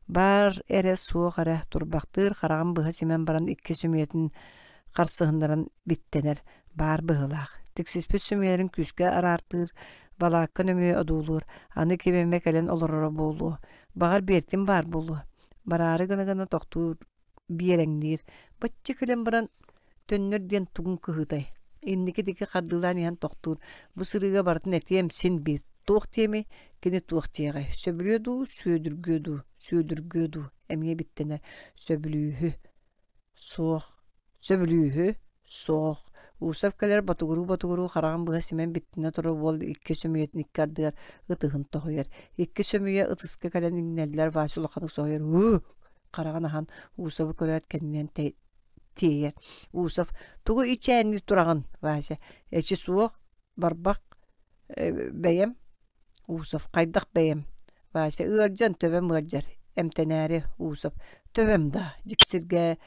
Баар эрэ, суох эрэ, турбахтыыр, хараҕын быһа симэн баран икки сөмүйэтин харсыһыннаран биттэнэр. Баар быһыылаах. Тиксиспит сөмүйэлэрин күүскэ араартыыр, балаакка нөҥүө одуулуур, аны ким эмэ кэлэн олороро буолуо. Баҕар биэртим баар буолуо. Бараары гына-гына тохтуур биэрэҥниир. Бачча кэлэн баран төннөр диэн тугун кыһыытай. Инники диэки хардыылаан иһэн тохтуур. Бу сырыыга барытын этиэм син биир. Туох диэмий? Кини туох диэҕэй? Сөбүлүө дуу, сүөдүргүө дуу, сүөдүргүө дуу? Эмиэ биттэнэр. Сөбүлүүһү. Суох. Сөбүлүүһү? Суох. Усов кэлэр ботугуруу-ботугуруу хараҕын быһа симэн биттинэ турар уол икки сөмүйэтин икки ардыгар ытыһын тоһуйар. Икки сөмүйэ ытыска кэлэн иҥнэллэр Вася улаханнык соһуйар уу хараҕын аһан Усову көрөөт кэннинэн тиэйэр. Усов тугу ичээннии тураҕын Вася эчи суох барбах бэйэм Усов хайдах бэйэм Вася ыалдьан төбөм ыалдьар эмтэнээри Усов төбөм да дьиксиргэ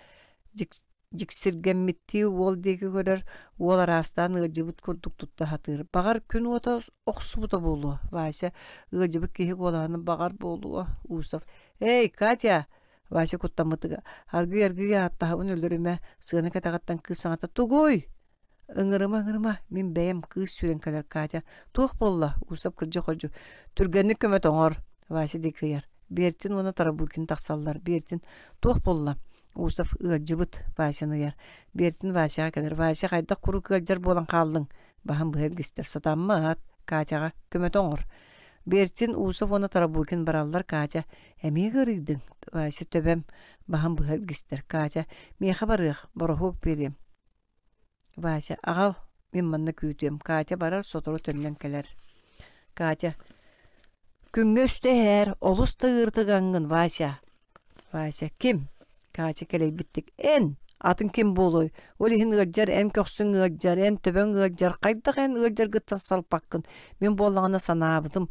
дьиксиргэммиттии уол диэки көрөр уол араастаан ыалдьыбыт курдук тутта сатыыр баҕар күн уота охсубута буолуо Вася ыалдьыбыт киһи куолаһын баҕар буолуо Усов эй Катя Вася куттаммытыгар аргыый-аргыый ааттаһабын өлөрүмэ сыана кэтэҕиттэн кыыс саҥата тугуй Ыҥырыма, ыҥырыма, мин бэйэм кыыс сүүрэн кэлэр Катя. Туох буолла? Усов кырдьа-хордьу. Түргэнник көмө тоҥор, Вася диэки ыйар. Бертин уонна Тарабукин тахсаллар. Бертин туох буолла? Усов ыалдьыбыт, Васяны ыйар. Бертин Васяҕа кэлэр. Вася хайдах куруук ыалдьар буолан хааллыҥ? Баһын быһа илгистэр. Сатаммат, Катяҕа көмө тоҥор. Бертин, Усов уонна Тарабукин бараллар. Катя, эмиэ ыарыйдыҥ? Вася төбөм баһын быһа илгистэр. Катя, миэхэ барыах, бороһуок биэриэм. Вася, аҕал, мин манна күүтүөм. Катя барар, сотору төннөн кэлэр. Катя, күҥҥэ үстэ иһээр, олус да ыарытыгаҥҥын, Вася. Вася, ким? Катя кэлэйбиттик, эн! Атын ким буолуой? Ол иһин ыалдьар, эн көхсүҥ ыалдьар, эн төбөҥ ыалдьар, хайдах эн ыалдьаргыттан салпаккын? Мин буоллаҕына санаабытым,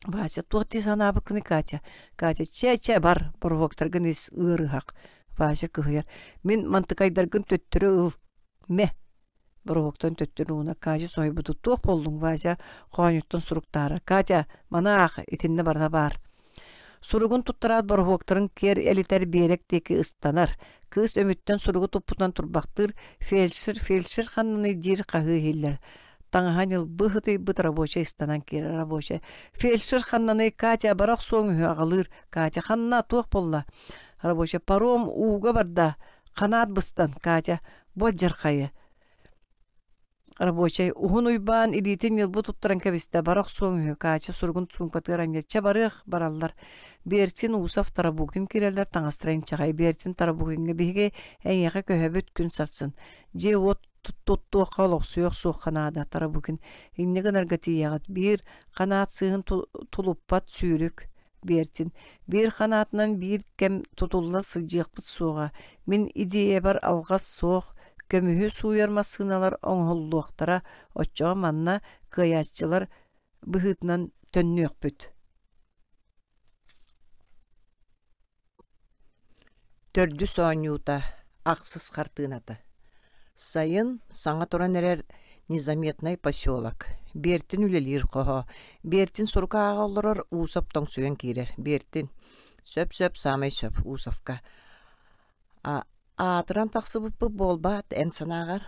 Вася, туох дии санаабыккыный, Катя? Катя, чэ-чэ, бар, боруһуоктаргын ис, ыарыһах. Вася кыһыйар. Мин мантыкайдаргын төттөрү ыл. Мэ. Боруоктан төттөрү ууна Катя соһуйбуту туох буоллуҥ Вася хоонньуттан суруктаара Катя маны аах итиннэ барыта баар Суругун туттараат бороһуоктарын киэр элитэр биэрэк диэки ыстанар. Кыыс өмүттэн суругу туппутунан турбахтыыр фельдшер фельдшер ханнаный диир хаһыы иһиллэр. Таҥаһа ньылбы ытыйбыт рабочай ыстанан киирэр рабочай. Фельдшер ханнаный Катя бара охсуоҥ үһү аҕалыыр. Катя ханна туох буолла? Рабочай паром ууга барда. Ханаат быстан Катя бу алдьархайы Рабочай уһун Уйбаан илиитин ньылбы туттаран кэбистэ, бара охсуоҥ үһү, Катя суругун суумкатыгар анньычча барыах бараллар. Бертин, Усов, Тарабукин киирэллэр, таҥастара инчэҕэй. Бертин Тарабукиҥҥа биһиги эйиэхэ көһөбүт күн сарсын. Дьиэ-уот туттуохха, олохсуйуох суохха наада, Тарабукин. Инньэ гынарга тиийэҕит. Биир ханаат сыыһын тулуппат сүүрүк. Бертин. Биир ханаатынан биир кэм тутулла сылдьыахпыт суоҕа. Мин идеябар алҕас суох, көмүһү сууйар массыыналар оҥоһуллуохтара, оччоҕо манна кыайааччылар быһыытынан төннүөхпүт. Төрдүс оонньуута ахсыс хартыыната Сайын саҥа туран эрэр Незаметнай поселок Биэртин үлэлиир хоһо Биэртин сурук ааҕа олорор Усов тоҥсуйан киирэр Биэртин сөп-сөп саамай сөп Усовка Аатыран тахсыбыппыт буолбаат эн санааҕар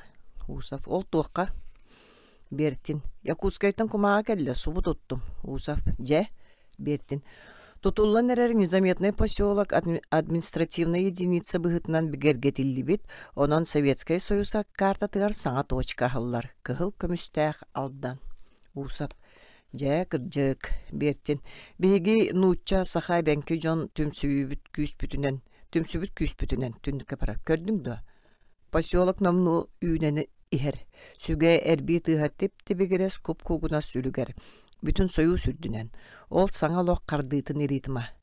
Усов ол туохха Бертин Якутскайтан кумааҕы кэллэ субу туттум Усов дьэ Бертин Тутуллан эрэр незаметный поселок административнай единица быһыытынан бигэргэтиллибит, онон Советскай Союз картатыгар саҥа точка аһыллар кыһыл көмүстээх Алдан Усов Дьэ, кырдьык, Бертин, биһиги нуучча, саха, эбэҥки дьон түмсүүбүт күүспүтүнэн, түмсүбүт күүспүтүнэн түннүккэ барар. Көрдүҥ дуо? Поселок номнуо үүнэн иһэр. Сүгэ эрбии тыаһа тип-тибигирэс куп-куугунас үлүгэр. Бүтүн Сойуус үрдүнэн. Ол саҥа олох хардыытын ритма.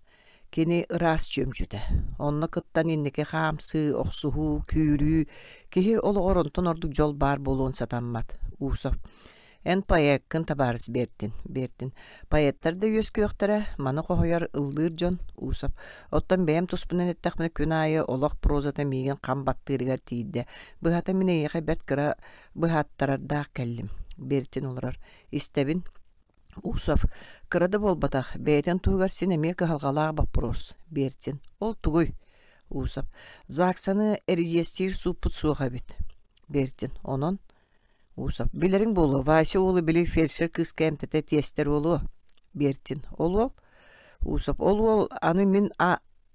Кини ыраас чүөмчүтэ. Онно кыттан инники хаамсыы, охсуһуу, күүрүү, киһи олоҕор онтон ордук дьол баар буолуон сатаммат. Усов. Эн поэккын табаарыс Бертин, Бертин. Поэттар да үөскүөхтэрэ, маны хоһуйар ыллыыр дьон, Усов. Оттон бэйэм туспунан эттэхпинэ күн аайы олох прозата миигин хам баттыырыгар тиийдэ. Быһата мин эйиэхэ бэрт кыра быһааттарардаах кэллим. Бертин олорор. Истэбин. Усов. Кыра да буолбатах, бэйэтин туһугар син эмиэ кыһалҕалаах боппуруос. Бертин. Ол тугуй? Усов. ЗАГСаны эридьиэстиир сууппут суох эбит. Бертин. Онон? Усов билэриҥ буолуо, Вася уолу били фельдшер кыыска эмтэтэ тиэстэр уолуо Бертин ол уол Усов ол уол аны мин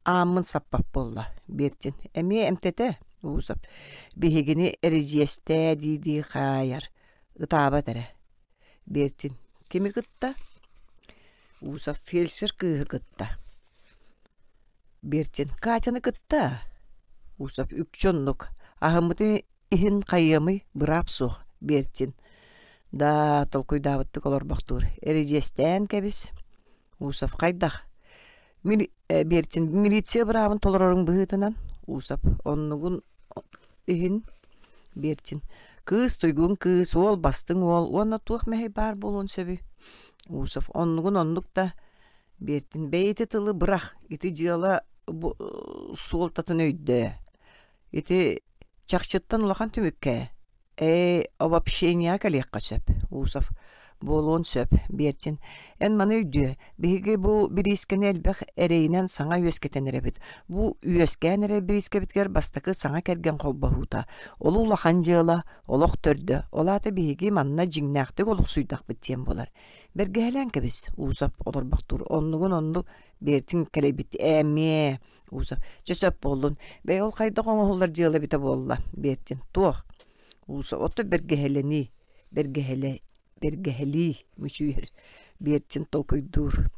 ааммын саппат буолла Бертин эмиэ эмтэтэ Усов биһигини эридьиэстээ дии-дии хаайар ытаабат эрэ Бертин кими кытта Усов фельдшер кыыһы кытта Бертин Катяны кытта Усов үкчү оннук аһыммытын иһин хайыамый быраап суох Бертин да толкуйдаабыттык олорбохтуур эридьиэстээн кэбис Усов хайдах Бертин милиция быраабын толороруҥ быһыытынан Усов оннугун иһин Бертин кыыс туйгун кыыс уол бастыҥ уол уонна туох мэһэй баар буолуон сөбүй Усов оннугун оннук да Бертин бэйи ити тылы бырах ити дьыала суолтатын өйдөө Ити чахчыттан улахан түмүккэ ээ обобщениеҕа кэлиэххэ сөп Усов буолуон сөп Бертин эн маны өйдүө биһиги бу бириискэни элбэх эрэйинэн саҥа үөскэтэн эрэбит бу үөскээн эрэр бириискэбитигэр бастакы саҥа кэргэн холбоһуута ол улахан дьыала олох төрдө ол аата биһиги манна дьиҥнээхтик олохсуйдахпыт диэн буолар бэргэһэлээн кэбис Усов олорбохтуур оннугун оннук Бертин кэлэйбит эмиэ Усов чэ сөп буоллун бэйэ ол хайдах оҥоһуллар дьыала эбитэ буолла Бертин туох Усов ото бэргэһэлэнии бэргэһэлэ бэргэһэлии мүчүйэр Бертин толкуйдуур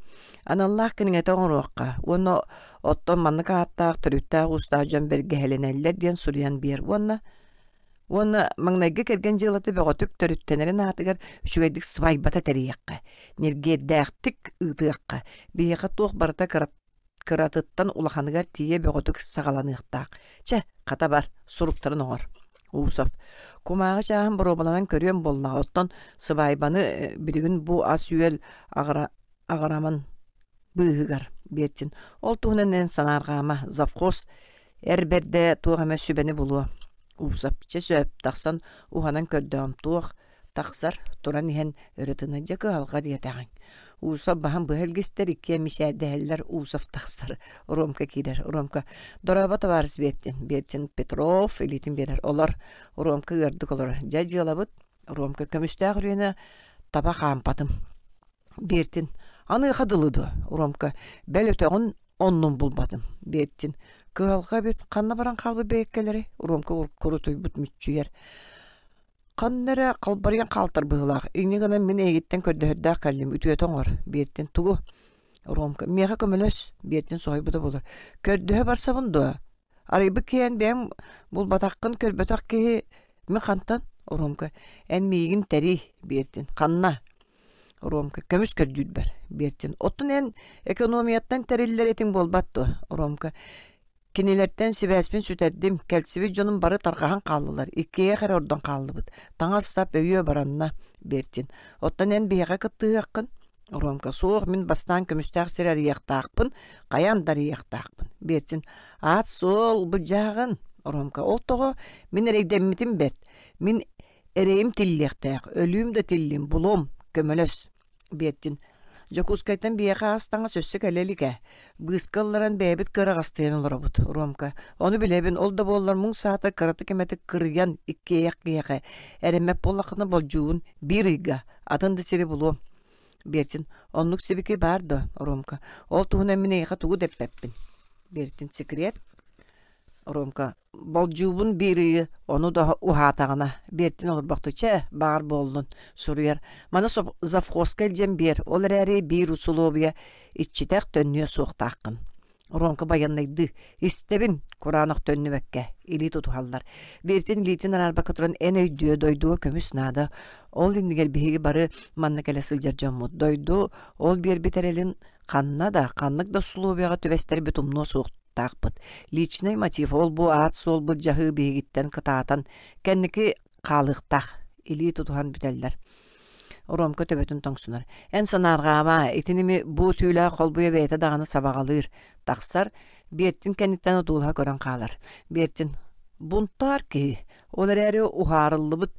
аналлаах кинигэтэ оҥоруохха уонна оттон маннык ааттаах төрүттээх уустаах дьон бэргэһэлэнэллэр диэн суруйан биэр уонна уонна маҥнайгы кэргэн дьыалата бөҕөтүк төрүттэнэрин аатыгар үчүгэйдик сыбайбата тэрийиэххэ ньиргиэрдээхтик ыытыахха биһиэхэ туох барыта кыратыттан улаханыгар тиийэ бөҕөтүк саҕаланыахтаах. Чэ, хата бар, суруктарын оҥор. Усов. Кумааҕы чааһын боруобаланан көрүөм буоллаҕа, оттон сыбаайбаны билигин бу ас-үөл аҕыраман быыһыгар биэртин. Ол туһунан эн санаарҕаама, завхоз эр бэрдэ туох эмэ сүбэни булуо. Уусап чэ сөп тахсан уһанан көрдөҕүм туох тахсар туран иһэн өрө тына дьэ кыһалҕа диэтэҕиҥ. Усов баһын быһа илгистэр иккиэн мичээрдэһэллэр Усов тахсар Ромка киирэр Ромка дорообо табаарыс Бертин Бертин Петров илиитин биэрэр олор Ромка ыардык олорор дьэ дьыалабыт Ромка көмүстээх үрүөнэ таба хаампатым Бертин аныаха дылы дуо Ромка бэл өтөҕүн оннун булбатым Бертин кыһалҕа эбит ханна баран хаалбыт бэйэккэлэрий Ромка курутуйбут мүччүйэр Ханна эрэ халбарыйан хаалтар быһыылаах, инньэ гынан мин эйигиттэн көрдөһөрдөөх кэллим, үтүөтэ оҥор, Биэртин тугу? Ромка, миэхэ көмөлөс, Биэртин соһуйбута буолар. Көрдөһө барсабын дуо? Арыйбыт киһи бэйэм булбатаххын көрбөтөх киһи мин хантан? Ромка, эн миигин тэрий, Биэртин, ханна? Ромка, көмүс көрдүүрбэр, Биэртин, оттон эн экономияттан тэриллэр этиҥ буолбат дуо? Ромка, Кинилэртэн сибээспин сүтэрдим, кэлсибит дьонум бары тарҕаһан хааллылар, иккиэйэх эрэ ордон хааллыбыт. Таҥас-сап өйүө баранна, Бертин. Оттон эн биһиэхэ кыттыһыаххын? Ромка, суох, мин бастаан көмүстээх сири арыйыахтаахпын, хайаан да арыйыахтаахпын. Бертин, аат-суол былдьааҕын. Ромка, ол тоҕо? Мин эрэйдэммитим бэрт. Мин эрэйим тиллиэхтээх, өлүүм да тиллим, булуом, көмөлөс. Биэртин. Дьокуускайтан биһиэхэ ас-таҥас өссө кэлэ илик ээ. Быыска ылларан бэйэбит кыараҕастыйан олоробут, Ромка. Ону билэбин, ол да буоллар муҥ саата кыратык эмэтик кырыйан иккиэйэх киһиэхэ эрэммэт буоллаххына болдьуубун биир ыйга, атын да сири булуом. Биэртин. Оннук сибики баар дуо, Ромка? Ол туһунан мин эйиэхэ тугу да эппэппин. Биэртин. Секрет. Ромка болдьуубун биир ыйы ону да уһаатаҕына биэртин олорбохтуу чэ баар буоллун суруйар маны завхозка илдьэн биэр ол эрээри биир усулуобуйа иччитэх төннүө суохтааххын Ромка байаннайдыы истэбин кураанах төннүбэккэ илии тутуһаллар биэртин илиитин араарбакка туран эн өйдүө дойдуга көмүс наада ол иннигэр биһиги бары манна кэлэ сылдьар дьоммут дойду ол биэрбит эрэлин ханна да ханнык да усулуобуйаҕа түбэстэрбит умнуо суохтаахпыт. Личный мотив ол-бу аат-суол былдьаһыы биһигиттэн кытаатан кэнники хаалыахтаах. Илии тутуһан бүтэллэр. Ромка төбөтүн тоҥсунар. Эн санаарҕаама, итиними бу түүлээх холбуйа бэйэтэ даҕаны сабаҕалыыр. Тахсар, Биэртин кэнниттэн одуулаһа көрөн хаалар. Биэртин бунтаар киһи, ол эрээри уһаарыллыбыт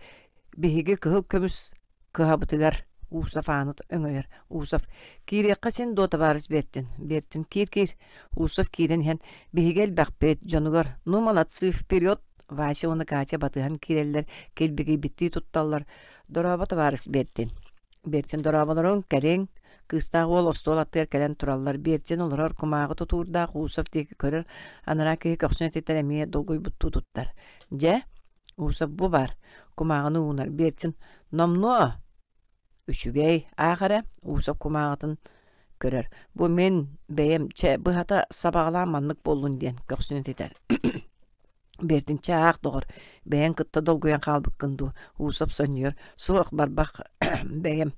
биһиги кыһыл көмүс кыһабытыгар Усов ааны өҥөйөр. Усов киириэххэ син дуо табаарыс Бертин. Бертин киир-киир. Усов киирэн иһэн биһиги элбэхпит дьонугар ну молодцы вперед Вася уонна Катя батыһан киирэллэр килбигийбиттии тутталлар. Дорообо табаарыс Бертин. Бертин дорооболоруҥ кэлиҥ. Кыыстаах уол остуол аттыгар кэлэн тураллар. Бертин олорор кумааҕы тутуурдаах Усов диэки көрөр. Анараа киһи көхсүн этиттэн эмиэ долгуйбуттуу туттар. Дьэ, Усов бу баар, кумааҕыны уунар. Биэртин номнуо үчүгэй, аах эрэ, Усов кумааҕытын көрөр. Бу мин бэйэм чэ быһата сабаҕалаан маннык буоллун диэн көхсүн этитэр. Биэртин чэ аах доҕор, бэйэҥ кытта долгуйан хаалбыккын дуу, Усов сонньуйар. Суох барбах бэйэм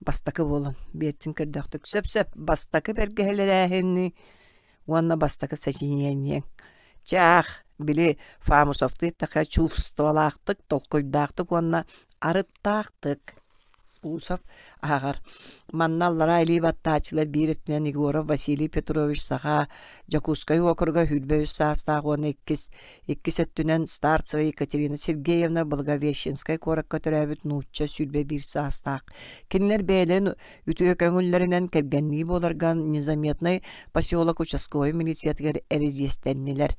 бастакы буолан. Биэртин көрдөөхтүк сөп-сөп бастакы бэргэһэлэрээһини уонна бастакы сочинениеҥ. Чэ аах, били Фамусовтыы эттэххэ чувстволаахтык, толкуйдаахтык уонна арыттаахтык. Усов ааҕар. Манна аллараа илии баттааччылар биир өттүнэн Егоров Василий Петрович Саха Дьокуускай уокуруга 23 саастаах уонна иккис, иккис өттүнэн Старцева Екатерина Сергеевна Благовещенскай куоракка төрөөбүт нуучча 21 саастаах. Кинилэр бэйэлэрин Үтүө көҥүллэринэн кэргэннии буоларга Незаметнай поселок участковай милициятыгар эридьиэстэннилэр.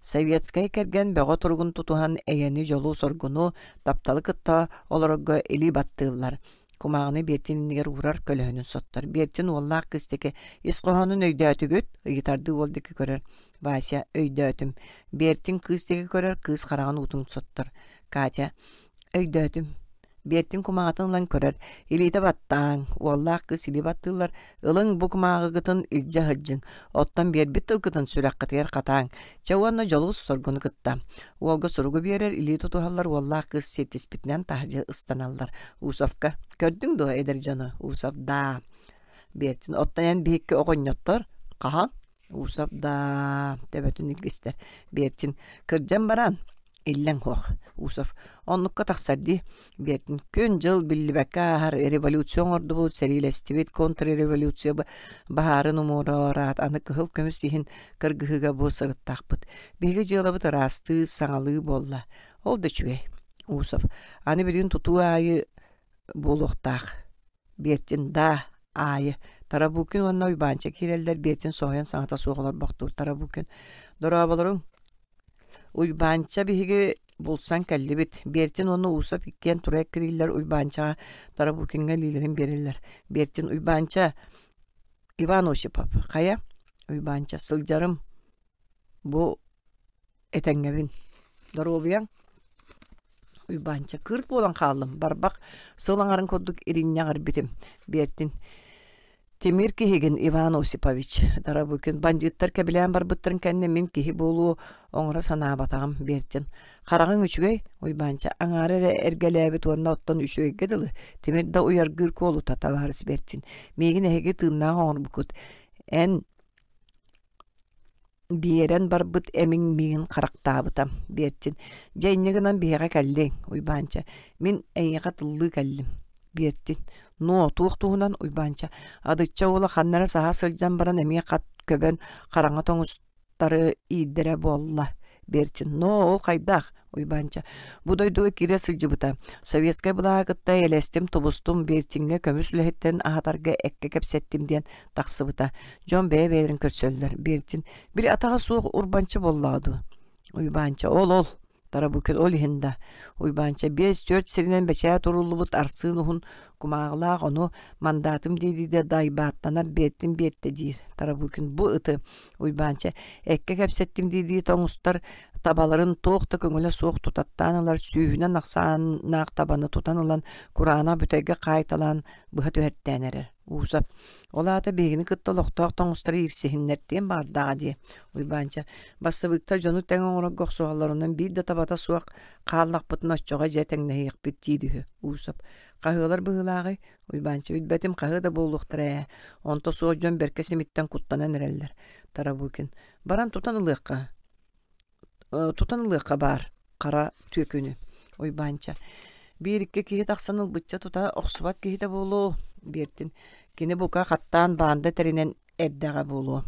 Советскай кэргэн бөҕө туругун тутуһан эйэни, дьолу-соргуну, тапталы кытта олорорго илии баттыыллар. Кумааҕыны Биэртин иннигэр уурар, көлөһүнүн соттор. Биэртин уоллаах кыыс диэки ис хоһоонун өйдөөтүгүт? ыйытардыы уол диэки көрөр. Вася өйдөөтүм. Биэртин кыыс диэки көрөр, кыыс хараҕын уутун соттор. Катя өйдөөтүм. Биэртин кумааҕытын ылан көрөр, илиитэ баттааҥ, уоллаах кыыс илии баттыыллар, ылыҥ бу кумааҕыгытын илдьэ сылдьыҥ, оттон биэрбит тылгытын сүрэххитигэр хатааҥ, чэ уонна дьолу соргуну кытта. Уолга суругу биэрэр, илии тутуһаллар, уоллаах кыыс сиэттиспитинэн таһырдьа ыстаналлар. Усовка, көрдүҥ дуо эдэр дьону? Усов, даа. Биэртин, оттон эн биһикки оҕонньоттор хаһан? Усов, даа, төбөтүн илгистэр. Биэртин, кырдьан баран, Иллэҥ суох Усов оннукка тахсар дии Биэртин күн-дьыл биллибэккэ ааһар революция оҥордубут сэриилэстибит контрреволюция баһаарын умуруораат аны кыһыл көмүс иһин кыргыһыыга бу сырыттахпыт биһиги дьыалабыт ыраастыы саҥалыы буолла. Ол да үчүгэй. Усов. Аны билигин тутуу аайы буолуохтаах. Биэртин даа аайы. Тарабукин уонна Уйбаанча киирэллэр Биэртин соһуйан саҥата суох олорбохтуур Тарабукин. Дорооболоруҥ. Уйбаанча биһиги булсан кэллибит. Биэртин уонна Усов иккиэн тура эккирииллэр Уйбаанчаҕа Тарабукиҥҥа илиилэрин биэрэллэр. Биэртин Уйбаанча Иван Осипов хайа Уйбаанча сылдьарым бу этэҥҥэбин доруобуйаҥ Уйбаанча кыырт буолан хааллым барбах сыл аҥарын курдук иринньэҕирбитим Биэртин Тимир киһигин Иван Осипович Дарабыкин бандьыыттар кэбилээн барбыттарын кэннэ мин киһи буолуо оҥоро санаабатаҕым Биэртин Хараҕыҥ үчүгэй Уйбаанча аҥаара эрэ эргэлээбит уонна оттон үчүгэйгэ дылы тимир да уйаргыыр куолута табаарыс Бэртин миигин эһиги тыыннаах оҥорбуккут эн биэрэн барбыт эмиҥ миигин харахтаабыта Биэртин дьэ инньэ гынан биһиэхэ кэллиҥ Уйбаанча мин эйиэхэ тыллыы кэллим Биэртин ноо туох туһунан Уйбаанча Адычча уола ханна эрэ саһа сылдьан баран эмиэ хат көбөн хараҥа тоҥус тары иирдэрэ буолла Бертин но ол хайдах Уйбаанча бу дойдуга киирэ сылдьыбыта советскай былааһы кытта эйэлэстим тубустум Бертиҥҥэ көмүс үлэһиттэрин аһатарга эккэ кэпсэттим диэн тахсыбыта дьон бэйэ-бэйэлэрин көрсөллөр Бертин били атаҕа суох урбанча буоллаҕа дуо Уйбаанча ол ол Тарабукин ол иһин да Уйбаанча 5-4 сиринэн бэчээт уруллубут арсыын уһун кумааҕылаах ону мандаатым дии-дии да дайбааттанар биэртим биэртэ диир Тарабукин бу ыты Уйбаанча эккэ кэпсэттим дии-дии тоҥустар табаларын туох да көҥүлэ суох тутаттаан ылар сүүһүнэн ахсааннаах табаны тутан ылан кураанах бүтэйгэ хаайталаан быһа түһэртээн эрэр Ууса ол аата биһигини кытта олохтоох тоҥустары иирсиһиннэртиэн баҕардааҕа дии Уйбаанча бассабыыктар дьону тэҥ оҥорорго охсуһалларынан биир да табата суох хааллахпытына оччоҕо дьэ тэҥнэһиэхпит диир үһү Уусап хаһыалар быһыылааҕый Уйбаанча билбэтим хаһыа да буолуохтара ээ онто суох дьон бэркэ симиттэн куттанан эрэллэр Тарабукин баран тутан ылыахха тутан ылыахха баар хара түөкүнү Уйбаанча биир-икки киһи тахсан ылбычча тута охсубат киһитэ буолуо Биэртин кини бука хаттаан баанда тэринэн эрдэҕэ буолуо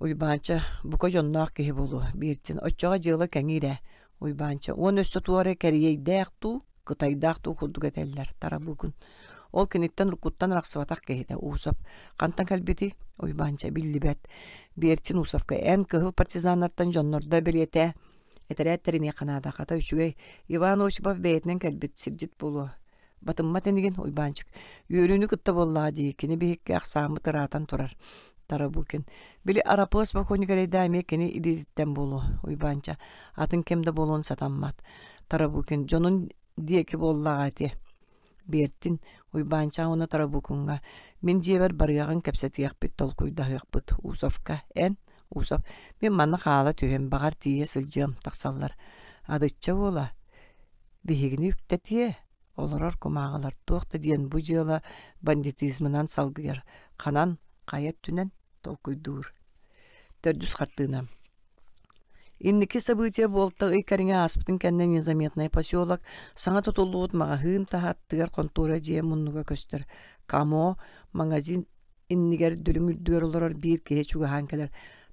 Уйбаанча бука дьонноох киһи буолуо Биэртин оччоҕо дьыала кэҥиир ээ Уйбаанча уон өссө туох эрэ кэриэйдээх дуу кытайдаах дуу курдук этэллэр Тарабыыкын ол киниттэн уруккуттан арахсыбатах киһитэ Усов хантан кэлбитий Уйбаанча биллибэт Биэртин Усовка эн кыһыл партизаннартан дьоннордо бэлиэтээ этэрээт тэриниэххэ наада хата үчүгэй Иван Осипов бэйэтинэн кэлбит сирдьит буолуо Батыммат инигин Уйбаанчык үөрүүнү кытта буоллаҕа дии кини биһикки ахсааммыт ыраатан турар Тарабукин били Арапыас бокуонньук эрэйдээх эмиэ кини илиититтэн буолуо Уйбаанча атын ким да буолуон сатаммат Тарабукин дьонун диэки буоллаҕа ити Биэртин Уйбаанча уонна Тарабукиҥҥа мин дьиэбэр барыаҕыҥ кэпсэтиэхпит толкуйдаһыахпыт Усовка эн Усов мин манна хаала түһэн баҕар тиийэ сылдьыам тахсаллар Адычча уола биһигини үктэтиэ олорор кумааҕылар туох да диэн бу дьыала бандитизмынан салгыйар ханан хайа өттүнэн толкуйдуур төрдүс хартыына Инники событие буолта ый кэриҥэ ааспытын кэннэ Незаметный поселок саҥа тутуллубут маҕаһыын таһа аттыгар хонтуора дьиэ муннуга көстөр. Камо магазин иннигэр дүлүҥ үрдүгэр олорор биир киһи чугаһаан кэлэр.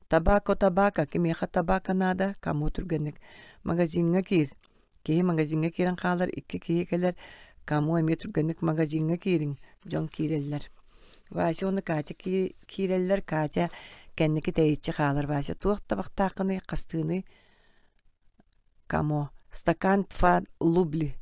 Табако, табако, кимиэхэ табако наада? Камо түргэнник. Магазиҥҥа киир. Киһи магазиҥҥа киирэн хаалар, икки киһи кэлэр, Камо эмиэ түргэнник магазиҥҥа киириҥ, дьон киирэллэр. Вася уонна Катя киирэллэр, Катя кэнники тэйиччи хаалар. Вася туох табахтааххыный, хастыыный? Камо стакан тфа лубли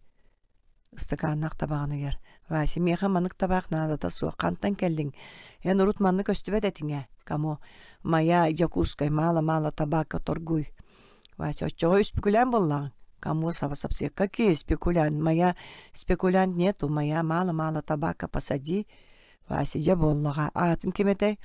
ыстакааннаах табаҕын ыйар. Вася миэхэ маннык табаах наадата суох, хантан кэллиҥ? Эн урут манна көстүбэт этиҥ ээ. Камо моя Дьокуускай мало-мало табака торгуй. Вася, оччоҕо үспүкүлээн буоллаҕыҥ? Кому саба сапсыа? Какие спекулянт? Моя спекулянт нету, моя мало-мало табака посади. Вася, дьэ буоллаҕа. Аатын ким этэй?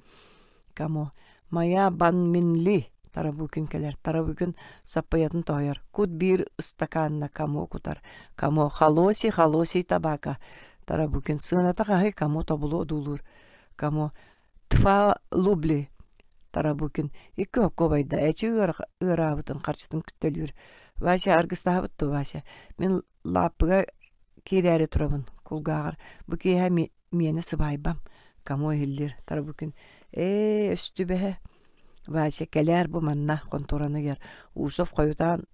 Кому? Моя Банминли. Тарабукин кэлэр. Тарабукин саппыйатын тоһуйар. Кут биир ыстакаанна кому кутар. Кому холосий, холосий табака. Тарабукин сыаната хаһый, кому тобулу одуулуур. Кому Тфа лубли Тарабукин икки оккуобайда эчи ыараабытын харчытын төлүүр. Вася аргыстаһабыт дуо Вася? Мин лааппыга киирээри турабын кулгааҕар. Бу киэһэ миэнэ сыбаайбам. Кому иһиллиир Тарабукин ээ өстүбэһэ. Вася кэлээр бу манна хонтуораны ыйар. Усов хойутаан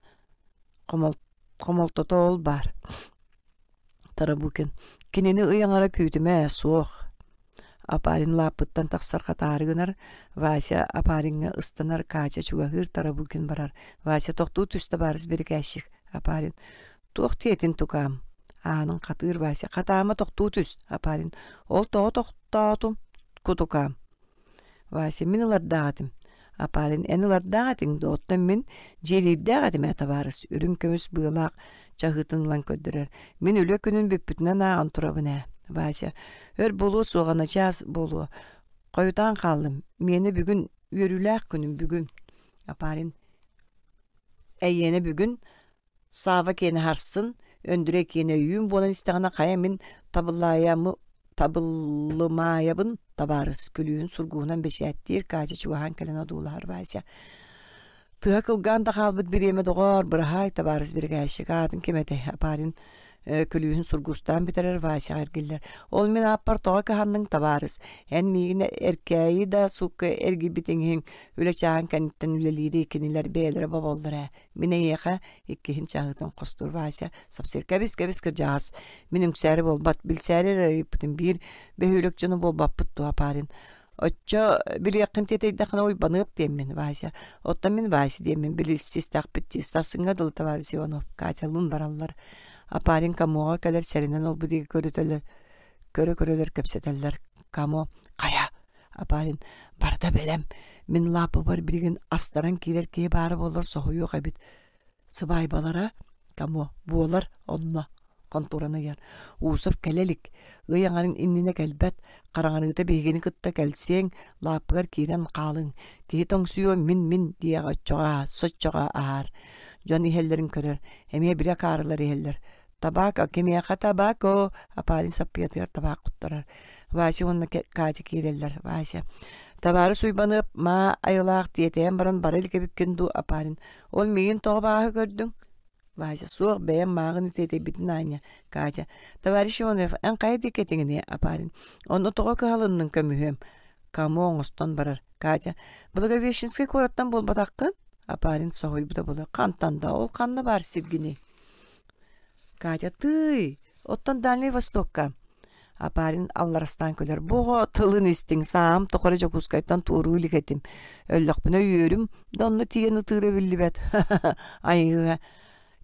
Хомолтото ол баар. Тарабукин кинини ый аҥара күүтүмэ суох. Апарин лааппыттан тахсар хатаары гынар, Вася Апариҥҥа ыстанар, Катя чугаһыыр, Тарабукин барар. Вася тохтуу түстэ баарыс бирикээччик. Апарин туох диэтин тукаам? Аанын хатыыр Вася хатаама тохтуу түс. Апарин ол тоҕо тохтоотум кутукаам? Вася мин ылардаах этим. Апарин эн ылардаах этиҥ дуо? Оттон мин дьиэлиирдээх этим ээ табаарыс. Үрүҥ көмүс быалаах чаһыытын ылан көрдөрөр. Мин үлэ күнүн бүппүтүнэн ааҕан турабын ээ. Вася өр буолуо суоҕа начаас буолуо. Хойутаан хааллым. Миэнэ бүгүн үөрүүлээх күнүм бүгүн. Апарин эйиэнэ бүгүн Сава киэнэ харсын, Өндүрэй киэнэ өйүүн буолан истэҕинэ хайа мин табыллаайамы табыллымаайабын табаарыс күлүүһүн сургуһунан бэчээттиир Катя чугаһаан кэлэн одуулаһар Вася тыа кылгаан да хаалбыт бириэмэ доҕоор быраһаай табаарыс биригээччик аатын ким этэй Апарин күлүүһүн сургуустаан бүтэрэр Васяҕа эргиллэр ол мин ааппар тоҕо кыһанныҥ табаарыс эн миигин эркээйи да суукка эргийбитиҥ иһин үлэ чааһын кэнниттэн үлэлиири кинилэр бэйэлэрэ боболлор ээ Мин эйиэхэ иккиһин чаһыытын хостуур Вася сапсыыр кэбис кэбис кырдьаҕас мин үҥсээри буолбат билсээри эрэ ыйыппытым биир бөһүөлэк дьоно буолбаппыт дуо парень оччо билиэххин тиэтэйдэххинэ уйбаныап диэммин Вася оттон мин Вася диэммин билсистэхпит дии сарсыҥҥа дылы товарищ Иванов Катялыын бараллар а парень Камоҕа кэлэр сэрэнэн олбу диэки көрүтэлэр көрө-көрөлөр кэпсэтэллэр Камо хайа Апарин барыта бэлэм, мин лааппыбар билигин астаран киирэр киһи баара буоллар соһуйуох эбит. Сыбаайбалара кому буолар онно хонтуораны ыйар. Усов кэлэ илик, ый аҥарын иннинэ кэлбэт, хараҥарыыта биһигини кытта кэлсиэҥ, лааппыгар киирэн хаалыҥ. Киһи тоҥсуйуо мин-мин диэҕэ оччоҕо соччоҕо аһаар. Дьон иһэллэрин көрөр, эмиэ били акаарылар иһэллэр. Табако, кимиэхэ табако? Апарин саппыйатыгар табаах куттарар. Вася уонна Катя киирэллэр. Вася, табаарыс Уйбаныап маа айылаах тиэтэйэн баран бара илик эбиккин дуу, Апарин. Ол миигин тоҕо бааһы көрдүҥ? Вася, суох, бэйэм мааҕын тиэтэйбитин аанньа. Катя, товарищ Иванов, эн хайа диэки этиҥиний, Апарин. Онно тоҕо кыһалынныҥ көмүһүөм? Камо оҥостон барар. Катя, Благовещенскай куораттан буолбатаххын? Апарин соһуйбута буолар. Хантан да, ол ханна баар сиргиний? Катя тыый, оттон Дальнай Востокка Апарин алларастаан күлэр. Бу оҕо тылын истиҥ, сааһым тухары Дьокуускайтан туоруу илик этим. Өллөхпүнэ үөрүм да онно тиийэн ытыыра биллибэт. Айыыга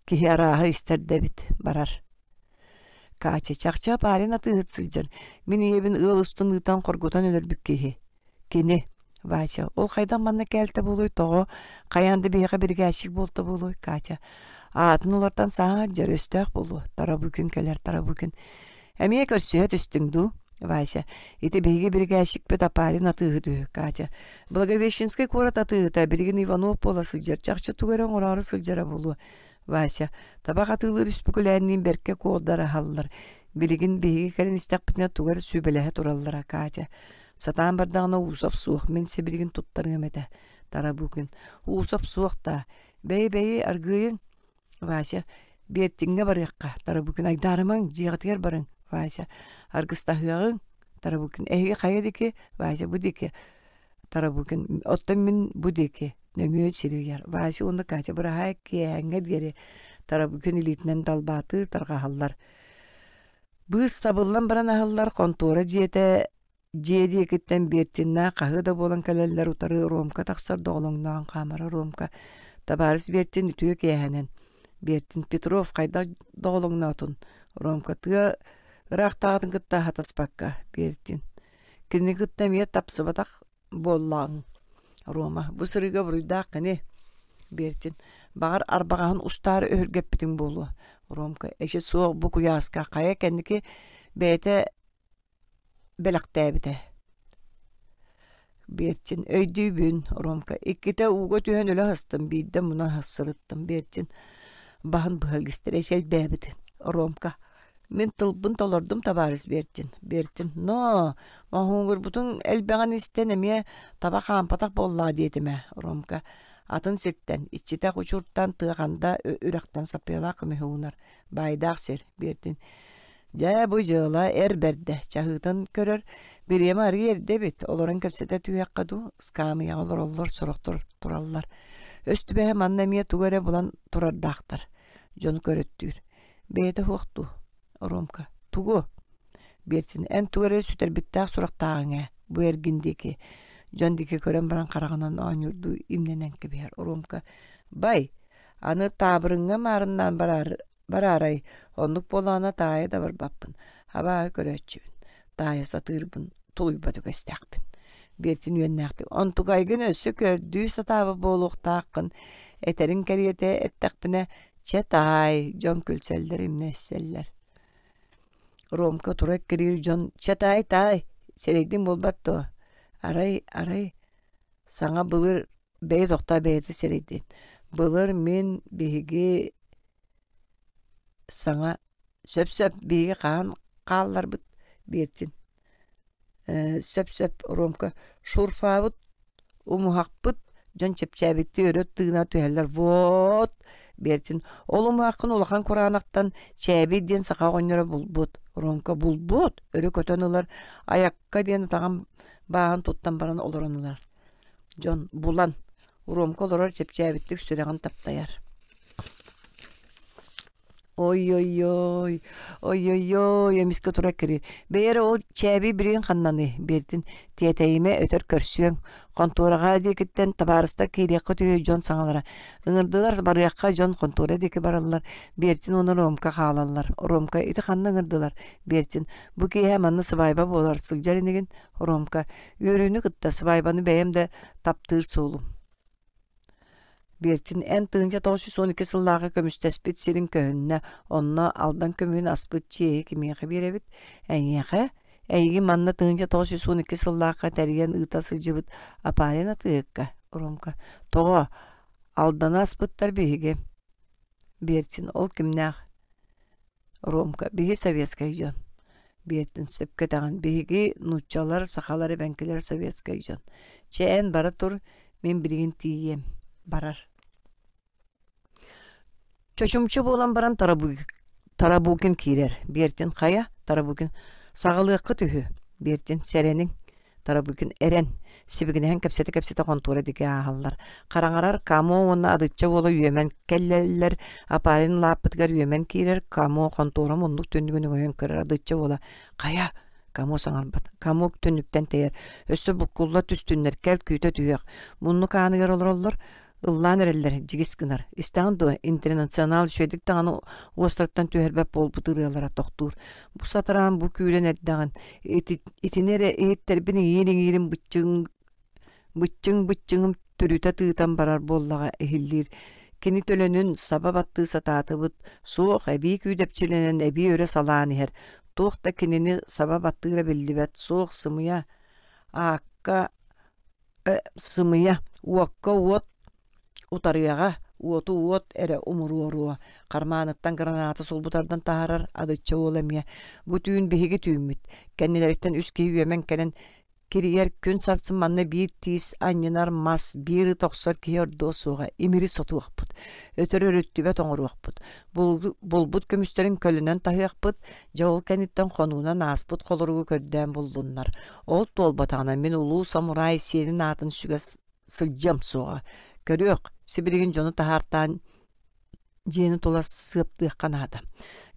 киһи арааһы истэр да эбит, барар. Катя чахчы Апарин атыыһыт сылдьар. Мин ийэбин ыал устун ыытан хоргутан өлөрбүт киһи. Кини, Вася, ол хайдах манна кээлтэ буолуой, тоҕо, хайаан да биһиэхэ биригээччик буолта буолуой, Катя, аатын улартан саҥа дьэр өстөөх буолуо, Тарабукин кэлэр, Тарабукин. Эмиэ көрсүһэ түстүҥ дуу, Вася, ити биһиги биригээччикпит Апарин атыыһыт үһү, Катя. Благовещенскай куорат атыыһыта билигин Иванов буола сылдьар, чахчы тугу эрэ оҥороору сылдьара буолуо. Вася, табах атыылыыр үспүкүлээнниин бэркэ куолдараһаллар. Билигин биһиги кэлэн истэхпитинэ тугу эрэ сүбэлэһэ тураллара, Катя. Сатаан бардаҕына Усов суох, мин сибилигин туттарыам этэ. Тарабукин. Усов суох даа. Бэйи-бэйи аргыйыҥ. Вася. Биэртиҥҥэ барыахха. Тарабукин айдаарымаҥ, дьиэҕитигэр барыҥ. Вася. Аргыстаһыаҕыҥ. Тарабукин. Эһиги хайа диэки? Вася бу диэки. Тарабукин. Оттон мин бу диэки. Нөҥүө сири ыйар. Вася уонна Катя быраһаай киэһээҥҥэ диэри Тарабукин илиитинэн далбаатыыр тарҕаһаллар. Быыс сабыллан баран аһыллар хонтуора дьиэтэ дьиэ диэкиттэн Бертиннээх хаһыы да буолан кэлэллэр утары Ромка тахсар доҕолоҥноон хаамара Ромка табаарыс Бертин үтүө киэһэнэн Бертин Петров хайдах доҕолоҥноотун Ромка тыа ыраахтааҕытын кытта хатаспакка Бертин кинини кытта эмиэ тапсыбатах буоллаҕыҥ Рома бу сырыыга буруйдаах кини Бертин баҕар арбаҕаһын устаары өһүргэппитиҥ буолуо Ромка эчи суох бу куйааска хайа кэнники бэйэтэ бэлэхтээбитэ Бертин өйдүүбүн Ромка иккитэ ууга түһэн өлө сыстым биирдэ муна сырыттым Бертин баһын быһа илгистэр эчи элбээбит Ромка Мин тылбын толордум, табаарыс Бертин. Бертин, но, моһуогурбутуҥ элбэҕин истэн эмиэ таба хаампатах буоллаҕа диэтим ээ, Ромка. Атын сиртэн, иччитэх учуртан, тыаханда үрэхтэн саппыйалаах көмүһү уунар. Баайдаах сир, Бертин. Дьэ, бу дьыала эр бэрдэ, чаһыытын көрөр. Бириэмэ арыый эрдэ эбит, олорон кэпсэтэ түһүөххэ дуу, ыскаамыйаҕа олороллор, сорохтор тураллар. Өс түбэһэ манна эмиэ тугу эрэ булан турардаахтар. Дьону көрөттүүр. Бэйэтэ суох дуу? Ромка. Тугу? Биэрсин. Эн тугу эрэ сүтэрбиттээх сурахтааҕыҥ ээ, бу эргин диэки. Дьон диэки көрөн баран хараҕынан оонньуурдуу имнэнэн кэбиһэр. Ромка. Бай, аны таабырыҥҥа маарыннаан бараар, бараарай, оннук буоллаҕына таайа да барбаппын. Абааһы көрөөччүбүн. Таайа сатыырбын тулуйбат үгэстээхпин. Биэртин үөннээхтик онтукайгын өссө көрдүү сатаабыт буолуохтааххын этэриҥ кэриэтэ эттэхпинэ чэ таай дьон күлсэллэр имнэссэллэр Ромка тура эккириир дьон чэ таай таай сэрэйдиҥ буолбат дуо арай арай саҥа былыр бэйэ тохтоо бэйэтэ сэрэйдин былыр мин биһиги саҥа сөп-сөп биһиги хаһан хаалларбыт биэртин Сөп-сөп Ромка шурфаабыт умуһахпыт дьон чэпчээбиттии өрө тыына түһэллэр вот биэртин ол умуһаххын улахан кураанахтан чээбий диэн саха оҕонньоро булбут Ромка булбут өрө көтөн ылар айакка диэн атаҕын бааһын туттан баран олорон ылар дьон булан Ромка олорор чэпчээбиттик сүрэҕин таптайар Ой-ой-ой, ой-ой-ой, эмискэ тура кири. Бэйэ эрэ ол чээбий билигин ханнаный? Биэртин тиэтэйимэ өтөр көрсүөҥ. Хонтуораҕа диэкиттэн табаарыстар киириэххэ үһү дьон саҥалара. Ыҥырдылар барыахха дьон хонтуора диэки бараллар. Биэртин уонна Ромка хаалаллар. Ромка ити ханна ыҥырдылар? Биэртин бу киэһэ манна сыбаайба буолар сылдьар инигин? Ромка үөрүүнү кытта сыбаайбаны бэйэм да таптыыр суолум. Биэртин эн 1912 сыллааҕы көмүстэспит сирин көһүннэ, онно Алдан көмүһүн аспыт чиэһи кимиэхэ биэрэбит? Эйиэхэ? Эйигин манна 1912 сыллаахха тэрийэн ыыта сылдьыбыт Апарин атыыһыкка, Ромка. Тоҕо? Алданы аспыттар биһиги. Биэртин ол кимнээх? Ромка, биһи советскай дьон. Биэртин сөпкө этэҕин, биһиги нууччалар, сахалар, эбэҥкилэр советскай дьон. Чэ эн бара тур, мин билигин тиийиэм. Барар. Чочумчу буолан баран Тарабукин киирэр. Биэртин хайа? Тарабукин саҕалыаххыт үһү. Биэртин сэрэниҥ. Тарабыкин эрэн, сибигинэһэн кэпсэтэ-кэпсэтэ хонтуора диэки ааһаллар. Хараҥарар Камо уонна Адычча уола үөмэн кэллэллэр, Апарин лааппытыгар үөмэн киирэр, Камо хонтуора муннук түннүгүн өҥөйөн көрөр, Адычча уола «Хайа?» Камо саҥарбат. Камо түннүктэн тэйэр. Өссө буккулла түстүннэр, кэл күүтэ түһүөх. Муннук ааныгар олороллор, ыллаан эрэллэр, дьигис гынар. Истэҕин дуо, интернационал үчүгэйдик даҕаны уостарыттан түһэрбэт буолбут ырыалара тохтуур. Бу сатараан бу күүрэн эрдэҕин, ити, итини эрэ иһиттэрбин иҥиир-иҥиирим быччыҥ быччыҥ-быччыҥым түрүтэ тыытан барар буоллаҕа иһиллиир. Кини төлөнүн саба баттыы сатаатыбыт, суох эбии күүдэпчилэнэн эбии өрө салаан иһэр. Туох да кинини саба баттыыра биллибэт, суох сымыйа аакка Сымыйа, уокка уот утарыаҕа, уоту уот эрэ умуруоруо, хармааныттан граната сулбу тардан таһаарар Адычча уол эмиэ бу түүн биһиги түүммүт, кэннилэриттэн үс киһи үөмэн кэлэн кирийэр күн сарсын манна биир тиис анньынар мас, биир ыт охсор киһи ордуо суоҕа, имири сотуохпут, өтөр өрүттүбэт оҥоруохпут, булбут көмүстэрин көлөнөн таһыахпыт, дьэ ол кэнниттэн хонуунан ааспыт холоругу көрдөөн буллуннар, Ол туолбатаҕына мин улуу самурай сиэнин аатын сүгэ сылдьыам суоҕа. Көрүөх, сибилигин дьону таһаартаан дьиэни тула сыаптыахха наада.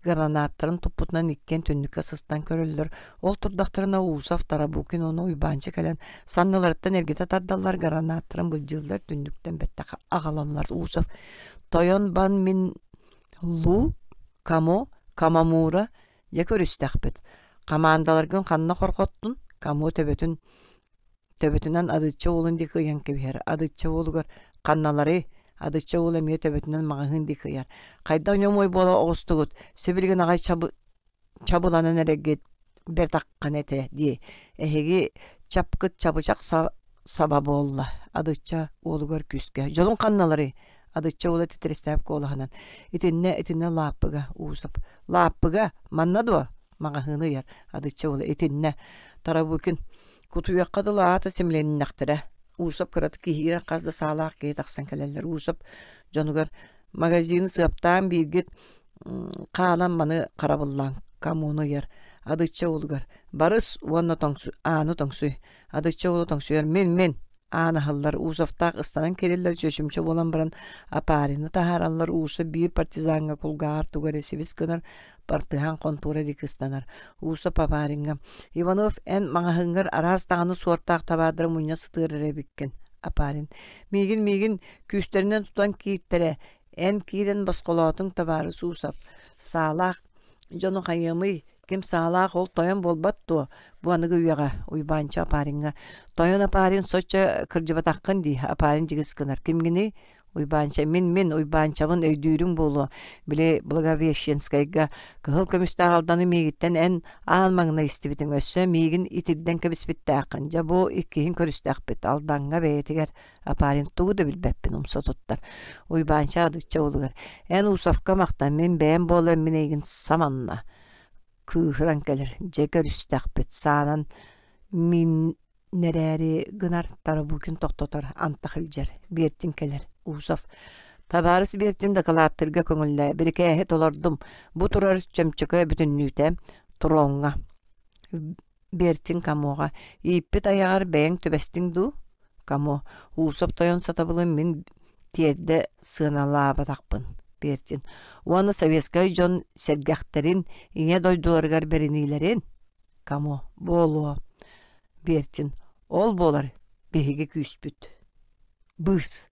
Гранаттарын туппутунан иккиэн түннүккэ сыстан көрөллөр. Ол турдахтарына Усов, Тарабукин уонна Уйбаанча кэлэн санныларыттан эргитэ тардаллар, гранаттарын былдьыыллар, түннүктэн бэттэх аҕалаллар. Усов «Тойон бан мин Лу, Камо, Камамура Дьэ көрүстэхпит. Хамаандаларгын ханна хорҕоттун? Камо төбөтүн төбөтүнэн Адычча уолун диэки ыйан кэбиһэр. Адычча уолугар ханналарый? Адычча уол эмиэ төбөтүнэн маҕаһыын диэки ыйар. Хайдах ньомуой буола оҕустугут? Сибилигин аҕай чабыланан эрэргит бэрт аххан этэ дии. Эһиги чапкыт чабычах саба буолла. Адычча уолугар күүскэ. Дьонуҥ ханналарый? Адычча уола титирэстээп куолаһынан. Итиннэ, итиннэ лааппыга, Уусап. Лааппыга, манна дуо? Маҕаһыыны ыйар. Адычча уола итиннэ. Тарабукин. Кутуйахха дылы аата симэлиннэхтэрэ. Уусап кыратык киһиирэр хас да саалаах киһи тахсан кэлэллэр. Уусап дьонугар магазины сыаптаан бииргит хаалан маны харабыллаан коммуну ыйар. Адычча уолугар барыс уонна тоҥсу ааны тоҥсуй. Адычча уола тоҥсуйар мин мин. Аан аһыллар, Усовтаах ыстанан киирэллэр, чочумча буолан баран Апарины таһаараллар, Усов биир партизаҥҥа кулгааҕар тугу эрэ сибис гынар, бартыһаан хонтуора диэки ыстанар. Усов Апариҥҥа: «Иванов, эн маҕаһыыҥҥар араас даҕаны суортаах табаардары мунньа сытыар эрэ эбиккин». Апарин: «Миигин, миигин күүстэринэн тутан кииртэрэ, эн киирэн босхолоотуҥ табаарыс Усов. Саалаах дьону хайыамый, Ким саалаах ол тойон буолбат дуо? Бу аныгы үйэҕэ Уйбаанча Апариҥҥа «Тойон Апарин соччо кырдьыбатаххын дии» Апарин дьигис гынар. «Кимҥиний?» Уйбаанча «Мин-мин Уйбаанчабын өйдүүрүҥ буолуо. Били Благовещенскайга кыһыл көмүстээх Алданы миигиттэн эн аан маҥнай истибитиҥ өссө миигин итирдэн кэбиспиттээххин. Дьэ бу иккиһин көрүстэхпит Алдаҥҥа бэйэтигэр Апарин тугу да билбэппин умса туттар. Уйбаанча адычча уолугар «Эн Усовка махтан, мин бэйэм буолан мин эйигин саманна» кыыһыран кэлэр. Дьэ көрүстэхпит, саанан мииннэрээри гынар Тарабукин тохтотор, антах илдьэр. Бертин кэлэр. Усов «Табаарыс Бертин дакылааттыырга көҥүллээ, бирикээһи толордум, бу турар чөмчөкө бүтүннүүтэ троҥҥа Бертин Камоҕа «Ииппит айаҕар бэйэҥ түбэстиҥ дуу?» Камо «Усов тойон сатабылын мин тиэрдэ сыаналаабатахпын» Бертин «Уонна советскай дьон сэргэхтэрин, ийэ дойдуларыгар бэриниилэрин?» Камо «Буолуо» Бертин «Ол буолар биһиги күүспүт» Быыс.